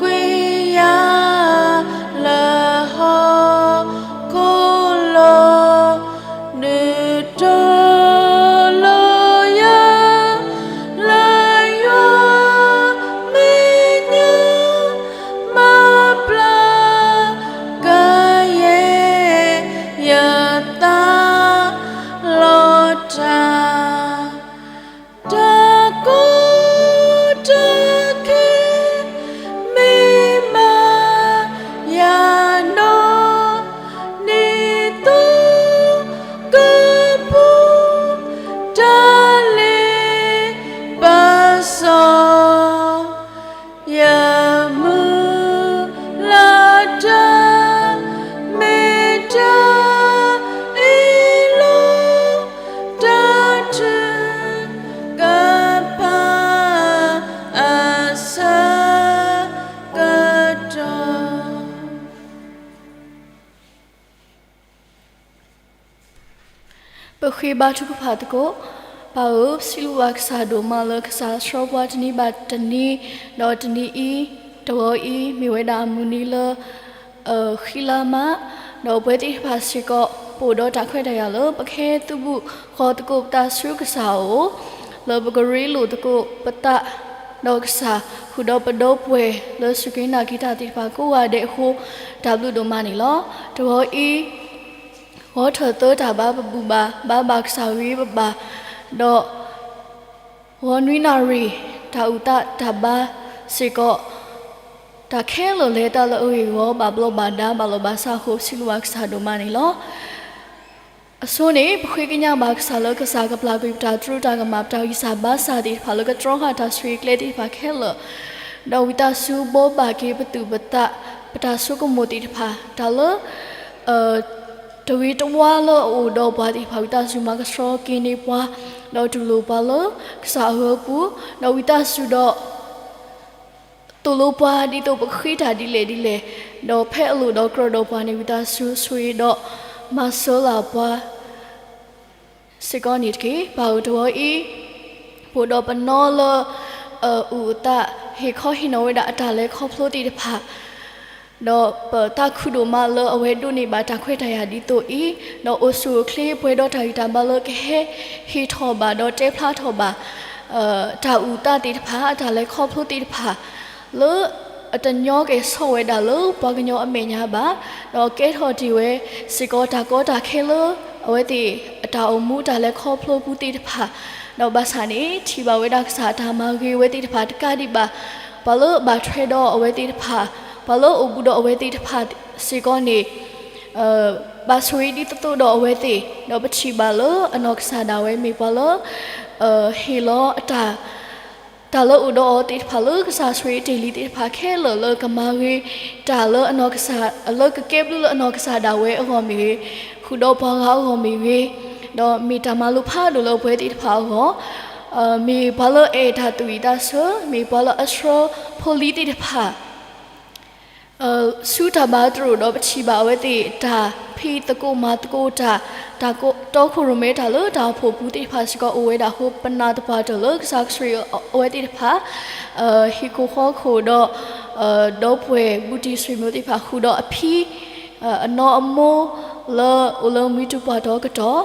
ကွံာ်ယၤ လၢဟီၣ်ခိၣ်လိၤ ဒုးတီၤလိာ်ယၤ လၢယွၤမဲာ်ညါ မၤပျၢ်ကယဲၢ်ယသး လီၤတၢ် တၢ်ကီတၢ်ခဲ မ့ၢ်မၤယၤနီၢ် ဒ်သိးကပူၤ တၢ်လ့ပစီ ယမုၢ်လၢ်တၢ် မ့ၢ်တၢ်အ့ၣ်လိာ် တၢ်ထုကဖၣ်အဆၢကတီၢ် ပဃ့ဘါထုကဖၣ်သကိး. ပၢ်ဧၢ, ပစံးဘျုးဘၣ်ကစၢ်ဒိၣ်မးလၢကစၢ်ဆှၢပှၤတနံၤဘၣ်တနံၤ, ဒီးတနံၤအံၤ, တဂီၤအံၤ မ့ၢ်ဝဲဒၣ်အမုၢ်နံၤလၢ ဃံလၤမး, ဒီးပဝဲသ့ၣ်တဖၣ်စ့ၢ်ကီး ပအိၣ်ဒီးတၢ်ခွဲးတၢ်ယာ်လၢ ပကဟဲသုးဘူးဃီၤသကိးပသးဆူကစၢ်အအိၣ်, လၢပကရ့လိာ်သကိးပသး ဒီးကစၢ် ဃုာ်ဒီးပဒီပုၢ်ဝဲၢ် လၢစူၢ်က့ၤနာ်က့ၤတၢ်သ့ၣ်တဖၣ်ကိးဂၤဒဲးအဃိ တၢ်ဘျုးဒိၣ်မးန့ၣ်လီၤ. တဂီၤအံၤ ဂီၤထၢၣ်သၢတၢ်ဘါပဘူၣ်ဘၣ်, ဘါဘၣ်ကစၢ်ဂ့ၤပဘၣ်, ဒီး ဂီၤနွံနၣ်ရံၣ် တၢ်အုၣ်သးတၢ်ဘါစ့ၢ်ကီး, တၢ်ခဲလၢာ်လဲၤတၢ်လၢအဂ့ၢ်အဝီ ဘၣ်ဘျီးဘၣ်ဒါ ဘၣ်လီၤဘၣ်စးအဃိ ပစံးဘျုးဘၣ်ကစၢ်ဒိၣ်မးန့ၣ်လီၤ. အဆိန့ၣ် ပဃ့ကညးဘၣ်ကစၢ်လၢကစၢ်ကပျၢ်ကွံာ်ပတၢ်တြူတၢ်ကမၣ် ပတၢ်ဂံၢ်စၢ်ဘါစၢ်သ့ၣ်တဖၣ် လၢကတြီဃာ်တၢ်ဆိၣ်ဂ့ၤကျဲသ့ၣ်တဖၣ်ခဲလၢာ်, ဒီးဝံသးစူၤဘိးဘၣ်က့ၤပသူၣ်ပသး ပတၢ်ဆိကမိၣ်သ့ၣ်တဖၣ် တၢ်လၢ တဂ့ၤတဝါလၢအအိၣ်ဒီးပှၤသ့ၣ်တဖၣ် ဝံသးစူၤမၤကဆှီက့ၤန့ၢ်ပှၤ, ဒီးတူၢ်လိာ်ပှၤလၢကစၢ်အဂၢၤပူၤ, ဒီးဝံသးစူၤဒီး သိၣ်လိပှၤဒ်သိးပကဃ့တၢ်ဒ်လဲၣ်ဒ်လဲၣ်, ဒီးဖဲအလိၣ်ဒီးကြၢးဒီးပှၤန့ၣ် ဝံသးစူၤဆိၣ်ဂ့ၤဒီးမၤစၢၤလၢပှၤ စ့ၢ်ကီးန့ၣ်တက့ၢ်. ပၢ်ဧၢ, တဂီၤအံၤ ပအိၣ်ဒီးပနီၢ်လၢ အအုၣ်အသး ဟ့ၣ်ခီဟ့ၣ်နီၤဝဲဒၣ်အတၢ်လဲၤခီဖျိသ့ၣ်တဖၣ်, ဒီးပသးခုဒိၣ်မးလၢအဝဲဒိးန့ၢ်ဘၣ်တၢ်ခွဲးတၢ်ယာ်ဒ်သိးအံၤ, ဒီးအိၣ်ဆူၣ်အိၣ်ချ့ပှဲၤဒီးတၢ်ဂံၢ်တၢ်ဘါလၢကဟဲဟ့ၣ်ထီၣ်ဘၣ်ဒီးတဲဖျါထီၣ်ဘၣ် တၢ်အုၣ်အသးသ့ၣ်တဖၣ် အတၢ်လဲၤခီဖျိသ့ၣ်တဖၣ် လၢအတညီကဲၤဆိၣ်ဝဲဒၣ်လၢပှၤကညီအမဲာ်ညါဘၣ်, ဒီးကဲထီၣ်တ့ၢ်ဝဲစ့ၢ်ကီးတၢ်ကီတၢ်ခဲလၢ အဝဲသ့ၣ်အတၢ်အိၣ်မူတၢ်လဲၤခီဖျိပူၤသ့ၣ်တဖၣ်, ဒီးဘၣ်ဆၣ်န့ၣ် ထံၣ်ဘၣ်ဝဲဒၣ်ကစၢ်အတၢ်မၤဂ့ၤဝဲသ့ၣ်တဖၣ်တကးဒံးဘၣ်, ပှၤလၢအဘၣ်ထွဲဒီးအဝဲသ့ၣ်တဖၣ်, ပှၤလၢအအိၣ်ဘူးဒီးအဝဲသ့ၣ်တဖၣ်စ့ၢ်ကီးန့ၣ် ဘၣ်ဆိၣ်ဂ့ၤဒ်သိးသိးဒီးအဝဲသ့ၣ်, ဒီးပထံၣ်ဘၣ်လၢအနီၢ်ကစၢ်ဒၣ်ဝဲမ့ၢ်ပှၤလၢ ဟ့ၣ်လီၤအတၢ် တၢ်လၢအိၣ်ဒီးအီၤသ့ၣ်တဖၣ်လၢကစၢ်ဆိၣ်ဂ့ၤတ့ၢ်လံသ့ၣ်တဖၣ်ခဲလၢာ်လၢကမၤဂ့ၤ တၢ်လၢအနီၢ်ကစၢ် လၢကကဲဘျုးလၢအနီၢ်ကစၢ်ဒၣ်ဝဲအဂီၢ်မ့ၢ်ဂ့ၤ, ဃုာ်ဒီးပှၤဂၤအဂီၢ်မ့ၢ်ဂ့ၤ, ဒီးမ့ၢ်တၢ်မၤလိဖးဒိၣ်လၢပဝဲသ့ၣ်တဖၣ်အဂီၢ်, မ့ၢ်ပှၤလၢအအဲၣ်တၢ်သူၣ်ဝံၣ်သးဆၢ, မ့ၢ်ပှၤလၢအဆှၢဖိလံၤသ့ၣ်တဖၣ် ဆူတၢ်ဘါတြိာ်ဒီးပထံၣ်ဘၣ်အဝဲသ့ၣ်တၢ်ဖံးသကိးမၤသကိးတၢ်, တၢ်တီခိၣ်ရိၣ်မဲတၢ်လၢတၢ်အိၣ်ဖှိၣ်ပူၤသ့ၣ်တဖၣ်စ့ၢ်ကီးအိၣ်ဝဲဒၣ်အဃိ ပနာ်သပှၢ်တၢၢ်လၢကစၢ်ခရံာ်အဝဲသ့ၣ်တဖၣ် ဟံၣ်ခိၣ်ဃီခိၣ်ဒီး ဒီပုၢ်ဝဲၢ်ဘူးတံၢ်ဆွေမျိုးသ့ၣ်တဖၣ် ဃုာ်ဒီးအဖံ အနီၢ်အမိၢ် လၢအိၣ်လၢမုၢ်တူၢ်ပှၢ်တီၤကတီၢ်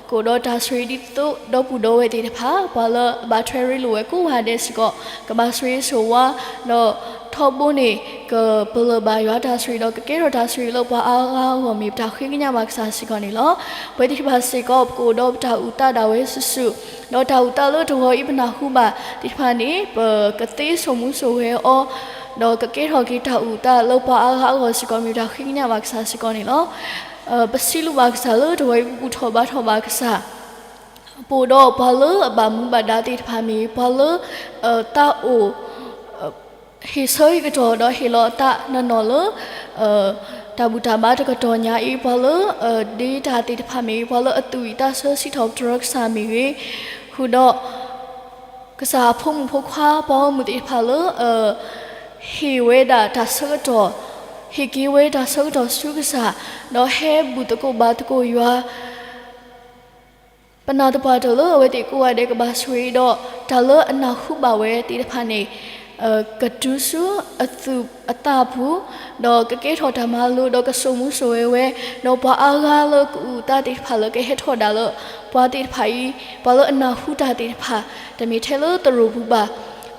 ကအိၣ်ဒီးတၢ်ဆိၣ်ဂ့ၤဒ်သိး ဒီပုၢ်ဒီဝဲၢ်သ့ၣ်တဖၣ် ပှၤလၢအဘၣ်ထွဲရ့လိာ်ဝဲကိးဂၤဒဲးစ့ၢ်ကီး ကဘၣ်ဆိၣ်ဂ့ၤဆိၣ်ဝါ ဒီးထီဘိန့ၣ် ကပလၢၢ်ဘၣ်ယွၤတၢ်ဆိၣ်ဂ့ၤ ဒီးကကဲထီၣ်တၢ်ဆိၣ်ဂ့ၤလၢပှၤအါဂၤအဂီၢ် မ့ၢ်ပတၢ်ဃ့ကညးဘၣ်ကစၢ်စ့ၢ်ကီးန့ၣ်လီၤ. ပဝဲသ့ၣ်တဖၣ်စ့ၢ်ကီး ပကအိၣ်ဒီးပတၢ်အုၣ်သးဒၣ်ဝဲစုာ်စုာ်, ဒီးတၢ်အုၣ်သးလၢတဂီၤအံၤပနၢ်ဟူဘၣ်သ့ၣ်တဖၣ်န့ၣ် ပကသ့စိာ်မူစိာ်ဂဲၤအီၤ ဒီးကကဲထီၣ်က့ၤတၢ်အုၣ်သးလၢပှၤအါဂၤအဂီၢ်စ့ၢ်ကီး မ့ၢ်ပတၢ်ဃ့ကညးဘၣ်ကစၢ်စ့ၢ်ကီးန့ၣ်လီၤ. ပစံးဘျုးဘၣ်ကစၢ်လၢတဂီၤအံၤပဘူၣ်ထီၣ်ဘါထီၣ်ဘၣ်ကစၢ် ပအိၣ်ဒီးပှၤလၢအဘၣ်မူဘၣ်ဒါသ့ၣ်တဖၣ်မ့ၢ် ပှၤလၢ သးအိၣ် ဟ့ၣ်ဆၢဟ့ၣ်ကတီၢ်ဒီးဟ့ၣ်လီၤအသးနီၢ်နီၢ်လၢ တၢ်ဘူၣ်တၢ်ဘါတကတီၢ်ညါအံၤ ပှၤလၢ ဒ့တၢ်သ့ၣ်တဖၣ်မ့ၢ်ဂ့ၤ ပှၤလၢအသူၣ်ဝံၣ်သးဆၢစံးထီၣ်ပတြၢၤကစၢ်မ့ၢ်ဂ့ၤ, ဃုာ်ဒီး ကစၢ်အဖိမုၣ်ဖိခွါ ပှၤဂီၢ်မုၢ်သ့ၣ်တဖၣ်လၢ ဟ့ၣ်ဝဲဒၣ်တၢ်ဆၢကတီၢ်, ဟ့ၣ်က့ၤဝဲတၢ်ဆၢကတီၢ်ဆူကစၢ်, ဒီးဟဲဘူၣ်သကိးဘါသကိးယွၤ ပနာ်သပှၢ်တၢၢ်လၢအဝဲသ့ၣ်ကိးဂၤဒဲးကဘၣ်ဆိၣ်ဂ့ၤဒီး တၢ်လၢအနၢ်ဟူဘၣ်ဝဲသ့ၣ်တဖၣ်န့ၣ် ကတုၤဆူအသူၣ်အသးပူၤ, ဒီးကကဲထီၣ်တၢ်မၤလိ ဒီးကစိာ်မူစိာ်ဂဲၤဝဲ, ဒီးပှၤအါဂၤလၢကအုၣ်အသးသ့ၣ်တဖၣ်လၢကဟဲထီၣ်ဒၣ်လၢ ပှၤသ့ၣ်တဖၣ်အံၤ, ပှၤလၢအနၢ်ဟူတၢ်သ့ၣ်တဖၣ်, တမ့ၢ်ထဲလၢသရိာ်ပူၤဘၣ်,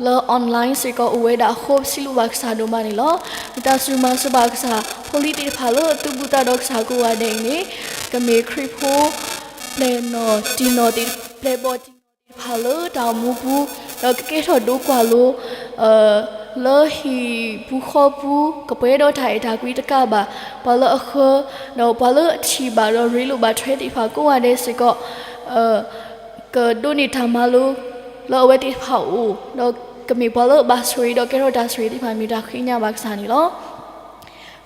လၢ online စ့ၢ်ကီးအိၣ်ဝဲဒၣ်အဃိ ပစံးဘျုးဘၣ်ကစၢ်ဒိၣ်မးန့ၣ်လီၤ. မ့ၢ်တၢ်စူၢ်မၤစၢၤဘၣ်ကစၢ် ဖိလံၤသ့ၣ်တဖၣ်လၢအသုးဘူးသးဒီးကစၢ်ကိးဂၤဒဲးအံၤန့ၣ် ကမ့ၢ်ခရံာ်ဖိ ပျဲၢ်နီၢ်တံၢ်နီၢ်သ့ၣ် ပျဲၢ်ဘီၣ်တံၢ်နီၢ်သ့ၣ်တဖၣ်လၢတၢ်အိၣ်မူပူၤ, ဒီးကကဲထီၣ်ဒိကွၢ်လိ လၢဟံၣ်ပူၤဃီပူၤ ကပှဲၤဒီးတၢ်အဲၣ်တၢ်ကွံတကးဘၣ်, ပှၤလၢအဃၢ, ဒီးပှၤလၢအထံၣ်ဘၣ်ဒီးရ့လိာ်ဘၣ်ထွဲသ့ၣ်တဖၣ်ကိးဂၤဒဲးစ့ၢ်ကီး ကဒိးန့ၢ်တၢ်မၤလိ လၢအဝဲသ့ၣ်တဖၣ်အအိၣ်, ဒီးကမ့ၢ်ပှၤလၢအဘၣ်ဆိၣ်ဂ့ၤဒီးကဲထီၣ်တၢ်ဆိၣ်ဂ့ၤသ့ၣ်တဖၣ် မ့ၢ်တၢ်ဃ့ကညးဘၣ်ကစၢ်န့ၣ်လီၤ.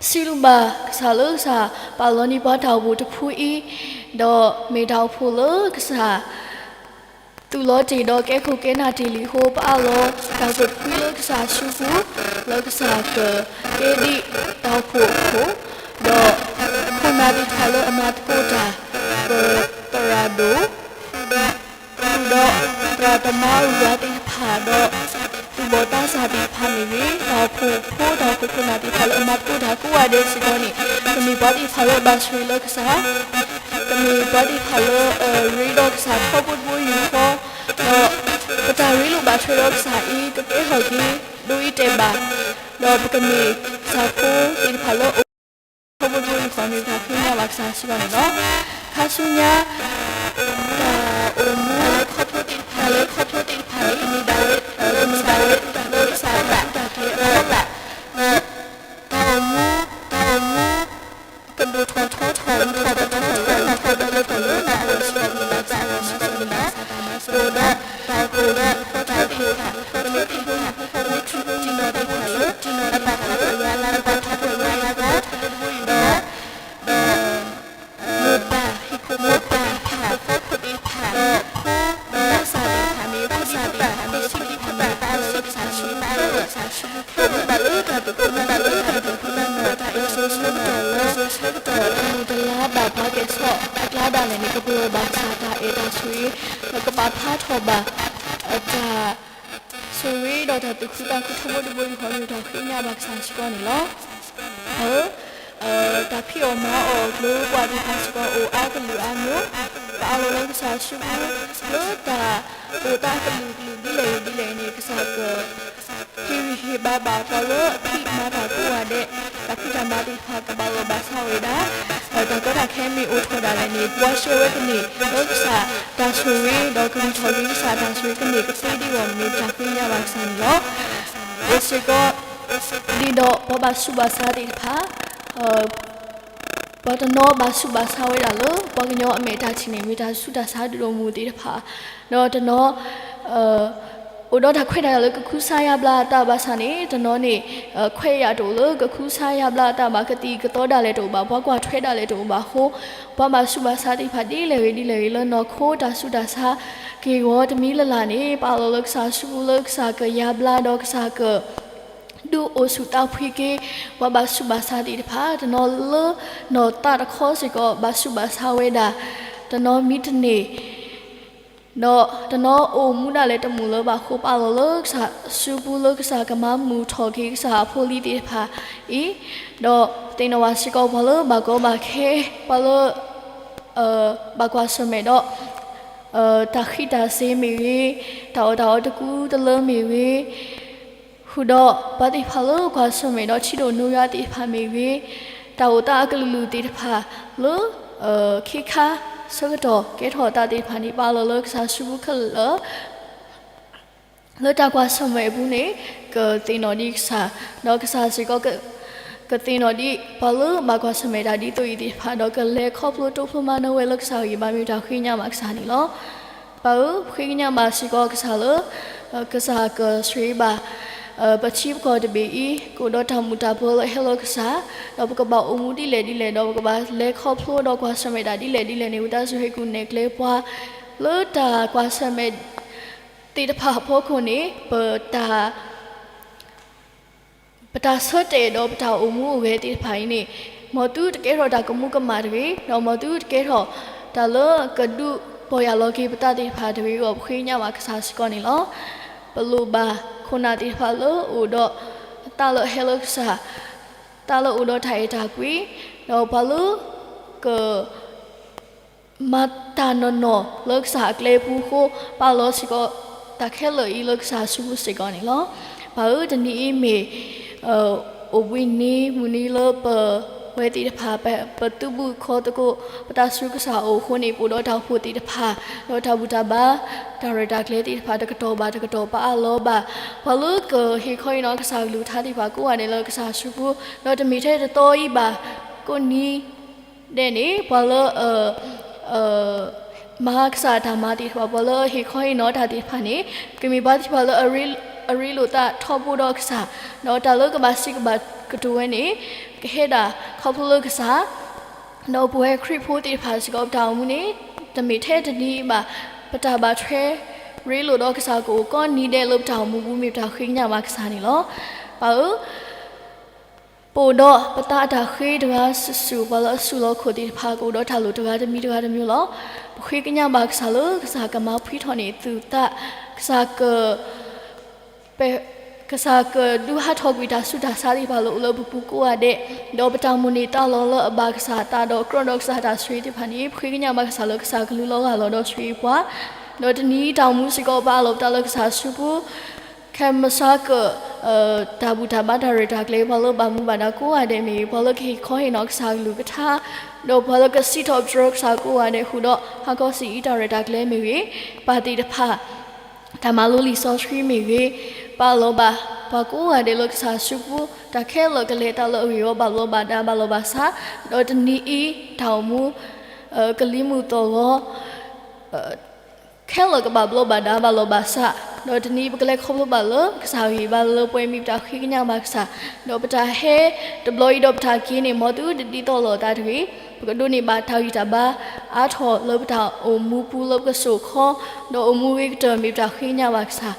ပစံးဘျုးဘၣ်ကစၢ်လၢကစၢ်ပာ်လီၤန့ၢ်ပှၤတၢ်အိၣ်ဖှိၣ်တဖုအံၤ, ဒီးမ့ၢ်တၢ်အိၣ်ဖှိၣ်လၢကစၢ် သူၣ်လီၤတ့ၢ်ဒီးကဲခိၣ်ကဲနၢ်တ့ၢ်လံအဃိ ပအၢၣ်လီၤတၢ်အိၣ်ဖှိၣ်တဖုလၢကစၢ်အစုပူၤ, လၢကစၢ်ကကဲဒ်တၢ်အိၣ်ဖှိၣ်အခိၣ်, ဒီးခိၣ်နၢ်သ့ၣ်တဖၣ်လၢအမၤသကိးတၢ် ကသရၣ်ဒိၣ် ဒီးသရၣ်သမါအုၣ်ဂၤသ့ၣ်တဖၣ်ဒီး သူၣ်ဘီၣ်သးစၢ်သ့ၣ်တဖၣ်မ့ၢ်ဂ့ၤ, တၢ်အိၣ်ဖှိၣ်ဖိ တၢ်အိၣ်ဖှိၣ်ခိၣ်နၢ်သ့ၣ်တဖၣ်လၢအမၤသကိးတၢ်ကိးဂၤဒဲးစ့ၢ်ကီးန့ၣ် ကမ့ၢ်ပှၤသ့ၣ်တဖၣ်လၢအဘၣ်ဆိၣ်ဂ့ၤလၢကစၢ်, ကမ့ၢ်ပှၤသ့ၣ်တဖၣ်လၢအရ့ဒီးကစၢ်ထီဘိတဘိယူၢ်ဃီ, ဒီးပတၢ်ရ့လိာ်ဘၣ်ထွဲဒီးကစၢ်အံၤ ကကဲထီၣ်က့ၤ ဒိအံၤတဲာ်ဘၣ်, ဒီးပကမ့ၢ်ကစၢ်ဖိသ့ၣ်တဖၣ်လၢအ ထီဘိတဘိယူၢ်ဃီ မ့ၢ်ပတၢ်ဃ့ကညးဘၣ်ကစၢ်စ့ၢ်ကီးန့ၣ်လီၤ. ခါဆူညါ တၢ်အိၣ်မူလၢခီဖျိသ့ၣ်တဖၣ်, တၢ်လၢခီဖျိသ့ၣ်တဖၣ်န့ၣ် မ့ၢ်ဒၣ်ဝဲ မ့ၢ်ဒၣ်ဝဲ လၢကစၢ်တၢ် တၢ်ကဲအဖီလာ်, ဒီး တၢ်အိၣ်မူ တၢ်အိၣ်မူ ကဒိၣ်ထီၣ်ထီထီၣ် ထီၣ်ထီၣ်ထီထီၣ်လၢတၢ်အိၣ်မူစ့ၢ်ကီး မ့ၢ်ဘၣ်ကစၢ်စ့ၢ်ကီးန့ၣ်လီၤ. အိၣ်ဒီး တၢ်အိၣ်ဖှိၣ်ဒီး ခီဖျိသ့ၣ်တဖၣ် ခီဖျိသ့ၣ်တဖၣ် ခီဖျိတံၢ်နီၢ်သ့ၣ်တဖၣ်လၢ အဘၣ်ထွဲဒီးယွၤလၢ အဘၣ်ထွဲဒီးယွၤလၢ ဒီး ဒီး မိၢ်ပၢ် ဟံၣ်ခိၣ်မိၢ်ပၢ်သ့ၣ်တဖၣ် ဒီးဖိသ့ၣ်တဖၣ် ဒီးဖိသၣ်စၢ်သ့ၣ်တဖၣ် မ့ၢ်ဖိသၣ်သ့ၣ်တဖၣ် မ့ၢ်ဖိသၣ်သ့ၣ်တဖၣ် မ့ၢ်ဘၣ်လၢကစၢ်စုပူၤ ဘၣ်လၢကစၢ်စုပူၤ ဘၣ်လၢတၢ်သူၣ်ခုသးခု ဘၣ်လၢတၢ်အဲၣ်ဆၢဆၢကတီၢ်လၢ ဆၢကတီၢ် တမုာ်တလၤဘၣ် ပှၤကဲၤဆိးအကျါဒၣ်လဲာ်န့ၣ် ကပလီၢ်ဘၣ်ကစၢ်တၢ်အဲၣ်တၢ်ဆိၣ်ဂ့ၤ ဒီးကပာ်ဖျါထီၣ်ဘၣ် တၢ်ဆိၣ်ဂ့ၤဒီးတၢ်သူၣ်ခုသးခုထီဘိတဘိယူၢ်ဃီ မ့ၢ်တၢ်ဃ့ကညးဘၣ်ကစၢ်စ့ၢ်ကီးန့ၣ်လီၤ. အ တၢ်ဖံးအီၣ်မၤအီၣ်အကျိၤ ပှၤသ့ၣ်တဖၣ်စ့ၢ်ကီးအိၣ်အါကလုာ်အါမံၤ, ပအၢၣ်လီၤလၢကစၢ်စုပူၤ လၢတၢ်အိၣ်သးအကလုာ်ကလုာ်ဒ်လဲၣ်ဂ့ၤဒ်လဲၣ်န့ၣ် ကစၢ်က ဟ့ၣ်ဂံၢ်ဟ့ၣ်ဘါဘၣ်ပှၤလၢအဖံးမၤတၢ်ကိးဂၤဒဲး, တၢ်ဖံးတၢ်မၤသ့ၣ်တဖၣ်ကဘၣ်လီၢ်ဘၣ်စးဝဲဒၣ်, တၢ်ကီတၢ်ခဲမ့ၢ်အိၣ်ထီၣ်ဒၣ်လဲာ်န့ၣ် ပှၤဆှၢဝဲကန့ၢ်လၢကစၢ်တၢ်ဆိၣ်ဂ့ၤ ဒီးကလုၢ်ထီၣ်က့ၤကစၢ်တၢ်ဆိၣ်ဂ့ၤကန့ၢ်ကသ့ဒ်အဂီၢ် မ့ၢ်တၢ်ဃ့ကညးဘၣ်ကစၢ်န့ၣ်လီၤ. အိၣ်စ့ၢ်ကီး ဒ်သိးပှၤဘၣ်ဆူးဘၣ်ဆါသ့ၣ်တဖၣ် ပှၤတနီၤဘၣ်ဆူးဘၣ်ဆါဝဲဒၣ်လၢ ပှၤကညီအမဲာ်တၢ်ထံၣ်န့ၣ် မ့ၢ်တၢ်ဆူးတၢ်ဆါဒုၣ်ဒိၣ်မုၢ်သ့ၣ်တဖၣ်, ဒီးတနီၤ အိၣ်ဒီးတၢ်ခွဲးတၢ်ယာ်လၢကခူၣ်ဆါယါဘျါအသးဘၣ်ဆၣ်န့ၣ် တနီၤန့ၣ် ခွဲးယာ်တအိၣ်လၢကခူၣ်ဆါယါဘျါအသးဘၣ်, ကသံၣ်ကသီဒၣ်လဲာ်တအိၣ်ဘၣ်, ပှၤကွၢ်ထွဲဒၣ်လဲာ်တအိၣ်ဘၣ်အဃိ ပှၤဘၣ်ဆူးဘၣ်ဆါသ့ၣ်တဖၣ်ဒ်လဲၣ်ဂ့ၤဒ်လဲၣ်ဂ့ၤ လၢနီၢ်ခိတၢ်ဆူးတၢ်ဆါက့ၢ်ဂီၤတမံၤလၢ်လၢ်န့ၣ် ပာ်လီၤလၢကစၢ်အစုပူၤလၢကစၢ်ကယါဘျါဒီးကစၢ်က ဒုးအိၣ်ဆူၣ်သးဖှံက့ၤ ပှၤဘၣ်ဆူးဘၣ်ဆါသ့ၣ်တဖၣ်, တနီၤလၢနီၢ်သးတခီစ့ၢ်ကီး ဘၣ်ဆူးဘၣ်ဆါဝဲဒၣ်, တနီၤမံတန့ၢ်, ဒီးတနီၤအိၣ်မူဒၣ်လဲာ်တမုာ်လၢၤဘၣ်အဃိ ပာ်လီၤလၢကစၢ်စုပူၤလၢကစၢ်ကမၤမုာ်ထီၣ်က့ၤကစၢ်အဖိအလံၤသ့ၣ်တဖၣ်အံၤ, ဒီးသ့ၣ်နီၣ်ဘၣ်စ့ၢ်ကီးပှၤလၢဘၣ်ကီဘၣ်ခဲ, ပှၤလၢ ဘၣ်ကွၢ်ဆၢၣ်မဲာ်ဒီး တၢ်ဃံးတၢ်စ့ၤမ့ၢ်ဂ့ၤ, တၢ်အီၣ်တၢ်အီတကူတလၢမ့ၢ်ဂ့ၤ, ဃုာ်ဒီးပှၤသ့ၣ်တဖၣ်လၢကွၢ်ဆၢၣ်မဲာ်ဒီးထံဒိၣ်နိယါသ့ၣ်တဖၣ်မ့ၢ်ဂ့ၤ, တၢ်အိၣ်သးအကလုာ်ကလုာ်သ့ၣ်တဖၣ်လၢ ခ့ခါဆၢကတီၢ်ကဲထီၣ်အသးသ့ၣ်တဖၣ်န့ၣ် ပာ်လီၤလၢကစၢ်စုပူၤခဲလၢာ် လၢတၢ်ကွၢ်ဆၢၣ်မဲာ်အပူၤန့ၣ် ကသ့ၣ်နီၣ်ဒံးကစၢ်, ဒီးကစၢ်စ့ၢ်ကီး ကသ့ၣ်နီၣ်ဒံးပှၤလၢဘၣ်ကွၢ်ဆၢၣ်မဲာ်တၢ်ဒ်သိးအံၤသ့ၣ်တဖၣ် ဒီးကလဲၤခီဖျိတိဖျိမၤနၢၤဝဲလၢကစၢ်ဂံၢ်ဘါမ့ၢ်တၢ်ဃ့ကညးဘၣ်ကစၢ်န့ၣ်လီၤ. ပၢ်ဧၢ, ပဃ့ကညးဘၣ်စ့ၢ်ကီးကစၢ်လၢ ကစၢ်ကဆှၢဘၣ် ပထံပကီၢ်တဘ့ၣ်အံၤ ကအိၣ်ဒီးတၢ်မုာ်တၢ်ပၢၤလၢအဟဲလၢကစၢ်, ဒီးပကဘၣ်အိၣ်မူဒ်လဲၣ်ဒ်လဲၣ် ဒီးပကဘၣ်လဲၤခီဖျိဒီးကွၢ်ဆၢၣ်မဲာ်တၢ်ဒ်လဲၣ်ဒ်လဲၣ်န့ၣ် ဝံသးစူၤဟ့ၣ်ကူၣ်နဲၣ်ကျဲပှၤ လၢတၢ်ကွၢ်ဆၢၣ်မဲာ် သ့ၣ်တဖၣ်အဖီခိၣ်န့ၣ် ပတၢ် ပတၢ်ဆၢတဲာ်ဒီးပတၢ်အိၣ်မူအိၣ်ဂဲၤသ့ၣ်တဖၣ်အံၤန့ၣ် မ်သုတကဲထီၣ်တၢ်ကမူကမၣ်တဂ့ၤ, ဒီးမ်သုတကဲထီၣ်တၢ်လၢကဒုးပီၢ်ယၢ်လီၤက့ၤပသးသ့ၣ်တဖၣ်တဂ့ၤအဂီၢ် ပဃ့ကညးဘၣ်ကစၢ်စ့ၢ်ကီးန့ၣ်လီၤ. ပလိၣ်ဘၣ်ခိၣ်နၢ်သ့ၣ်တဖၣ်လၢအိၣ်ဒီးသးလၢအဟဲလၢကစၢ်, သးလၢအိၣ်ဒီးတၢ်အဲၣ်တၢ်ကွံ, ဒီးပှၤလၢက မၤတၢ်နီၢ်နီၢ်လၢကစၢ်အကျဲပူၤအဃိ ပာ်လီၤစ့ၢ်ကီး တၢ်ခဲလၢာ်အံၤလၢကစၢ်အစုပူၤစ့ၢ်ကီးန့ၣ်လီၤ. ပၢ်ဧၢ, တနံၤအံၤမ့ၢ် အိၣ်ဘှံးနံၤမုၢ်နံၤလၢပဝဲသ့ၣ်တဖၣ် ပသုးဘူးခီၣ်သကိး ပတၢ်ဆူးကစၢ်အအိၣ်အဃိန့ၣ် ပအိၣ်ဒီးတၢ်အိၣ်ဖှိၣ်သ့ၣ်တဖၣ် ဒီးတၢ်ဘူၣ်တၢ်ဘါ တၢ်ရဲၣ်တၢ်ကျဲၤသ့ၣ်တဖၣ် တကတီၢ်ဘၣ်တကတီၢ် ပအးလီၤဘၣ် ပှၤလၢကဟ့ၣ်ခီဟ့ၣ်နီၤကစၢ်ကလုၢ်ကထါသ့ၣ်တဖၣ် ကိးဂၤဒဲးလၢကစၢ်အစုပူၤ ဒီးတမ့ၢ်ထဲတသီအံၤဘၣ် ကိးနံၤဒဲးန့ၣ် ပှၤလၢ မၤကစၢ်အတၢ်မၤသ့ၣ်တဖၣ် ပှၤလၢဟ့ၣ်ခီဟ့ၣ်နီၤတၢ်သ့ၣ်တဖၣ်န့ၣ် ကမ့ၢ်ပှၤသ့ၣ်တဖၣ်လၢ အရ့လိာ်သးထီဘိဒီးကစၢ်, ဒီးတၢ်လၢကဘၣ်စံးကဘၣ်ကတိၤဝဲန့ၣ် ကဟဲဒၣ်ခီဖျိလၢကစၢ်, ဒီးပဝဲခရံာ်ဖိသ့ၣ်တဖၣ်စ့ၢ်ကီး ပတၢ်အိၣ်မူန့ၣ် တမ့ၢ်ထဲတနံၤအံၤဘၣ်, ပတၢ်ဘၣ်ထွဲရ့လိာ်ဒီးကစၢ်ကအိၣ်ကိးနံၤဒဲးလၢပတၢ်အိၣ်မူပူၤ မ့ၢ်ပတၢ်ဃ့ကညးဘၣ်ကစၢ်န့ၣ်လီၤ. ပၢ်ဧၢ, ပအိၣ်ဒီးပသးအတၢ်ဃ့တဂၤစုာ်စုာ် ပှၤလၢအစုလီၢ်ခိၣ်သ့ၣ်တဖၣ် ကအိၣ်ဒီးတၢ်လိၣ်တဂၤတမံၤတဂၤတမံၤလီၤ. ပဃ့ကညးဘၣ်ကစၢ်လၢ ကစၢ်ကမၤဖှံထီၣ်န့ၢ်သုသး, ကစၢ်က ကစၢ်ကဒုးဟးထီၣ်ကွံာ်တၢ်ဆူးတၢ်ဆါသ့ၣ်တဖၣ်လၢအိၣ်လၢပပူၤကိးဂၤဒဲး, ဒီးပတၢ်မိၣ်န့ၢ်သးလီၤလၢအဘၣ်ကစၢ်အသး ဒီးကြီဒီးကစၢ်တၢ်ဆိၣ်ဂ့ၤသ့ၣ်တဖၣ်န့ၣ် ပဃ့ကညးဘၣ်ကစၢ်လၢကစၢ်ကလူလီၤဂာ်လီၤဒီးဆိၣ်ဂ့ၤပှၤ, ဒီးတနံၤအံၤတၢ်အိၣ်မူစ့ၢ်ကီး ပအးလီၤပသးလၢကစၢ်အစုပူၤ ခဲမုၢ်ဆါက တၢ်ဘူၣ်တၢ်ဘါတၢ်ရဲၣ်တၢ်ကျဲၤ ပှၤလၢဘၣ်မူဘၣ်ဒါကိးဂၤဒဲးမ့ၢ်ဂ့ၤ, ပှၤလၢကဟ့ၣ်ခီဟ့ၣ်နီၤကစၢ်ကလုၢ်ကထါ, ဒီးပှၤလၢကစံးထီၣ်ပတြၢၤကစၢ်ကိးဂၤဒဲးဃုာ်ဒီး ဟါခီဆံးအံၤတၢ်ရဲၣ်တၢ်ကျဲၤမ့ၢ်ဂ့ၤ, ပၢ်သ့ၣ်တဖၣ် တၢ်မၤလိလံာ်စီဆှံမ့ၢ်ဂ့ၤ, ပာ်လီၤဘၣ်ပှၤကိးဂၤဒဲးလၢကစၢ်အစုပူၤ တၢ်ခဲလၢာ်ကလဲၤသးလၢအဂ့ၢ်အီၤ ဘၣ်ဘျီးဘၣ်ဒါဘၣ်လီၤဘၣ်ဆး, ဒီးတနံၤအံၤတၢ်အိၣ်မူ ကလံၤမုၢ်သီၣ်ဂီၤ ခဲလၢာ်ကဘၣ်ဘျီးဘၣ်ဒါဘၣ်လီၤဘၣ်ဆး, ဒီးတနံၤအံၤပကလဲၤခီဖျိဘၣ်လၢကစၢ်ဂံၢ်ဘါလၢပှဲၤမ့ၢ်ပတၢ်ဃ့ကညးဘၣ်ကစၢ်, ဒီးပတၢ်ဟဲတဘျီအံၤဒီးပတၢ်က့ၤန့ၣ် မ်သုတဒ်သိးလိာ်အသးတဂ့ၤ, ပကဒိးန့ၢ်ဘၣ်တၢ်ဂံၢ်တၢ်ဘါအါထီၣ်လၢပတၢ်အိၣ်မူပူၤလၢပကစိာ်ခီ, ဒီးအိၣ်မူဂ့ၤကတၢၢ်မ့ၢ်ပတၢ်ဃ့ကညးဘၣ်ကစၢ်,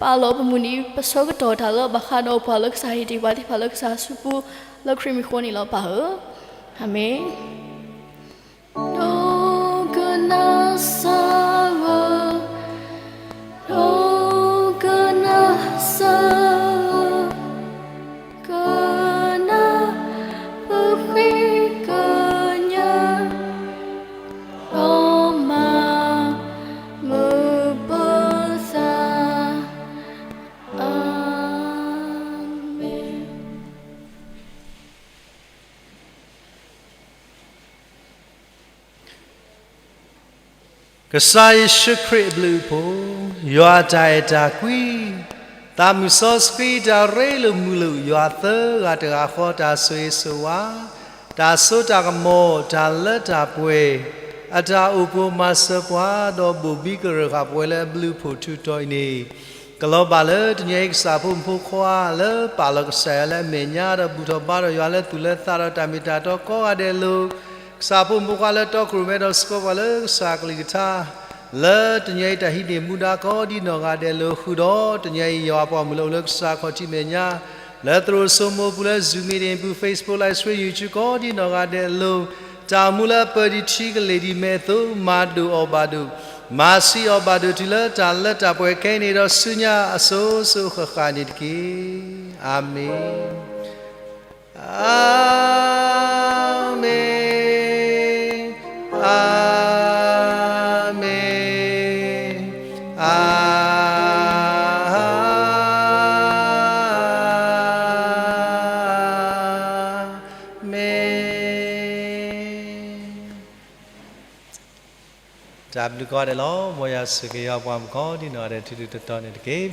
ပာ်လီၤပမုၢ်နံၤပဆၢကတီၢ်တၢ်လၢအဘၣ်ဃးဒီးပှၤလၢကစၢ်ဟ့ၣ်တ့ၢ်ပှၤသ့ၣ်တဖၣ်လၢကစၢ်အစုပူၤ လၢခရံာ်မံၤအဃိန့ၣ်လီၤပၢ်ဧၢ, အၤမ့ၣ်. ဒိကနၣ်စၢ်ဧၢ, ဒိကနၣ်စၢ်ဧၢ, ကနၣ်ပဃ့ကညး, ဒီးမၤမုာ်ပသး, အၤမ့ၣ်. ကစၢ်ယ့ၣ်ၡူးခရံာ်အဘျုးအဖှိၣ်, ယွၤအတၢ်အဲၣ်တၢ်ကွံ, သးမုၢ်စီဆှံတၢ်ရ့လိာ်မုာ်လိာ် ယွၤသၢဂၤတဂၤဃီတၢ်ဆိၣ်ဂ့ၤဆိၣ်ဝါ, တၢ်စိတၢ်ကမီၤ, တၢ်လၢတၢ်ပှဲၤ, အတၢ်အိၣ်ဖှိၣ်မၤစၢၤပှၤ, ဒီးဘိၣ်ဘံကရၢၢ်ဃာ်ပဝဲလၢအဘျုးအဖှိၣ်ထူးတီၤအံၤန့ၣ် ကလီၤဘၣ်လၢတနံၤအံၤ ကစၢ်ဖိမုၣ်ဖိခွါလၢပာ်လီၤကစၢ်ယွၤလၢအမဲာ်ညါဒီးဘူၣ်ထီၣ်ဘါထီၣ်ယွၤလၢသူၣ်လၢသးဒီးတၢ်မ့ၢ်တၢ်တီကိးဂၤဒဲးအလိၤ, ကစၢ်ဖိမုၣ်ဖိခွါလၢတီခိၣ်ရိၣ်မဲဒီးစှီၤပှၤလၢကစၢ်ကလုၢ်ကထါ လၢတနံၤအံၤတၢ်ဟံးန့ၢ်မူဒါကိးဒံနီၢ်ဂၤဒဲးအလိၤ ဃုာ်ဒီးတနံၤအံၤယွၤအပှၤမုၣ်လၢအိၣ်လၢကစၢ်ခီၣ်ထံးမဲာ်ညါ လၢသရိာ်စိမိးပူၤလၢ Zoom meeting ပူၤ Facebook Live Stream YouTube ကိးဒံနီၢ်ဂၤဒဲးအလိၤ တၢ်အိၣ်မူလၢအပၢၢ်ဒံးထံကလ့ၢ်ဒံးမဲာ်အသိး မၤဒိၣ်အီၤဘၣ်ဒိၣ်, မၤဆံးအီၤဘၣ်ဒိၣ်တုၤလၢတၢ်လၢတၢ်ပှဲၤခဲအံၤန့ၣ် ဒီးဆူညါအစိၤစိၤဃၣ်ဃၣ်န့ၣ်တက့ၢ်. အၤမ့ၣ်, အၤမ့ၣ်, အၤမ့ၣ်, အၤမ့ၣ်. တၢ်ဘျုးကိးဂၤဒဲးလီၤ. မ်ယွၤဆိၣ်ဂ့ၤယွၤပှၤမုၣ်ကိးဒံနီၢ်ဂၤဒဲး ထူထူတီတီန့ၣ်တက့ၢ်.